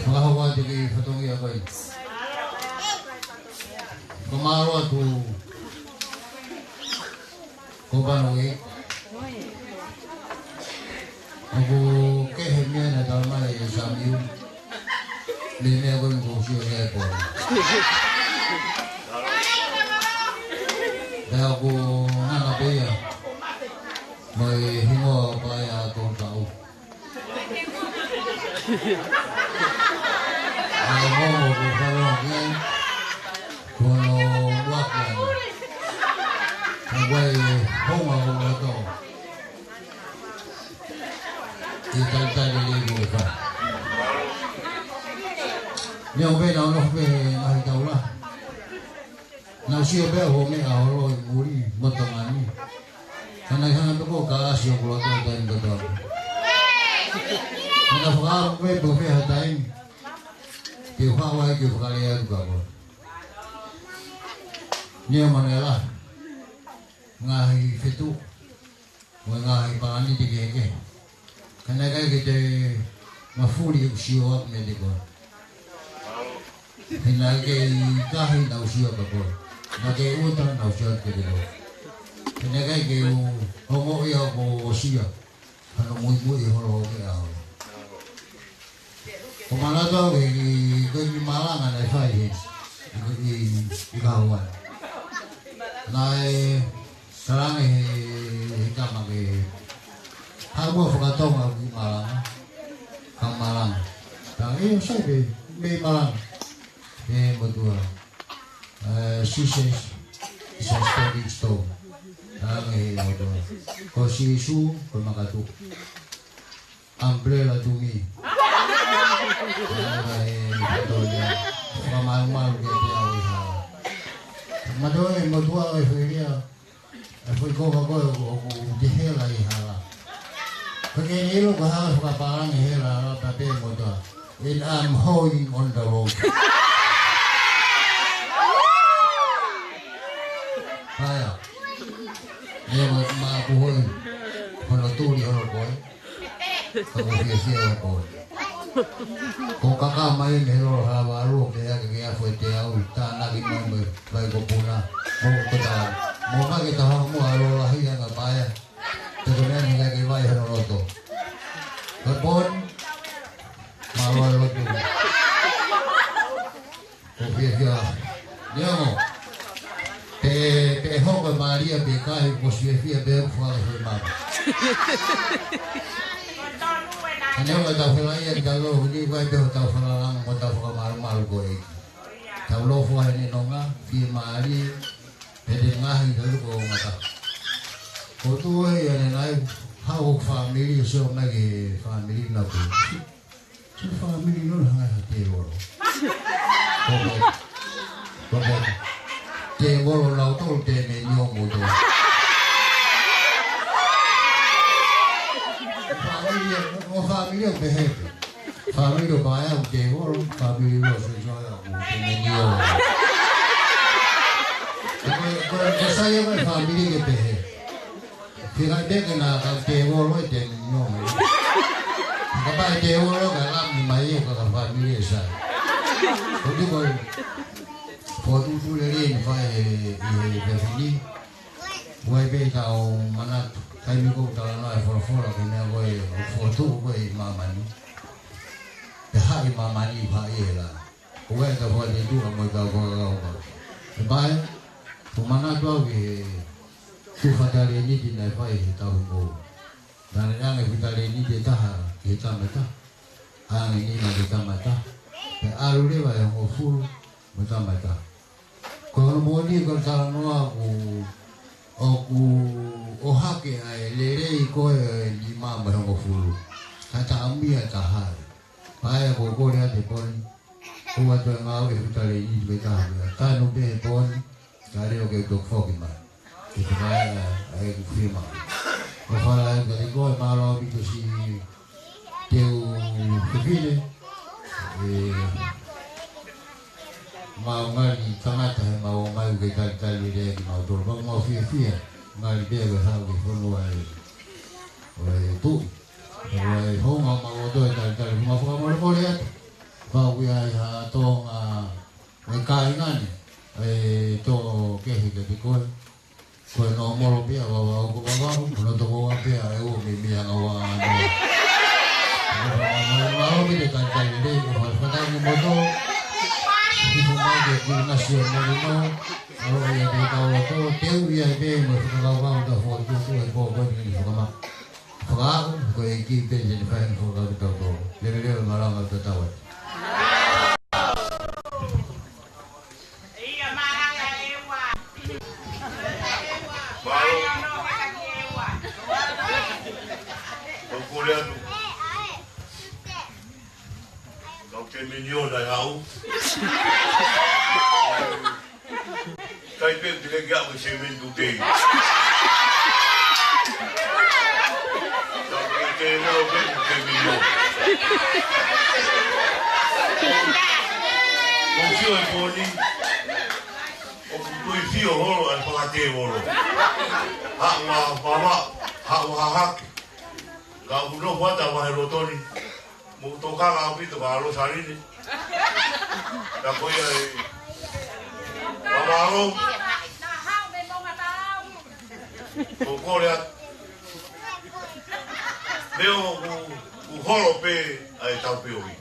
Fakahoko atu ki fatongia ko ē. Ko mālō atu ko Panoke. ʻOku kehe meʻa naʻe tala mai ʻe Samiu. Meʻa ko ē ʻoku sio ʻi he pō. Pea ʻoku ngana pē ia mo e hingoa ʻo Paea Tolutau. ʻA e momo ko Faloki, ko hono ʻuluaki ʻana. Ka ʻoku ʻi ai e hounga ko ʻato. ʻI talitali lelei mo e fā. Neongo pē naʻa nau nofo pē he ngaahi taula, naʻa nau sio pē ʻo meʻa holo ʻi muli mo Tonga ni. Ka naʻe hanga pē ko ē ʻo ka ʻasi ʻo kulo tau taimi kotoa. Naʻa nau fakaʻamu pē pe ko fē ha taimi ke u haʻu ai ke u fakalea atu kia koe. Neongo naʻe lahi ngaahi fetuʻu mo e ngaahi palani kehekehe, ka naʻe ʻikai ke te mafuli ʻeku sio atu meiate koe. He naʻe kei tahi naʻa ku sio atu kia koe. Naʻe kei uta naʻa ku sio atu kiate koe. He naʻe ʻikai ke u ongoʻi au ko ʻosi ia hano muimui holo ʻo meʻa holo. Ko e manatu au ki he, ki he, ki he malanga naʻe fai he, ʻi, ʻi, ʻi Kahuani. Naʻe talange he, he tama ke haʻu ʻo fakatonga ki he malanga, ka malanga. Talaange, ʻio, sai pē, mei malanga. ʻE motuʻa, ē, Jesus is a stepping stone. Talaange he motuʻa, ko Sīsū ko e makatuʻu. Umbrella to me. Talaange he motuʻa, fakamalumalu kiate au ʻi hala. Mātuʻa e motuʻa e felia, e foʻi konga ko ē ʻoku, ʻoku te hela ʻi hala. Ko e ke ne ʻilo ko e hā e fakapālangi hela, hala pē motuʻa. And I'm holding on the rope. Haya. Ia ma, ma puhoi. Hono tuli hono koe. Ka ko fie fie o koe. Ko kaka mai me lo ha valu ke ake ke afu e te au, tānaki mai mo e vai ko puna. Mo ko tā. Mo mai ke taha mo alo lahi anga paea. Te ko nea ni ke vai hono loto. Ko pon. Mālō e lotu. Ko fiefia. Neongo. Pe, pe hoko e mālie pe kai, ko fiefia pe hoko fale he mama. Ka neongo e tau felaia ki tau lolo, ni ko e pe hoko tau fakalanga, mo tau fakamalumalu ko e. Tau lofo ai ni nonga, fiemālie, pe te ngahi tau ko ngata. Ko tu e ia ne nai, hau fāmili, sio mai ki he fāmili na ko. Ko e fāmili no hanga ha tēvolo. Ko e, ko e, tēvolo lau tolu te me nio mo tolu. Fāmili, ʻo fāmili ʻo pehē. Fāmili ʻo paea ʻo tēvolo, fāmili ʻo se soa ʻo te me nio. Ko e, ko e, ko e sai ʻo e fāmili ke pehē. Fika peke na ka tēvolo e te nio. Kapau tēvolo ka lami mai e ka ka fāmili e sai. Ko tu ko e, ko tu tu le le ni fai e, i e pefini. Ua i pe tau manatu. Kai mi ko talanoa e folofola ke mea ko e, ʻo fotu ko e i māmani. Te haʻi māmani pa i e la. Ko e tau fai te tu a mo e tau ko e lau ka. E pae, ko manatu au ki he, ki he fataleniti naʻe fai he tau ko. Naʻe ange fataleniti e taha, ki he tama e taha. Ange ni ma ki he tama e taha. Pe ʻalu leva e hongofulu, mo e tama e taha. Ko hono moʻoni ko e talanoa ʻoku, ʻoku ʻohake ai e lelei ko e nima mo e hongofulu. Ka taʻamia taha. Pae ko kole ate poni. Ko atu e ngāue e fataleniti ko e taha. Tanu pē poni. Ka leo ke toki foki mai. Ke te kai a, a e ku fima. Ko fala e ka te koe mālō mi te si te u fefine. E, mau ngali tangata he mau mai ke talitali le ki mau tolo. Mau mau fiefia. Ngali pea ke hau ke fonua e, o e tuʻi. O e honga mau o toe talitali. Mau fakamole mole atu. Pau ia i ha tonga. Mo e kāinga ni, e tō kehe ke te koe. Ko e nō molo pia, vavau ko vavau, ko nō toko ua pia, e ua mi mi anga ua anga. Mo e vavau mi te kai kai le, ko fai fakai ni moto. Ki ko mai ke kui nasi o mori no. Alo ia te kau o tō, te u ia te mo e fakakau kau ta fo tu tu e pō koe ni fakama. Fakaaku, ko e ki pe te ni fai ni fakakau ta tō. Lele lele malanga ta tau. Ia malanga e ua. Mālō. Ko kole atu. Kau ke miniona e hau. Ke aʻu ki he seven today. Tau ke te mo ke ke mi mo. Ko sio e pōni. ʻOku kui fio holo ai fakatēvolo. Haʻu ʻa Vava, haʻu ʻa Hahake. Ka ʻoku nofo atu ʻa Vahe Lotoni. Mo tokanga ʻaupito ka Losaline. Ka ko ia e. Ka mālō. Ko kole atu. Meo ku, ku holo pē ai tau peohi.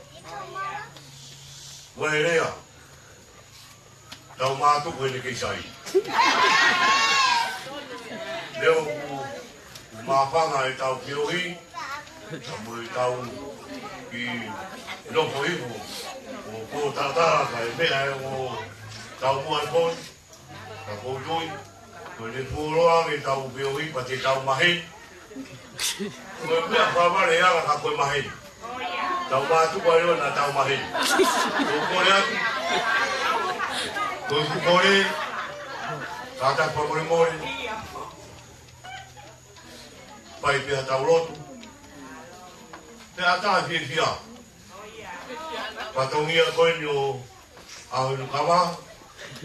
Ua e lea. Tau mātuku ʻene kei sai. Leo ku, ku māfana e tau peohi, ka mo e tau ki nofo ipu, ʻo ko tatara ka e meʻa e ʻo tau mua e poni, ka ko tui, ko ne fuoloa ke tau peohi, pa te tau mahe, Ko e meʻa faʻa vale ala ka ko e maheni. Tau mātuku ai ʻo na tau maheni. Ko kole atu. Ko ku kole. Ka ta pa mole mole. Pai pea tau lotu. Pea ta fiefia. Fatongia ko eni ʻo ʻAhoinukava,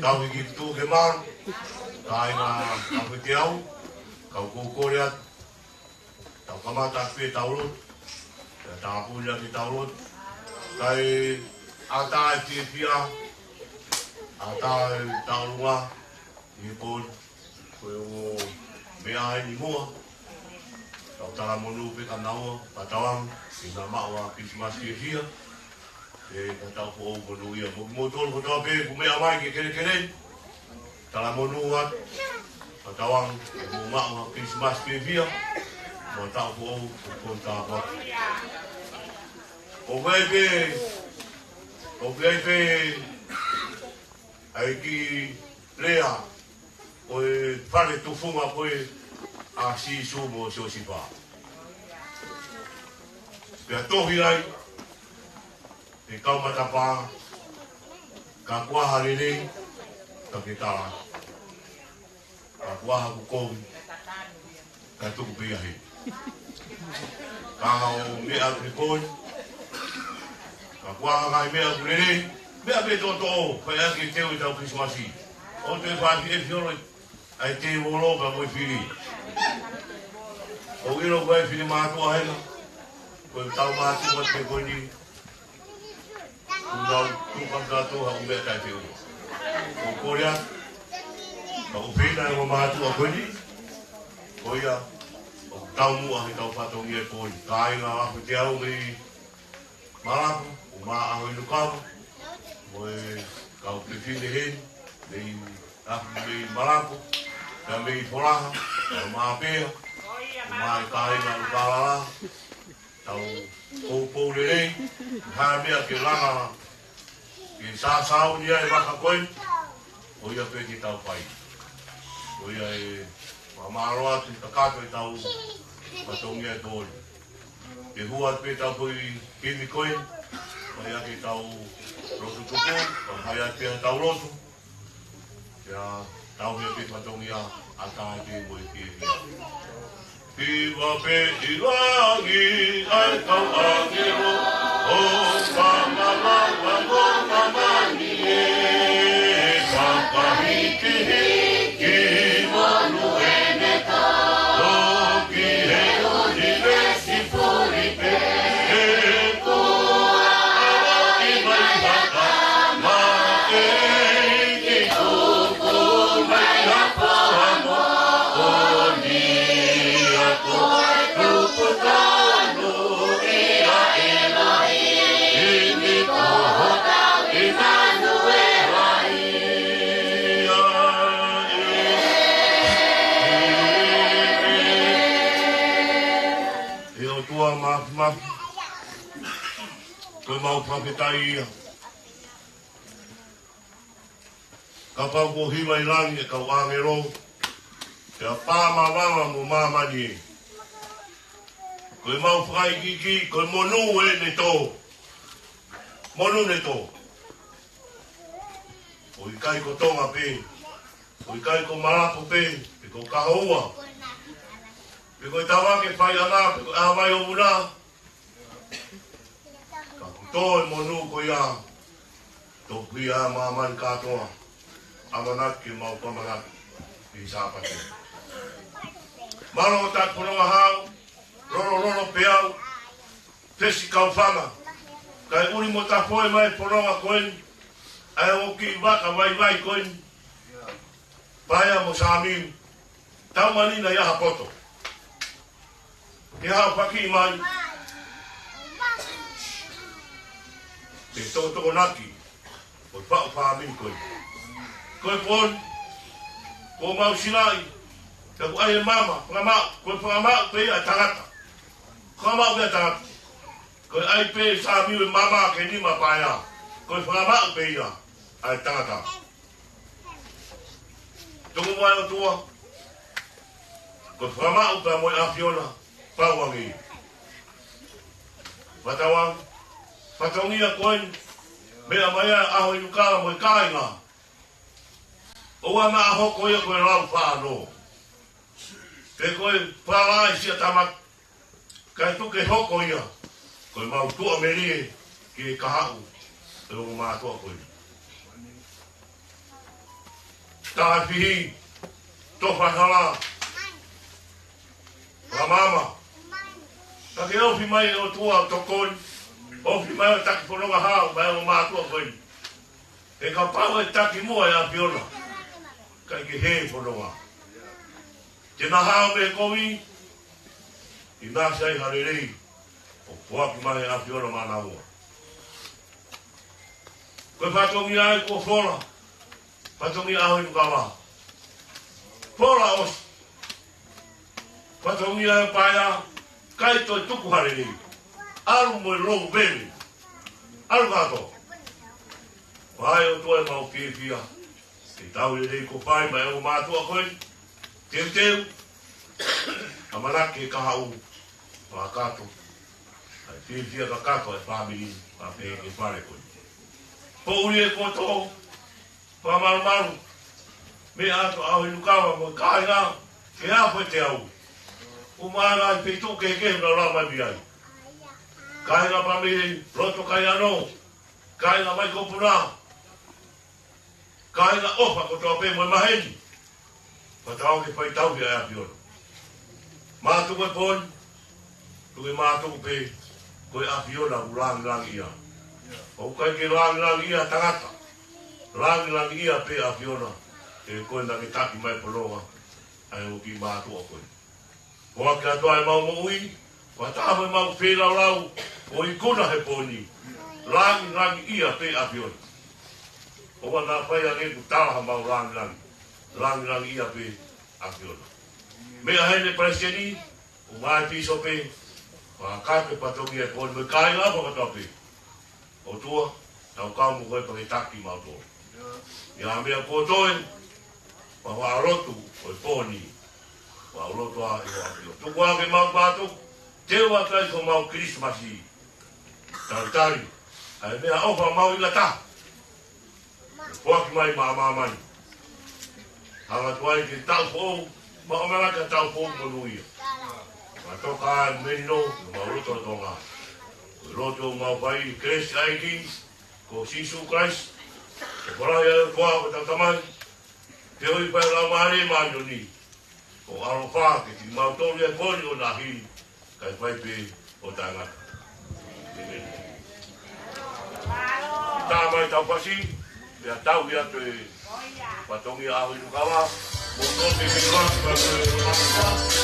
tau hiki tuʻu ke malu, ka ʻi na ka pete au, kau kou kole atu, tau kamata atu pē tau lotu, pea tāpuni ake tau lotu, kae ʻatā e fiefia, ʻatā e taulunga, ʻi he pō ni, ko e ongo meʻa eni muʻa, tau talamonū pē ka naua, ka tau ange, ke na maʻu ʻa Kilisimasi fiefia, ʻe ka tau foʻou monūʻia. Mo, mo tolu kotoa pē, ku meʻa mai ke kelekele, talamonū atu, ka tau ange, ke mo maʻu ʻa Kilisimasi fiefia, mo tau foʻou, ko ko tāpua. ʻOku ʻi ai pē, ʻoku ʻi ai pē, ʻa e kiʻi lea, ʻo e fale tufunga ko ē ʻa Sīsū mo Siosifa. Pea tohi ai, ʻe kau matapā, ka kuo ʻi ai ha lelei, ka ke tala. Ka kuo ʻi ai ha kuo kovi, ka tuku pē ia hē. Ka ʻi ai ha meʻa ʻoku kovi, ka kuo ʻi ai ha meʻa ʻoku lelei, meʻa pē toʻotoʻo, fai ake teu ʻi tau Kilisimasi. ʻO te fai e fiolo, ʻa e tēvolo ka mo e fili. ʻOku ʻilo ko e fili mātuʻa hena, ko e tau mātuʻa te ko eni, Kuo nau tuku kātoa ha ʻū meʻa taʻefeʻunga. Ko Korea, ka ʻoku pehē ʻe he mātuʻa ko eni, ko ia, ʻoku taumuʻa he kau fatongia ko eni. Kāinga ʻa Ahu Teau mei Malapu, ʻo mā ʻAhoinukava, mo e kau fefine heni, mei Ahu mei Malapu, ka mei Folaha, ka mā pea, ʻo mā e kāinga ʻo Kalala, tau poupou lelei, ha meʻa ke langa, ke sāsāuni ai vaka ko ē, ko ia pē ke tau fai. Ko ia e fakamālō atu kakato e tau fatongia e tōli. Ke hua pē tau foʻi kimi ko ē, ko ia ke tau lotu tuku, ka hai atu pē tau lotu, Ia, tau mea pē fatongia ʻa tae pē mo e fiefia. Hiva pē ʻi langi ʻa e kau ʻāngelo, ʻo fakamālō ʻa māmani ē, fakahikihiki monū ʻene tō, ki he ʻunivēsi puli pē, ʻe kuo ʻaloʻi mai ha tama, ʻEiki tuku mai ha poa moʻoni, ʻa ko e tupu tonu ia ʻElohimi ko hotau ʻImanuela ia. ʻE ʻOtua Māfimafi, ko e mau fakafetaʻi ia. Kapau kuo hiva ʻi langi e kau ʻāngelo, pea pā mavava mo māmani ē. Ko e mau fakaikiiki, ko e monū ʻene tō. Monū ʻene tō. ʻOku ʻikai ko Tonga pē. ʻIkai ko Malapo pē, pe ko Kahoua, pe ko e Tavake Faiʻanga, pe ko e ʻAhavai ʻo Vuna, ka kuo tō e monū ko ia, topuhia ʻa māmani kātoa, ʻamanaki ke mau ʻamanaki ʻi Sāpate. Mālō ʻetau fononga hao, lolo lolo peau, fesi kaufanga, kae ʻuli mo tafoe mai fononga ko eni, ʻa e ʻū kiʻi vaka vaivai ko eni, Paea mo Samiu, tau manina ʻi ʻAhapoto. Ke hao faki mai. Ke tokotokonaki ʻo e faʻu fāmili ko eni. Ko e pō ni, ko mau silaʻi, ka ko ai e mama, fakamaʻu, ko e fakamaʻu pē ia ʻa e tangata. Fakamaʻu pē ʻa e tangata. Ko e ʻai pē Samiu e mama ke nima Paea. Ko e fakamaʻu pē ia ʻa e tangata. Tuku mai ʻOtua, ko e fakamaʻu pea mo e ʻAfiona, pau ange. Fatauangi, fatongia ko eni, meʻa mai ʻa ʻAhoinukala mo e kāinga. ʻOua naʻa hoko ia ko e lau fānō, pe ko e palai sia tamaki, kae tuku ke hoko ia ko e mau tuʻamelie ki he kahaʻu ʻo e ongo mātuʻa ko eni. Taha fihi, tofa hala, fakamama. Ka ke ofi mai ʻOtua tokoni, ofi mai ʻo taki fononga hao mai ʻo mātuʻa ko eni. He kapau ʻe taki muʻa e ʻAfiona, ʻikai ke hē fononga. Te na hao mei he kovi, ʻinasi ai ha lelei ʻoku foaki mai ʻe he ʻAfiona maʻanaua. Ko e fatongia ē kuo fola, fatongia ʻAhoinukala, fola ʻosi. Fatongia ē Paea, ʻikai toe tuku ha lelei. ʻAlu mo e lou veve. ʻAlu kātoa. Fai ʻOtua e mau fiefia, ke tau lelei kuo fai mai ʻe he ongo mātuʻa ko eni. Teuteu, ʻamanaki ke kahaʻu, fakakakato ʻa e fiefia kakato ʻa e fāmili, pea pehē ki he fale ko eni. Poʻuli e poto, fakamalumalu, meʻa atu ʻAhoinukala mo e kāinga, ke afo e teau. ʻUmaʻā e feituʻu kehekehe naʻa nau lava mai mei ai. Kāinga pea mei loto Kaiano, kāinga mai Kōpuna, kāinga ʻofa kotoa pē mo e maheni. Fatauangi ke fai tauhi ʻa e ʻAfiona. Mātuku e pō ni, tuku mātuku pē, ko e ʻAfiona ʻoku langilangiʻia. ʻOku ʻikai ke langilangiʻia tangata, langilangiʻia pē ʻAfiona, he ko e naʻa ke taki mai fononga ʻa e ongo kiʻi mātuʻa ko eni. Foaki atu ʻa e mau moʻui, fakataha mo e mau feilaulau, ʻo ikuna he pō ni, langilangiʻia pē ʻAfiona. ʻOua naʻa fai ange kuo tala ha mau langilangi, langilangiʻia pē ʻAfiona. Meʻa heni Palesiteni, ʻo mai Pīsope, fakakakato e fatongia e pō ni mo e kāinga fakataha pē. ʻOtua, tau kau mo koe pea ke taki mautolu. ʻI he meʻa kuo toe, pea ʻoua ʻe lotu ʻo e pō ni, ʻoua ʻe lotu ʻa e ʻOtua. Tuku ā ke mau pātu, teu atu ai ko mau Kilisimasi. Talitali ʻa e meʻaʻofa mau ʻi lata, foaki mai maʻa māmani. Hanga atu ai ki he taʻu foʻou, maʻu mai ki he taʻu foʻou monūʻia. Fakatoka ʻa e melino ʻi homau lotolotonga. Ko e lotu ʻoku mau fai ʻi he kelesi ʻa e ʻEiki ko Sīsū Kalaisi, ko e folofola ʻa e ʻOtua ko hotau Tamai, feohi pea mo e Laumālie Māʻoniʻoni, ʻo ʻaloʻofa kiate kimautolu ʻi he pō ni ʻo lahi, kae fai pē ʻo taʻengata. ʻĒmeni. Tā mai tau fasi, pea tauhi atu e fatongia ʻAhoinukala, mo tō te me kua, kua, kua, kua.